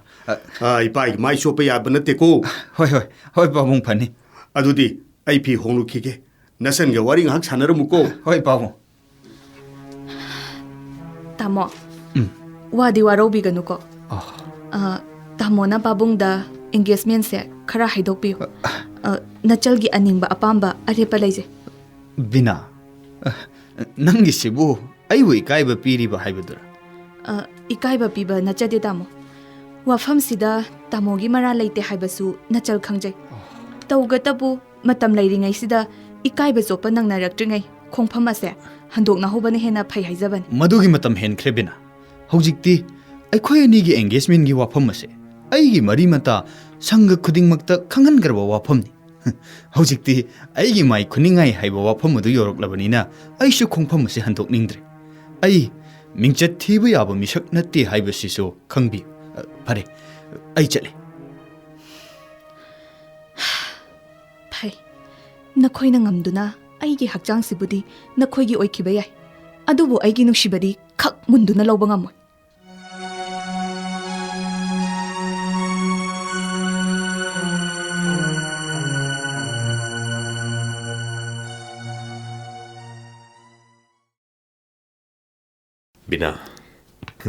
ꯑꯥ, ꯏꯄꯥꯒꯤ ꯃꯥꯏ ꯆꯣꯞꯄ ꯌꯥꯕ ꯅꯠꯇꯦꯀꯣ꯫ ꯍꯣꯏ, ꯍꯣꯏ, ꯍꯣꯏ ꯄꯥꯕꯨꯡ, ꯐꯅꯤ꯫ ꯑꯗꯨꯗꯤ ꯑꯩ ꯐꯤ ꯍꯣꯡꯂꯨꯈꯤꯒꯦ꯫ ꯅꯆꯟꯒ ꯋꯥꯔꯤ ꯉꯥꯏꯍꯥꯛ ꯁꯥꯟꯅꯔꯝꯃꯨꯀꯣ꯫ ꯍꯣꯏ ꯄꯥꯕꯨꯡ꯫ ꯇꯥꯃꯣ, ꯋꯥꯗꯤ ꯋꯥꯔꯧꯕꯤꯒꯅꯨꯀꯣ꯫ ꯑ, ꯇꯥꯃꯣꯅ ꯄꯥꯕꯨꯡꯗ ꯑꯦꯡꯒꯦꯖꯃꯦꯟꯁꯦ ꯈꯔ ꯍꯥꯏꯗꯣꯛꯄꯤꯌꯨ꯫ ꯑ, ꯅꯆꯜꯒꯤ ꯑꯅꯤꯡꯕ ꯑꯄꯥꯝꯕ ꯑꯔꯦꯞꯄ ꯂꯩꯖꯩ꯫ ꯕꯤꯅꯥ, ꯑ, ꯅꯪꯒꯤꯁꯤꯕꯨ ꯑꯩꯕꯨ ꯏꯀꯥꯏꯕ ꯄꯤꯔꯤꯕ ꯍꯥꯏꯕꯗꯨꯔꯥ? ꯑ, ꯏꯀꯥꯏꯕ ꯄꯤꯕ ꯅꯠꯆꯗꯦ, ꯇꯥꯃꯣ꯫ ꯋꯥꯐꯝꯁꯤꯗ ꯇꯥꯃꯣꯒꯤ ꯃꯔꯥꯜ ꯂꯩꯇꯦ ꯍꯥꯏꯕꯁꯨ ꯅꯆꯜ ꯈꯪꯖꯩ꯫ ꯇꯧꯒꯇꯕꯨ ꯃꯇꯝ ꯂꯩꯔꯤꯉꯩꯁꯤꯗ ꯏꯀꯥꯏꯕ ꯆꯣꯞꯄ ꯅꯪꯅꯔꯛꯇ꯭ꯔꯤꯉꯩ ꯈꯣꯡꯐꯝ ꯑꯁꯦ ꯍꯟꯗꯣꯛꯅꯍꯧꯕꯅ ꯍꯦꯟꯅ ꯐꯩ ꯍꯥꯏꯖꯕꯅꯤ꯫ ꯃꯗꯨꯒꯤ ꯃꯇꯝ ꯍꯦꯟꯈ꯭ꯔꯦ ꯕꯤꯅꯥ꯫ ꯍꯧꯖꯤꯛꯇꯤ ꯑꯩꯈꯣꯏ ꯑꯅꯤꯒꯤ ꯑꯦꯡꯒꯦꯖꯃꯦꯟꯒꯤ ꯋꯥꯐꯝ ꯑꯁꯦ ꯑꯩꯒꯤ ꯃꯔꯤ ꯃꯇꯥ, ꯁꯪꯒ ꯈꯨꯗꯤꯡꯃꯛꯇ ꯈꯪꯍꯟꯈ꯭ꯔꯕ ꯋꯥꯐꯝꯅꯤ꯫ ꯍꯧꯖꯤꯛꯇꯤ ꯑꯩꯒꯤ ꯃꯥꯏ ꯈꯨꯅꯤꯡꯉꯥꯏ ꯍꯥꯏꯕ ꯋꯥꯐꯝ ꯑꯗꯨ ꯌꯧꯔꯛꯂꯕꯅꯤꯅ ꯑꯩꯁꯨ ꯈꯣꯡꯐꯝ ꯑꯁꯦ ꯍꯟꯗꯣꯛꯅꯤꯡꯗ꯭ꯔꯦ꯫ ꯑꯩ ꯃꯤꯡꯆꯠ ꯊꯤꯕ ꯌꯥꯕ ꯃꯤꯁꯛ ꯅꯠꯇꯦ ꯍꯥꯏꯕꯁꯤꯁꯨ ꯈꯪꯕꯤꯌꯨ꯫ ꯑ, ꯐꯔꯦ, ꯑꯩ ꯆꯠꯂꯦ꯫ ꯐꯩ, ꯅꯈꯣꯏꯅ ꯉꯝꯗꯨꯅ ꯑꯩꯒꯤ ꯍꯛꯆꯥꯡꯁꯤꯕꯨꯗꯤ ꯅꯈꯣꯏꯒꯤ ꯑꯣꯏꯈꯤꯕ ꯌꯥꯏ, ꯑꯗꯨꯕꯨ ꯑꯩꯒꯤ ꯅꯨꯡꯁꯤꯕꯗꯤ ꯈꯛ ꯃꯨꯟꯗꯨꯅ ꯂꯧꯕ ꯉꯝꯃꯣꯏ꯫ ꯕꯤꯅꯥ,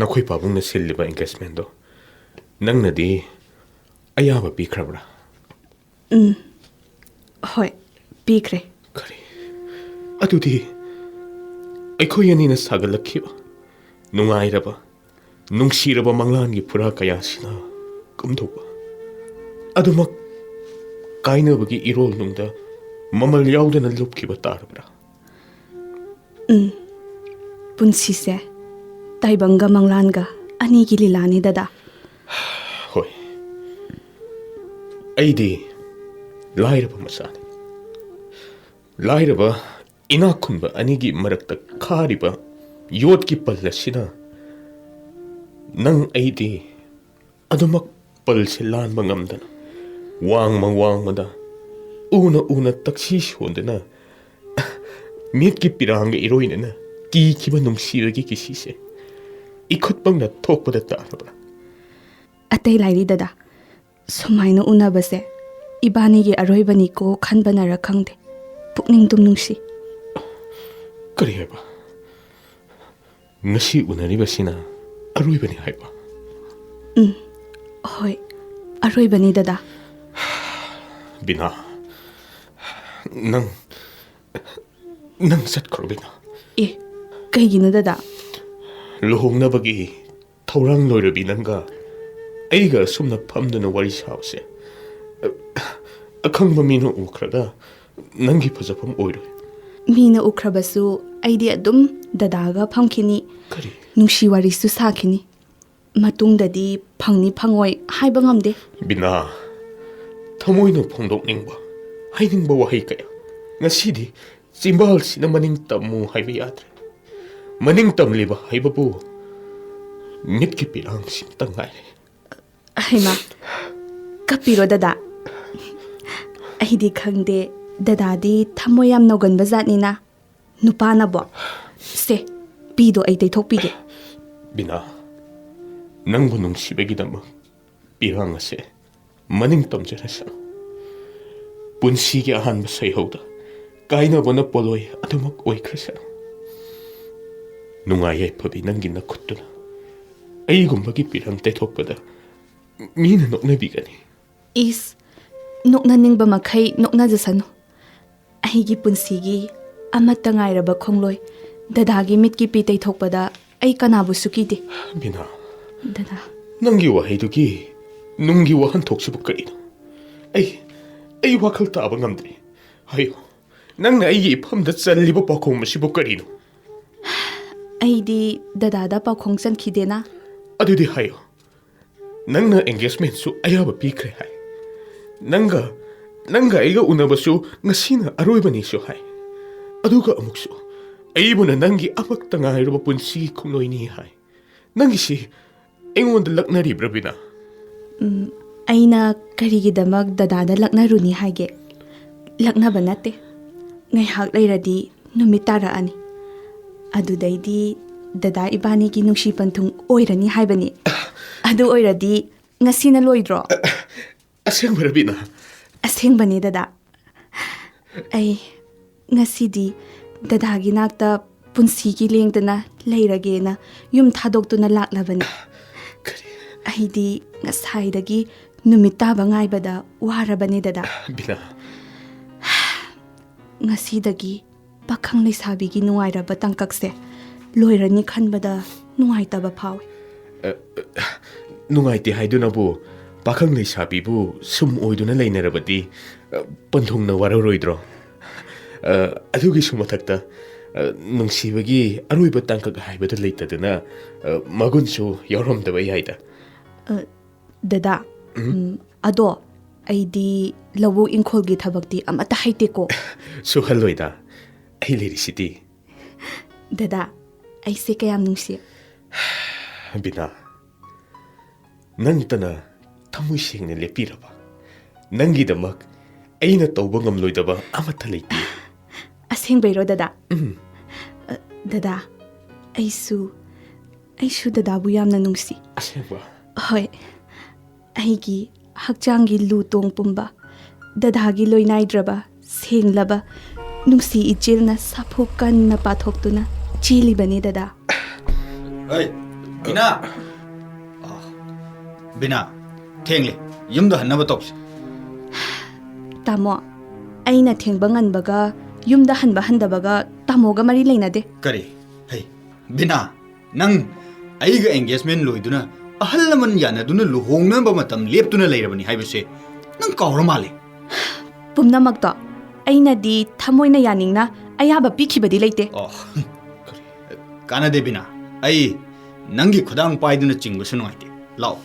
ꯅꯈꯣꯏ ꯄꯥꯕꯨꯡꯅ ꯁꯤꯜꯂꯤꯕ ꯑꯦꯡꯒꯦꯖꯃꯦꯟꯗꯣ ꯅꯪꯅꯗꯤ ꯑꯌꯥꯕ ꯄꯤꯈ꯭ꯔꯕ꯭ꯔꯥ? ꯎꯝ, ꯍꯣꯏ, ꯄꯤꯈ꯭ꯔꯦ꯫ ꯀꯔꯤ? ꯑꯗꯨꯗꯤ ꯑꯩꯈꯣꯏ ꯑꯅꯤꯅ ꯁꯥꯒꯠꯂꯛꯈꯤꯕ ꯅꯨꯡꯉꯥꯏꯔꯕ, ꯅꯨꯡꯁꯤꯔꯕ ꯃꯪꯂꯥꯟꯒꯤ ꯐꯨꯔꯥ ꯀꯌꯥꯁꯤꯅ ꯀꯝꯗꯧꯕ? ꯑꯗꯨꯃꯛ ꯀꯥꯏꯅꯕꯒꯤ ꯏꯔꯣꯜꯅꯨꯡꯗ ꯃꯃꯜ ꯌꯥꯎꯗꯅ ꯂꯨꯞꯈꯤꯕ ꯇꯥꯔꯕ꯭ꯔꯥ? ꯎꯝ, ꯄꯨꯟꯁꯤꯁꯦ ꯇꯥꯏꯕꯪꯒ ꯃꯪꯂꯥꯟꯒ ꯑꯅꯤꯒꯤ ꯂꯤꯂꯥꯅꯤ, ꯗꯗꯥ꯫ ꯍꯣꯏ, ꯑꯩꯗꯤ ꯂꯥꯏꯔꯕ ꯃꯆꯥꯅꯤ꯫ ꯂꯥꯏꯔꯕ ꯏꯅꯥꯛ ꯈꯨꯟꯕ ꯑꯅꯤꯒꯤ ꯃꯔꯛꯇ ꯈꯥꯔꯤꯕ ꯌꯣꯠꯀꯤ ꯄꯜ ꯑꯁꯤꯅ ꯅꯪ ꯑꯩꯗꯤ ꯑꯗꯨꯃꯛ ꯄꯜꯁꯦ ꯂꯥꯟꯕ ꯉꯝꯗꯅ, ꯋꯥꯡꯃ ꯋꯥꯡꯃꯗ, ꯎꯅ ꯎꯅ ꯇꯛꯁꯤ ꯁꯣꯟꯗꯨꯅ, ꯃꯤꯠꯀꯤ ꯄꯤꯔꯥꯡꯒ ꯏꯔꯣꯏꯅꯅ ꯀꯤꯈꯤꯕ ꯅꯨꯡꯁꯤꯕꯒꯤ ꯀꯤꯁꯤꯁꯦ ꯏꯈꯨꯠꯃꯛꯅ ꯊꯣꯛꯄꯗ ꯇꯥꯔꯕ꯭ꯔꯥ? ꯑꯇꯩ ꯂꯥꯏꯔꯤ, ꯗꯗꯥ꯫ ꯁꯨꯃꯥꯏꯅ ꯎꯅꯕꯁꯦ ꯏꯕꯥꯅꯤꯒꯤ ꯑꯔꯣꯏꯕꯅꯤꯀꯣ ꯈꯟꯕꯅꯔ ꯈꯪꯗꯦ, ꯄꯨꯛꯅꯤꯡ ꯇꯨꯝ ꯅꯨꯡꯁꯤ꯫ ꯀꯔꯤ ꯍꯥꯏꯕ? ꯉꯁꯤ ꯎꯅꯔꯤꯕꯁꯤꯅ ꯑꯔꯣꯏꯕꯅꯤ ꯍꯥꯏꯕ? ꯎꯝ, ꯍꯣꯏ, ꯑꯔꯣꯏꯕꯅꯤ, ꯗꯗꯥ꯫ ꯕꯤꯅꯥ, ꯅꯪ, ꯅꯪ ꯆꯠꯈ꯭ꯔꯣ, ꯕꯤꯅꯥ꯫ ꯑꯦ, ꯀꯩꯒꯤꯅꯣ, ꯗꯗꯥ? ꯂꯨꯍꯣꯡꯅꯕꯒꯤ ꯊꯧꯔꯥꯡ ꯂꯣꯏꯔꯕꯤ ꯅꯪꯒ ꯑꯩꯒ ꯑꯁꯨꯝꯅ ꯐꯝꯗꯨꯅ ꯋꯥꯔꯤ ꯁꯥꯕꯁꯦ, ꯑꯈꯪꯕ ꯃꯤꯅ ꯎꯈ꯭ꯔꯒ ꯅꯪꯒꯤ ꯐꯖꯐꯝ ꯑꯣꯏꯔꯣꯏ꯫ ꯃꯤꯅ ꯎꯈ꯭ꯔꯕꯁꯨ ꯑꯩꯗꯤ ꯑꯗꯨꯝ ꯗꯗꯥꯒ ꯐꯝꯈꯤꯅꯤ, ꯀꯔꯤ? ꯅꯨꯡꯁꯤ ꯋꯥꯔꯤꯁꯨ ꯁꯥꯈꯤꯅꯤ꯫ ꯃꯇꯨꯡꯗꯗꯤ ꯐꯪꯅꯤ ꯐꯪꯉꯣꯏ ꯍꯥꯏꯕ ꯉꯝꯗꯦ꯫ ꯕꯤꯅꯥ, ꯊꯃꯣꯏꯅ ꯐꯣꯡꯗꯣꯛꯅꯤꯡꯕ, ꯍꯥꯏꯅꯤꯡꯕ ꯋꯥꯍꯩ ꯀꯌꯥ ꯉꯁꯤꯗꯤ ꯆꯤꯝꯕꯥꯜꯁꯤꯅ ꯃꯅꯤꯡ ꯇꯝꯃꯨ ꯍꯥꯏꯕ ꯌꯥꯗ꯭ꯔꯦ꯫ ꯃꯅꯤꯡ ꯇꯝꯂꯤꯕ ꯍꯥꯏꯕꯕꯨ ꯃꯤꯠꯀꯤ ꯄꯤꯔꯥꯡꯁꯤꯇ ꯉꯥꯏꯔꯦ꯫ ꯍꯩꯃꯥ, ꯀꯞꯄꯤꯔꯣ, ꯗꯗꯥ? ꯑꯩꯗꯤ ꯈꯪꯗꯦ, ꯗꯗꯥꯗꯤ ꯊꯃꯣꯏ ꯌꯥꯝ ꯅꯧꯒꯟꯕ ꯖꯥꯠꯅꯤꯅ꯫ ꯅꯨꯄꯥꯅꯕꯣ? ꯁꯦ, ꯄꯤꯗꯣ ꯑꯩ ꯇꯩꯊꯣꯛꯄꯤꯒꯦ꯫ ꯕꯤꯅꯥ, ꯅꯪꯕꯨ ꯅꯨꯡꯁꯤꯕꯒꯤꯗꯃꯛ ꯄꯤꯔꯥꯡ ꯑꯁꯦ ꯃꯅꯤꯡ ꯇꯝꯖꯔꯁꯅꯨ꯫ ꯄꯨꯟꯁꯤꯒꯤ ꯑꯍꯥꯟꯕ ꯁꯩꯍꯧꯗ ꯀꯥꯏꯅꯕꯅ ꯄꯣꯂꯣꯏ ꯑꯗꯨꯃꯛ ꯑꯣꯏꯈ꯭ꯔꯁꯅꯨ꯫ ꯅꯨꯡꯉꯥꯏ ꯌꯥꯏꯐꯕꯤ ꯅꯪꯒꯤ ꯅꯈꯨꯠꯇꯨꯅ ꯑꯩꯒꯨꯝꯕꯒꯤ ꯄꯤꯔꯪ ꯇꯩꯊꯣꯛꯄꯗ ꯃꯤꯅ ꯅꯣꯛꯅꯕꯤꯒꯅꯤ꯫ ꯏꯁ, ꯅꯣꯛꯅꯅꯤꯡꯕ ꯃꯈꯩ ꯅꯣꯛꯅꯖꯁꯅꯨ꯫ ꯑꯩꯒꯤ ꯄꯨꯟꯁꯤꯒꯤ ꯑꯃꯠꯇ ꯉꯥꯏꯔꯕ ꯈꯣꯡꯂꯣꯏ ꯗꯗꯥꯒꯤ ꯃꯤꯠꯀꯤ ꯄꯤ ꯇꯩꯊꯣꯛꯄꯗ ꯑꯩ ꯀꯅꯥꯕꯨꯁꯨ ꯀꯤꯗꯦ꯫ ꯕꯤꯅꯥ, ꯗꯗꯥ꯫ ꯅꯪꯒꯤ ꯋꯥꯍꯩꯗꯨꯒꯤ ꯅꯨꯡꯒꯤ ꯋꯥꯍꯟꯊꯣꯛꯁꯤꯕꯨ ꯀꯔꯤꯅꯣ? ꯑꯩ, ꯑꯩ ꯋꯥꯈꯜ ꯇꯥꯕ ꯉꯝꯗ꯭ꯔꯦ꯫ ꯍꯥꯏꯌꯨ, ꯅꯪꯅ ꯑꯩꯒꯤ ꯏꯐꯝꯗ ꯆꯜꯂꯤꯕ ꯄꯥꯎꯈꯣꯡ ꯑꯁꯤꯕꯨ ꯀꯔꯤꯅꯣ? ꯑꯩꯗꯤ ꯗꯗꯥꯗ ꯄꯥꯎꯈꯣꯡ ꯆꯟꯈꯤꯗꯦꯅ꯫ ꯑꯗꯨꯗꯤ ꯍꯥꯏꯌꯨ, ꯅꯪꯅ engagementꯁꯨ ꯑꯌꯥꯕ ꯄꯤꯈ꯭ꯔꯦ ꯍꯥꯏ꯫ ꯅꯪꯒ, ꯅꯪꯒ ꯑꯩꯒ ꯎꯅꯕꯁꯨ ꯉꯁꯤꯅ ꯑꯔꯣꯏꯕꯅꯤꯁꯨ ꯍꯥꯏ꯫ ꯑꯗꯨꯒ ꯑꯃꯨꯛꯁꯨ, "ꯑꯩꯕꯨꯅ ꯅꯪꯒꯤ ꯑꯃꯛꯇ ꯉꯥꯏꯔꯕ ꯄꯨꯟꯁꯤꯒꯤ ꯈꯣꯡꯂꯣꯏꯅꯤ" ꯍꯥꯏ꯫ ꯅꯪꯒꯤꯁꯤ ꯑꯩꯉꯣꯟꯗ ꯂꯛꯅꯔꯤꯕ꯭ꯔꯥ, ꯕꯤꯅꯥ? ꯎꯝ, ꯑꯩꯅ ꯀꯔꯤꯒꯤꯗꯃꯛ ꯗꯗꯥꯗ ꯂꯛꯅꯔꯨꯅꯤ ꯍꯥꯏꯒꯦ? ꯂꯛꯅꯕ ꯅꯠꯇꯦ꯫ ꯉꯥꯏꯍꯥꯛ ꯂꯩꯔꯗꯤ ꯅꯨꯃꯤꯠ ꯇꯥꯔꯛꯑꯅꯤ꯫ ꯑꯗꯨꯗꯩꯗꯤ ꯗꯗꯥ ꯏꯕꯥꯅꯤꯒꯤ ꯅꯨꯡꯁꯤ ꯄꯟꯊꯨꯡ ꯑꯣꯏꯔꯅꯤ ꯍꯥꯏꯕꯅꯤ꯫ ꯑꯗꯨ ꯑꯣꯏꯔꯗꯤ ꯉꯁꯤꯅ ꯂꯣꯏꯗ꯭ꯔꯣ? ꯑꯁꯦꯡꯕꯔ, ꯕꯤꯅꯥ? ꯑꯁꯦꯡꯕꯅꯦ, ꯗꯗꯥ꯫ ꯑꯩ ꯉꯁꯤꯗꯤ ꯗꯗꯥꯒꯤ ꯅꯥꯛꯇ ꯄꯨꯟꯁꯤꯒꯤ ꯂꯦꯡꯗꯅ ꯂꯩꯔꯒꯦꯅ ꯌꯨꯝ ꯊꯥꯗꯣꯛꯇꯨꯅ ꯂꯥꯛꯂꯕꯅꯤ꯫ ꯀꯔꯤ? ꯑꯩꯗꯤ ꯉꯁꯥꯏꯗꯒꯤ ꯅꯨꯃꯤꯠ ꯇꯥꯕ ꯉꯥꯏꯕꯗ ꯋꯥꯔꯕꯅꯦ, ꯗꯗꯥ꯫ ꯕꯤꯅꯥ꯫ ꯉꯁꯤꯗꯒꯤ ꯄꯥꯈꯪ ꯂꯩꯁꯥꯕꯤꯒꯤ ꯅꯨꯡꯉꯥꯏꯔꯕ ꯇꯥꯡꯀꯛꯁꯦ ꯂꯣꯏꯔꯅꯤ ꯈꯟꯕꯗ ꯅꯨꯡꯉꯥꯏꯇꯕ ꯐꯥꯎꯏ꯫ ꯑ, ꯅꯨꯡꯉꯥꯏꯇꯦ ꯍꯥꯏꯗꯨꯅꯕꯨ ꯄꯥꯈꯪ ꯂꯩꯁꯥꯕꯤꯕꯨ ꯁꯨꯝ ꯑꯣꯏꯗꯨꯅ ꯂꯩꯅꯔꯕꯗꯤ, ꯑ, ꯄꯟꯊꯨꯡꯅ ꯋꯥꯔꯧꯔꯣꯏꯗ꯭ꯔꯣ? ꯑ, ꯑꯗꯨꯒꯤꯁꯨ ꯃꯊꯛꯇ, ꯑ, ꯅꯨꯡꯁꯤꯕꯒꯤ ꯑꯔꯣꯏꯕ ꯇꯥꯡꯀꯛ ꯍꯥꯏꯕꯗꯨ ꯂꯩꯇꯗꯅ, ꯑ, ꯃꯒꯨꯟꯁꯨ ꯌꯥꯎꯔꯝꯗꯕ ꯌꯥꯏꯗ꯫ ꯑ, ꯗꯗꯥ, ꯎꯝ? ꯎꯝ, ꯑꯗꯣ ꯑꯩꯗꯤ ꯂꯧꯕꯨꯛ ꯏꯪꯈꯣꯜꯒꯤ ꯊꯕꯛꯇꯤ ꯑꯃꯠꯇ ꯍꯩꯇꯦꯀꯣ꯫ ꯁꯨꯍꯜꯂꯣꯏꯗ, ꯑꯩ ꯂꯩꯔꯤꯁꯤꯗꯤ꯫ ꯗꯗꯥ, ꯑꯩꯁꯦ ꯀꯌꯥꯝ ꯅꯨꯡꯁꯤ꯫ ꯕꯤꯅꯥ, ꯅꯪꯇꯅ ꯊꯃꯣꯏ ꯁꯦꯡꯅ ꯂꯦꯞꯄꯤꯔꯕ? ꯅꯪꯒꯤꯗꯃꯛ ꯑꯩꯅ ꯇꯧꯕ ꯉꯝꯂꯣꯏꯗꯕ ꯑꯃꯠꯇ ꯂꯩꯇꯦ꯫ ꯑꯁꯦꯡꯕꯩꯔꯣ, ꯗꯗꯥ? ꯎꯝ꯫ ꯑ, ꯗꯗꯥ, ꯑꯩꯁꯨ, ꯑꯩꯁꯨ ꯗꯗꯥꯕꯨ ꯌꯥꯝꯅ ꯅꯨꯡꯁꯤ꯫ ꯑꯁꯦꯡꯕ? ꯍꯣꯏ꯫ ꯑꯩꯒꯤ ꯍꯛꯆꯥꯡꯒꯤ ꯂꯨ ꯇꯣꯡ ꯄꯨꯝꯕ ꯗꯗꯥꯒꯤ ꯂꯣꯏꯅꯥꯏꯗ꯭ꯔꯕ, ꯁꯦꯡꯂꯕ ꯅꯨꯡꯁꯤ ꯏꯆꯦꯜꯅ ꯁꯥꯐꯨ ꯀꯟꯅ ꯄꯥꯊꯣꯛꯇꯨꯅ ꯆꯦꯜꯂꯤꯕꯅꯤ, ꯗꯗꯥ꯫ ꯑꯩ, ꯕꯤꯅꯥ! ꯕꯤꯅꯥ, ꯊꯦꯡꯂꯦ, ꯌꯨꯝꯗ ꯍꯟꯅꯕ ꯇꯧꯁꯤ꯫ ꯇꯥꯃꯣ, ꯑꯩꯅ ꯊꯦꯡꯕ ꯉꯟꯕꯒ ꯌꯨꯝꯗ ꯍꯟꯕ ꯍꯟꯗꯕꯒ ꯇꯥꯃꯣꯒ ꯃꯔꯤ ꯂꯩꯅꯗꯦ꯫ ꯀꯔꯤ? ꯍꯩ, ꯕꯤꯅꯥ, ꯅꯪ ꯑꯩꯒ engagement ꯂꯣꯏꯗꯨꯅ ꯑꯍꯜ ꯂꯃꯟ ꯌꯥꯅꯗꯨꯅ ꯂꯨꯍꯣꯡꯅꯕ ꯃꯇꯝ ꯂꯦꯞꯇꯨꯅ ꯂꯩꯔꯕꯅꯤ ꯍꯥꯏꯕꯁꯦ ꯅꯪ ꯀꯥꯎꯔ ꯃꯥꯜꯂꯦ꯫ ꯄꯨꯝꯅꯃꯛꯇꯣ ꯑꯩꯅꯗꯤ ꯊꯃꯣꯏꯅ ꯌꯥꯅꯤꯡꯅ ꯑꯌꯥꯕ ꯄꯤꯈꯤꯕꯗꯤ ꯂꯩꯇꯦ꯫ ꯑꯣ, ꯀꯥꯟꯅꯗꯦ ꯕꯤꯅꯥ, ꯑꯩ ꯅꯪꯒꯤ ꯈꯨꯗꯥꯡ ꯄꯥꯏꯗꯨꯅ ꯆꯤꯡꯕꯁꯨ ꯅꯨꯡꯉꯥꯏꯇꯦ꯫ ꯂꯥꯛꯑꯣ,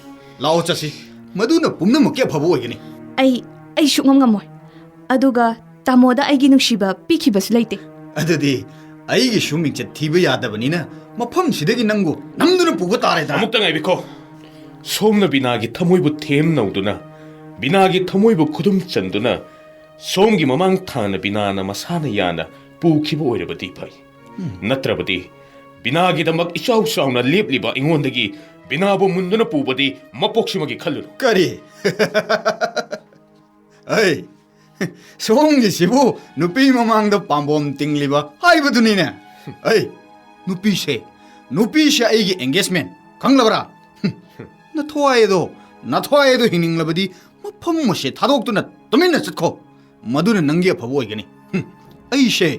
ꯂꯥꯛꯑꯣ ꯆꯠꯁꯤ, ꯃꯗꯨꯅ ꯄꯨꯝꯅꯃꯛꯀꯤ ꯑꯐꯕ ꯑꯣꯏꯒꯅꯤ꯫ ꯑꯩ, ꯑꯩ ꯁꯨꯛꯉꯝ ꯉꯝꯃꯣꯏ꯫ ꯑꯗꯨꯒ ꯇꯥꯃꯣꯗ ꯑꯩꯒꯤ ꯅꯨꯡꯁꯤꯕ ꯄꯤꯈꯤꯕꯁꯨ ꯂꯩꯇꯦ꯫ ꯑꯗꯨꯗꯤ ꯑꯩꯒꯤꯁꯨ ꯃꯤꯡꯆꯠ ꯊꯤꯕ ꯌꯥꯗꯕꯅꯤꯅ ꯃꯐꯝꯁꯤꯗꯒꯤ ꯅꯪꯕꯨ ꯅꯝꯗꯨꯅ ꯄꯨꯕ ꯇꯥꯔꯦꯗꯅ꯫ ꯑꯃꯨꯛꯇ ꯉꯥꯏꯕꯤꯈꯣ꯫ ꯁꯣꯝꯅ ꯕꯤꯅꯥꯒꯤ ꯊꯃꯣꯏꯕꯨ ꯊꯦꯝ ꯅꯧꯗꯨꯅ, ꯕꯤꯅꯥꯒꯤ ꯊꯃꯣꯏꯕꯨ ꯈꯨꯗꯨꯝ ꯆꯟꯗꯨꯅ, ꯁꯣꯝꯒꯤ ꯃꯃꯥꯡ ꯊꯥꯅ ꯕꯤꯅꯥꯅ ꯃꯁꯥꯅ ꯌꯥꯅ ꯄꯨꯈꯤꯕ ꯑꯣꯏꯔꯕꯗꯤ ꯐꯩ꯫ ꯅꯠꯇ꯭ꯔꯕꯗꯤ ꯕꯤꯅꯥꯒꯤꯗꯃꯛ ꯏꯆꯥꯎ ꯆꯥꯎꯅ ꯂꯦꯞꯂꯤꯕ ꯑꯩꯉꯣꯟꯗꯒꯤ ꯕꯤꯅꯥꯕꯨ ꯃꯨꯟꯗꯨꯅ ꯄꯨꯕꯗꯤ ꯃꯄꯣꯛꯁꯤꯃꯒꯤ ꯈꯜꯂꯨꯅꯨ꯫ ꯀꯔꯤ? ꯑꯩ, ꯁꯣꯝꯒꯤꯁꯤꯕꯨ ꯅꯨꯄꯤ ꯃꯃꯥꯡꯗ ꯄꯥꯝꯕꯣꯝ ꯇꯤꯡꯂꯤꯕ ꯍꯥꯏꯕꯗꯨꯅꯤꯅꯦ꯫ ꯑꯩ, ꯅꯨꯄꯤꯁꯦ, ꯅꯨꯄꯤꯁꯦ ꯑꯩꯒꯤ engagement, ꯈꯪꯂꯕ꯭ꯔꯥ? ꯅꯊ꯭ꯋꯥꯏ ꯑꯗꯣ, ꯅꯊ꯭ꯋꯥꯏ ꯑꯗꯣ ꯍꯤꯡꯅꯤꯡꯂꯕꯗꯤ ꯃꯐꯝ ꯑꯁꯦ ꯊꯥꯗꯣꯛꯇꯨꯅ ꯇꯨꯃꯤꯟꯅ ꯆꯠꯈꯣ꯫ ꯃꯗꯨꯅ ꯅꯪꯒꯤ ꯑꯐꯕ ꯑꯣꯏꯒꯅꯤ꯫ ꯍꯨꯝ, ꯑꯩꯁꯦ,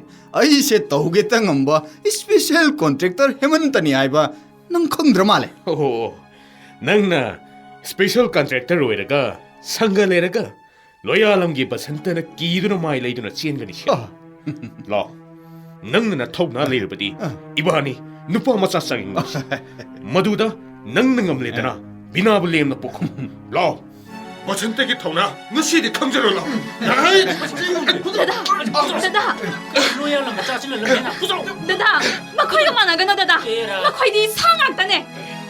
ꯑꯩꯁꯦ ꯇꯧꯒꯦꯇ ꯉꯝꯕ special contractor ꯍꯦꯃꯟꯇꯅꯤ ꯍꯥꯏꯕ ꯅꯪ ꯈꯪꯗ꯭ꯔ ꯃꯥꯜꯂꯦ꯫ ꯑꯣ, ꯅꯪꯅ special contractor ꯑꯣꯏꯔꯒ, ꯁꯪꯒ ꯂꯩꯔꯒ, ꯂꯣꯌꯥꯂꯝꯒꯤ ꯕꯁꯟꯇꯅ ꯀꯤꯗꯨꯅ ꯃꯥꯏ ꯂꯩꯗꯨꯅ ꯆꯦꯟꯒꯅꯤ ꯁꯤ꯫ ꯑ꯫ ꯂꯥꯎ, ꯅꯪꯅ ꯅꯊꯧꯅꯥ ꯂꯩꯔꯕꯗꯤ ꯑ꯫ ꯏꯕꯥꯅꯤ ꯅꯨꯄꯥ ꯃꯆꯥ ꯆꯥꯡ ꯃꯗꯨꯗ ꯅꯪꯅ ꯉꯝꯂꯦꯗꯅ, ꯕꯤꯅꯥꯕꯨ ꯂꯦꯝꯅ ꯄꯨꯈꯣ꯫ ꯂꯥꯎ, ꯕꯁꯟꯇꯒꯤ ꯊꯧꯅꯥ ꯉꯁꯤꯗꯤ ꯈꯪꯖꯔꯣ ꯂꯥꯎ꯫ ꯗꯗꯥ, ꯗꯗꯥ, ꯂꯣꯌꯥꯂꯝꯒ ꯆꯥꯁꯤꯜꯂ ꯂꯝꯍꯦꯟꯅ꯫ ꯗꯗꯥ, ꯃꯈꯣꯏꯒ ꯃꯥꯟꯅꯒꯅꯣ ꯗꯗꯥ꯫ ꯑꯦꯔꯥ꯫ ꯃꯈꯣꯏꯗꯤ ꯁꯥ ꯉꯥꯛꯇꯅꯦ꯫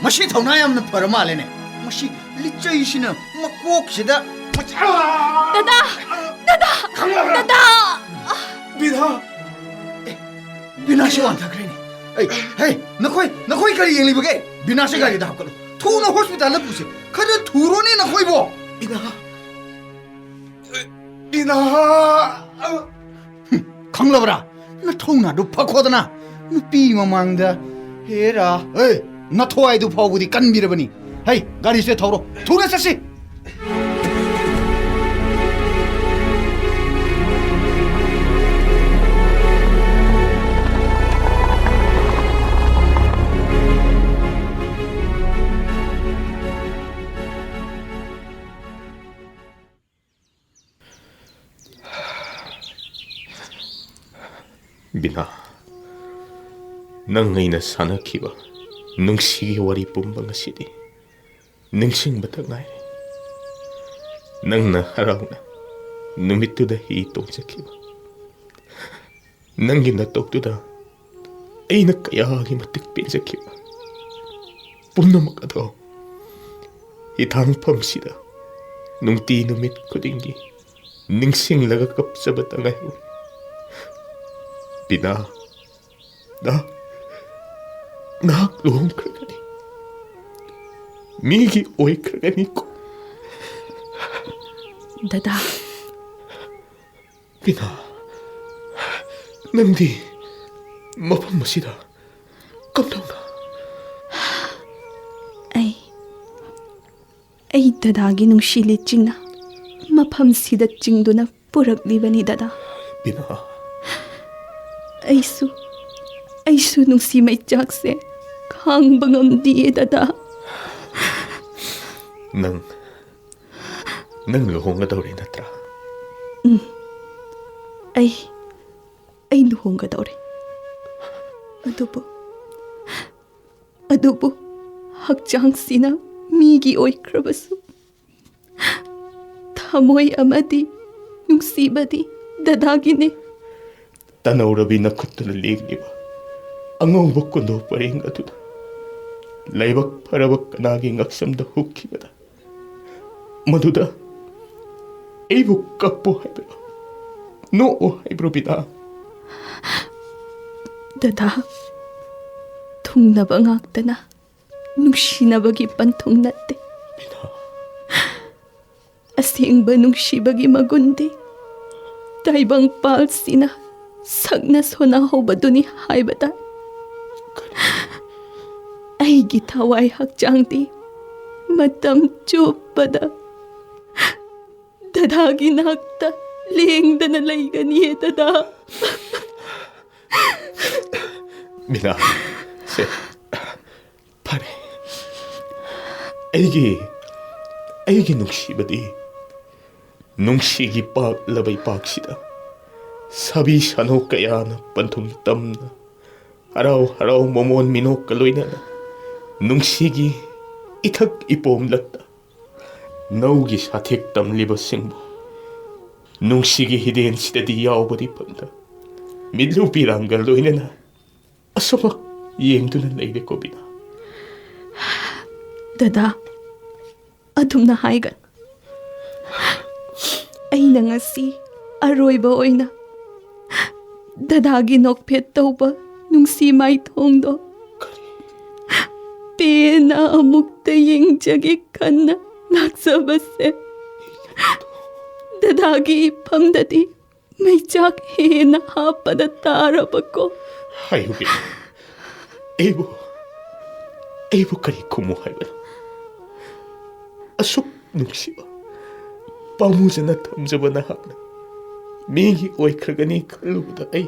ꯃꯁꯤ ꯊꯧꯅꯥ ꯌꯥꯝꯅ ꯐꯔ ꯃꯥꯜꯂꯦꯅꯦ꯫ ꯃꯁꯤ ꯂꯤꯆꯩꯁꯤꯅ ꯃꯀꯣꯛꯁꯤꯗ꯫ ꯗꯗꯥ! ꯗꯗꯥ! ꯈꯪꯂꯕ꯭ꯔꯥ? ꯗꯗꯥ! ꯕꯤꯅꯥ! ꯑꯦ, ꯕꯤꯅꯥꯁꯤ ꯋꯥꯟꯊꯈ꯭ꯔꯦꯅꯦ꯫ ꯑꯩ, ꯍꯦ, ꯅꯈꯣꯏ, ꯅꯈꯣꯏ ꯀꯔꯤ ꯌꯦꯡꯂꯤꯕꯒꯦ? ꯕꯤꯅꯥꯁꯤ ꯒꯥꯔꯤꯗ ꯍꯥꯞꯀꯠꯂꯨ꯫ ꯊꯨꯅ hospitalꯗ ꯄꯨꯁꯤ꯫ ꯈꯔ ꯊꯨꯔꯣꯅꯦ ꯅꯈꯣꯏꯕꯣ꯫ ꯕꯤꯅꯥ! ꯕꯤꯅꯥ! ꯍꯨꯝ, ꯈꯪꯂꯕ꯭ꯔꯥ? ꯅꯊꯧꯅꯥꯗꯨ ꯐꯈꯣꯗꯅ꯫ ꯅꯨꯄꯤ ꯃꯃꯥꯡꯗ ꯍꯦꯔꯥ꯫ ꯑꯦ, ꯅꯊ꯭ꯋꯥꯏꯗꯨ ꯐꯥꯎꯕꯗꯤ ꯀꯟꯕꯤꯔꯕꯅꯤ꯫ ꯍꯩ, ꯒꯥꯔꯤꯁꯦ ꯊꯧꯔꯣ, ꯊꯨꯅ ꯆꯠꯁꯤ꯫ ꯕꯤꯅꯥ, ꯅꯪ ꯑꯩꯅ ꯁꯥꯟꯅꯈꯤꯕ ꯅꯨꯡꯁꯤꯒꯤ ꯋꯥꯔꯤ ꯄꯨꯝꯕ ꯉꯁꯤꯗꯤ ꯅꯤꯡꯁꯤꯡꯕꯇ ꯉꯥꯏꯔꯦ꯫ ꯅꯪꯅ ꯍꯔꯥꯎꯅ ꯅꯨꯃꯤꯠꯇꯨꯗ ꯍꯤ ꯇꯣꯡꯖꯈꯤꯕ, ꯅꯪꯒꯤ ꯅꯇꯧꯗꯨꯗ ꯑꯩꯅ ꯀꯌꯥꯒꯤ ꯃꯇꯤꯛ ꯄꯦꯟꯖꯈꯤꯕ ꯄꯨꯝꯅꯃꯛ ꯑꯗꯣ ꯍꯤꯊꯥꯡꯐꯝꯁꯤꯗ ꯅꯨꯡꯇꯤ ꯅꯨꯃꯤꯠ ꯈꯨꯗꯤꯡꯒꯤ ꯅꯤꯡꯁꯤꯡꯂꯒ ꯀꯞꯆꯕꯇ ꯉꯥꯏꯍꯧꯔꯦ꯫ ꯕꯤꯅꯥ, ꯅꯍꯥꯛ, ꯅꯍꯥꯛ ꯂꯨꯍꯣꯡꯈ꯭ꯔꯒꯅꯤ, ꯃꯤꯒꯤ ꯑꯣꯏꯈ꯭ꯔꯒꯅꯤꯀꯣ꯫ ꯗꯗꯥ꯫ ꯕꯤꯅꯥ, ꯅꯪꯗꯤ ꯃꯐꯝ ꯑꯁꯤꯗ ꯀꯝꯗꯧꯅ? ꯑꯩ, ꯑꯩ ꯗꯗꯥꯒꯤ ꯅꯨꯡꯁꯤ ꯂꯤꯆꯤꯡꯅ ꯃꯐꯝꯁꯤꯗ ꯆꯤꯡꯗꯨꯅ ꯄꯨꯔꯛꯂꯤꯕꯅꯤ, ꯗꯗꯥ꯫ ꯕꯤꯅꯥ꯫ ꯑꯩꯁꯨ, ꯑꯩꯁꯨ ꯅꯨꯡꯁꯤ ꯃꯩꯆꯥꯛꯁꯦ ꯈꯥꯡꯕ ꯉꯝꯗꯤꯌꯦ, ꯗꯗꯥ꯫ ꯅꯪ, ꯅꯪ ꯂꯨꯍꯣꯡꯒꯗꯧꯔꯦ ꯅꯠꯇ꯭ꯔꯥ? ꯎꯝ꯫ ꯑꯩ, ꯑꯩ ꯂꯨꯍꯣꯡꯒꯗꯧꯔꯦ꯫ ꯑꯗꯨꯕꯨ, ꯑꯗꯨꯕꯨ ꯍꯛꯆꯥꯡꯁꯤꯅ ꯃꯤꯒꯤ ꯑꯣꯏꯈ꯭ꯔꯕꯁꯨ, ꯊꯃꯣꯏ ꯑꯃꯗꯤ ꯅꯨꯡꯁꯤꯕꯗꯤ ꯗꯗꯥꯒꯤꯅꯦ꯫ ꯇꯅꯧꯔꯕꯤ ꯅꯈꯨꯠꯇꯨꯅ ꯂꯦꯡꯂꯤꯕ ꯑꯉꯧꯕ ꯀꯨꯟꯗꯣ ꯄꯔꯦꯡ ꯑꯗꯨꯗ ꯂꯥꯏꯕꯛ ꯐꯔꯕ ꯀꯅꯥꯒꯤ ꯉꯛꯁꯝꯗ ꯍꯨꯛꯈꯤꯕꯗ, ꯃꯗꯨꯗ ꯑꯩꯕꯨ ꯀꯞꯄꯣ ꯍꯥꯏꯕ꯭ꯔꯣ, ꯅꯣꯛꯑꯣ ꯍꯥꯏꯕ꯭ꯔꯣ, ꯕꯤꯅꯥ? ꯗꯗꯥ, ꯊꯨꯡꯅꯕ ꯉꯥꯛꯇꯅ ꯅꯨꯡꯁꯤꯅꯕꯒꯤ ꯄꯟꯊꯨꯡ ꯅꯠꯇꯦ꯫ ꯕꯤꯅꯥ꯫ ꯑꯁꯦꯡꯕ ꯅꯨꯡꯁꯤꯕꯒꯤ ꯃꯒꯨꯟꯗꯤ ꯇꯥꯏꯕꯪꯄꯥꯜꯁꯤꯅ ꯁꯛꯅ ꯁꯣꯟꯅꯍꯧꯕꯗꯨꯅꯤ ꯍꯥꯏꯕ ꯇꯥꯏ꯫ ꯑꯩꯒꯤ ꯊꯋꯥꯏ ꯍꯛꯆꯥꯡꯗꯤ ꯃꯇꯝ ꯆꯨꯞꯄꯗ ꯗꯗꯥꯒꯤ ꯅꯥꯛꯇ ꯂꯦꯡꯗꯅ ꯂꯩꯒꯅꯤꯌꯦ, ꯗꯗꯥ꯫ ꯃꯤꯅꯥ, ꯁꯦ, ꯐꯔꯦ꯫ ꯑꯩꯒꯤ, ꯑꯩꯒꯤ ꯅꯨꯡꯁꯤꯕꯗꯤ ꯅꯨꯡꯁꯤꯒꯤ ꯄꯥꯛꯂꯕ ꯏꯄꯥꯛꯁꯤꯗ ꯁꯥꯕꯤ ꯁꯥꯅꯧ ꯀꯌꯥꯅ ꯄꯟꯊꯨꯡ ꯇꯝꯅ ꯍꯔꯥꯎ ꯍꯔꯥꯎ ꯃꯃꯣꯟ ꯃꯤꯅꯣꯛꯀ ꯂꯣꯏꯅꯅ ꯅꯨꯡꯁꯤꯒꯤ ꯏꯊꯛ ꯏꯄꯣꯝꯂꯛꯇ ꯅꯧꯒꯤ ꯁꯥꯊꯦꯛ ꯇꯝꯂꯤꯕꯁꯤꯡꯕꯨ ꯅꯨꯡꯁꯤꯒꯤ ꯍꯤꯗꯦꯟꯁꯤꯗꯗꯤ ꯌꯥꯎꯕꯗꯤ ꯐꯪꯗ ꯃꯤꯠꯂꯨ ꯄꯤꯔꯥꯡꯒ ꯂꯣꯏꯅꯅ ꯑꯁꯨꯃꯛ ꯌꯦꯡꯗꯨꯅ ꯂꯩꯔꯦ ꯀꯣꯕꯤꯅꯥ꯫ ꯗꯗꯥ, ꯑꯗꯨꯝꯅ ꯍꯥꯏꯒꯅꯨ꯫ ꯑꯩꯅ ꯉꯁꯤ ꯑꯔꯣꯏꯕ ꯑꯣꯏꯅ ꯗꯗꯥꯒꯤ ꯅꯣꯛꯐꯦꯠ ꯇꯧꯕ ꯅꯨꯡꯁꯤ ꯃꯥꯏꯊꯣꯡꯗꯣ ꯄꯦꯟꯅ ꯑꯃꯨꯛꯇ ꯌꯦꯡꯖꯒꯦ ꯈꯟꯅ ꯂꯥꯛꯆꯕꯁꯦ꯫ ꯗꯗꯥꯒꯤ ꯏꯐꯝꯗꯗꯤ ꯃꯩꯆꯥꯛ ꯍꯦꯟꯅ ꯍꯥꯞꯄꯗ ꯇꯥꯔꯕꯀꯣ꯫ ꯍꯥꯏꯌꯨ ꯀꯩꯅꯣ? ꯑꯩꯕꯨ, ꯑꯩꯕꯨ ꯀꯔꯤ ꯈꯨꯝꯃꯨ ꯍꯥꯏꯕꯅꯣ? ꯑꯁꯨꯛ ꯅꯨꯡꯁꯤꯕ, ꯄꯥꯝꯃꯨꯖꯅ ꯊꯝꯖꯕ ꯅꯍꯥꯛꯅ ꯃꯤꯒꯤ ꯑꯣꯏꯈ꯭ꯔꯒꯅꯤ ꯈꯜꯂꯨꯕꯗ ꯑꯩ,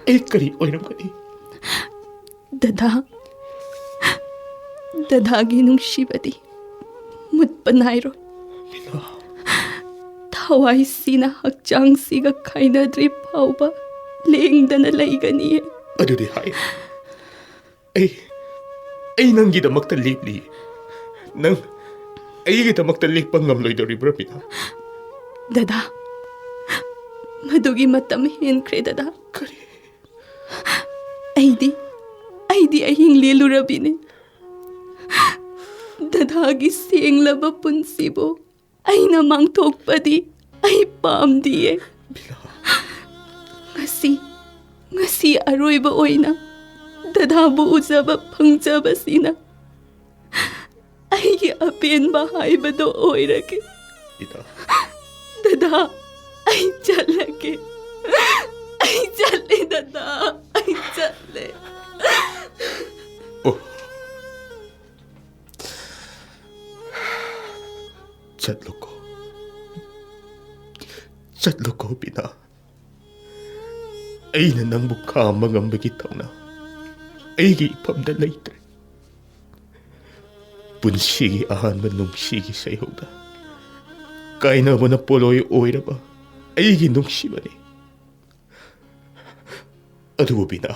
ꯑꯩ ꯀꯔꯤ ꯑꯣꯏꯔꯝꯒꯅꯤ? ꯗꯗꯥ, ꯗꯗꯥꯒꯤ ꯅꯨꯡꯁꯤꯕꯗꯤ ꯃꯨꯠꯄ ꯅꯥꯏꯔꯣꯏ꯫ ꯃꯤꯅꯥ꯫ ꯊꯋꯥꯏꯁꯤꯅ ꯍꯛꯆꯥꯡꯁꯤꯒ ꯈꯥꯏꯅꯗ꯭ꯔꯤ ꯐꯥꯎꯕ ꯂꯦꯡꯗꯅ ꯂꯩꯒꯅꯤꯌꯦ꯫ ꯑꯗꯨꯗꯤ ꯍꯥꯏ꯫ ꯑꯩ, ꯑꯩ ꯅꯪꯒꯤꯗꯃꯛꯇ ꯂꯦꯞꯂꯤ꯫ ꯅꯪ ꯑꯩꯒꯤꯗꯃꯛꯇ ꯂꯦꯞꯄ ꯉꯝꯂꯣꯏꯗꯧꯔꯤꯕ꯭ꯔꯥ, ꯃꯤꯅꯥ? ꯗꯗꯥ, ꯃꯗꯨꯒꯤ ꯃꯇꯝ ꯍꯦꯟꯈ꯭ꯔꯦ, ꯗꯗꯥ꯫ ꯀꯔꯤ? ꯑꯩꯗꯤ, ꯑꯩꯗꯤ ꯑꯍꯤꯡ ꯂꯦꯜꯂꯨꯔꯕꯤꯅꯦ꯫ ꯗꯗꯥꯒꯤ ꯁꯦꯡꯂꯕ ꯄꯨꯟꯁꯤꯕꯨ ꯑꯩꯅ ꯃꯥꯡꯊꯣꯛꯄꯗꯤ ꯑꯩ ꯄꯥꯝꯗꯤꯌꯦ꯫ ꯉꯁꯤ, ꯉꯁꯤ ꯑꯔꯣꯏꯕ ꯑꯣꯏꯅ ꯗꯗꯥꯕꯨ ꯎꯖꯕ ꯐꯪꯖꯕꯁꯤꯅ ꯑꯩꯒꯤ ꯑꯄꯦꯟꯕ ꯍꯥꯏꯕꯗꯣ ꯑꯣꯏꯔꯒꯦ꯫ ꯏꯇꯥ꯫ ꯗꯗꯥ, ꯑꯩ ꯆꯠꯂꯒꯦ꯫ ꯑꯩ ꯆꯠꯂꯦ, ꯗꯗꯥ, ꯑꯩ ꯆꯠꯂꯦ꯫ ꯑꯣ꯫ ꯆꯠꯂꯣꯀꯣ ꯕꯤꯅꯥ꯫ ꯑꯩꯅ ꯅꯪꯕꯨ ꯈꯥꯝꯕ ꯉꯝꯕꯒꯤ ꯊꯧꯅꯥ ꯑꯩꯒꯤ ꯏꯐꯝꯗ ꯂꯩꯇ꯭ꯔꯦ꯫ ꯄꯨꯟꯁꯤꯒꯤ ꯑꯍꯥꯟꯕ ꯅꯨꯡꯁꯤꯒꯤ ꯁꯩꯍꯧꯗ ꯀꯥꯏꯅꯕꯅ ꯄꯣꯠꯂꯣꯏ ꯑꯣꯏꯔꯕ ꯑꯩꯒꯤ ꯅꯨꯡꯁꯤꯕꯅꯤ꯫ ꯑꯗꯨꯕꯨ ꯕꯤꯅꯥ,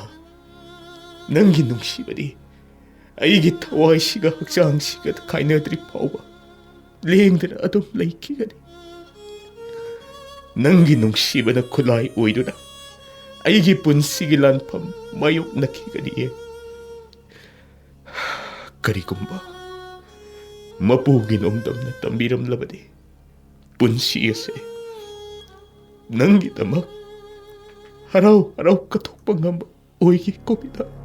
ꯅꯪꯒꯤ ꯅꯨꯡꯁꯤꯕꯗꯤ ꯑꯩꯒꯤ ꯊꯋꯥꯏꯁꯤꯒ ꯍꯛꯆꯥꯡꯁꯤꯒ ꯈꯥꯏꯅꯗ꯭ꯔꯤ ꯐꯥꯎꯕ ꯂꯦꯡꯗꯅ ꯑꯗꯨꯝ ꯂꯩꯈꯤꯒꯅꯤ꯫ ꯅꯪꯒꯤ ꯅꯨꯡꯁꯤꯕꯅ ꯈꯨꯠꯂꯥꯏ ꯑꯣꯏꯗꯨꯅ ꯑꯩꯒꯤ ꯄꯨꯟꯁꯤꯒꯤ ꯂꯥꯟꯐꯝ ꯃꯥꯌꯣꯛꯅꯈꯤꯒꯅꯤꯌꯦ꯫ ꯀꯔꯤꯒꯨꯝꯕ ꯃꯄꯨꯒꯤ ꯅꯣꯡꯗꯝꯅ ꯇꯝꯕꯤꯔꯝꯂꯕꯗꯤ ꯄꯨꯟꯁꯤ ꯑꯁꯦ ꯅꯪꯒꯤꯗꯃꯛ ꯍꯔꯥꯎ ꯍꯔꯥꯎ ꯀꯠꯊꯣꯛꯄ ꯉꯝꯕ ꯑꯣꯏꯒꯦꯀꯣ ꯕꯤꯅꯥ꯫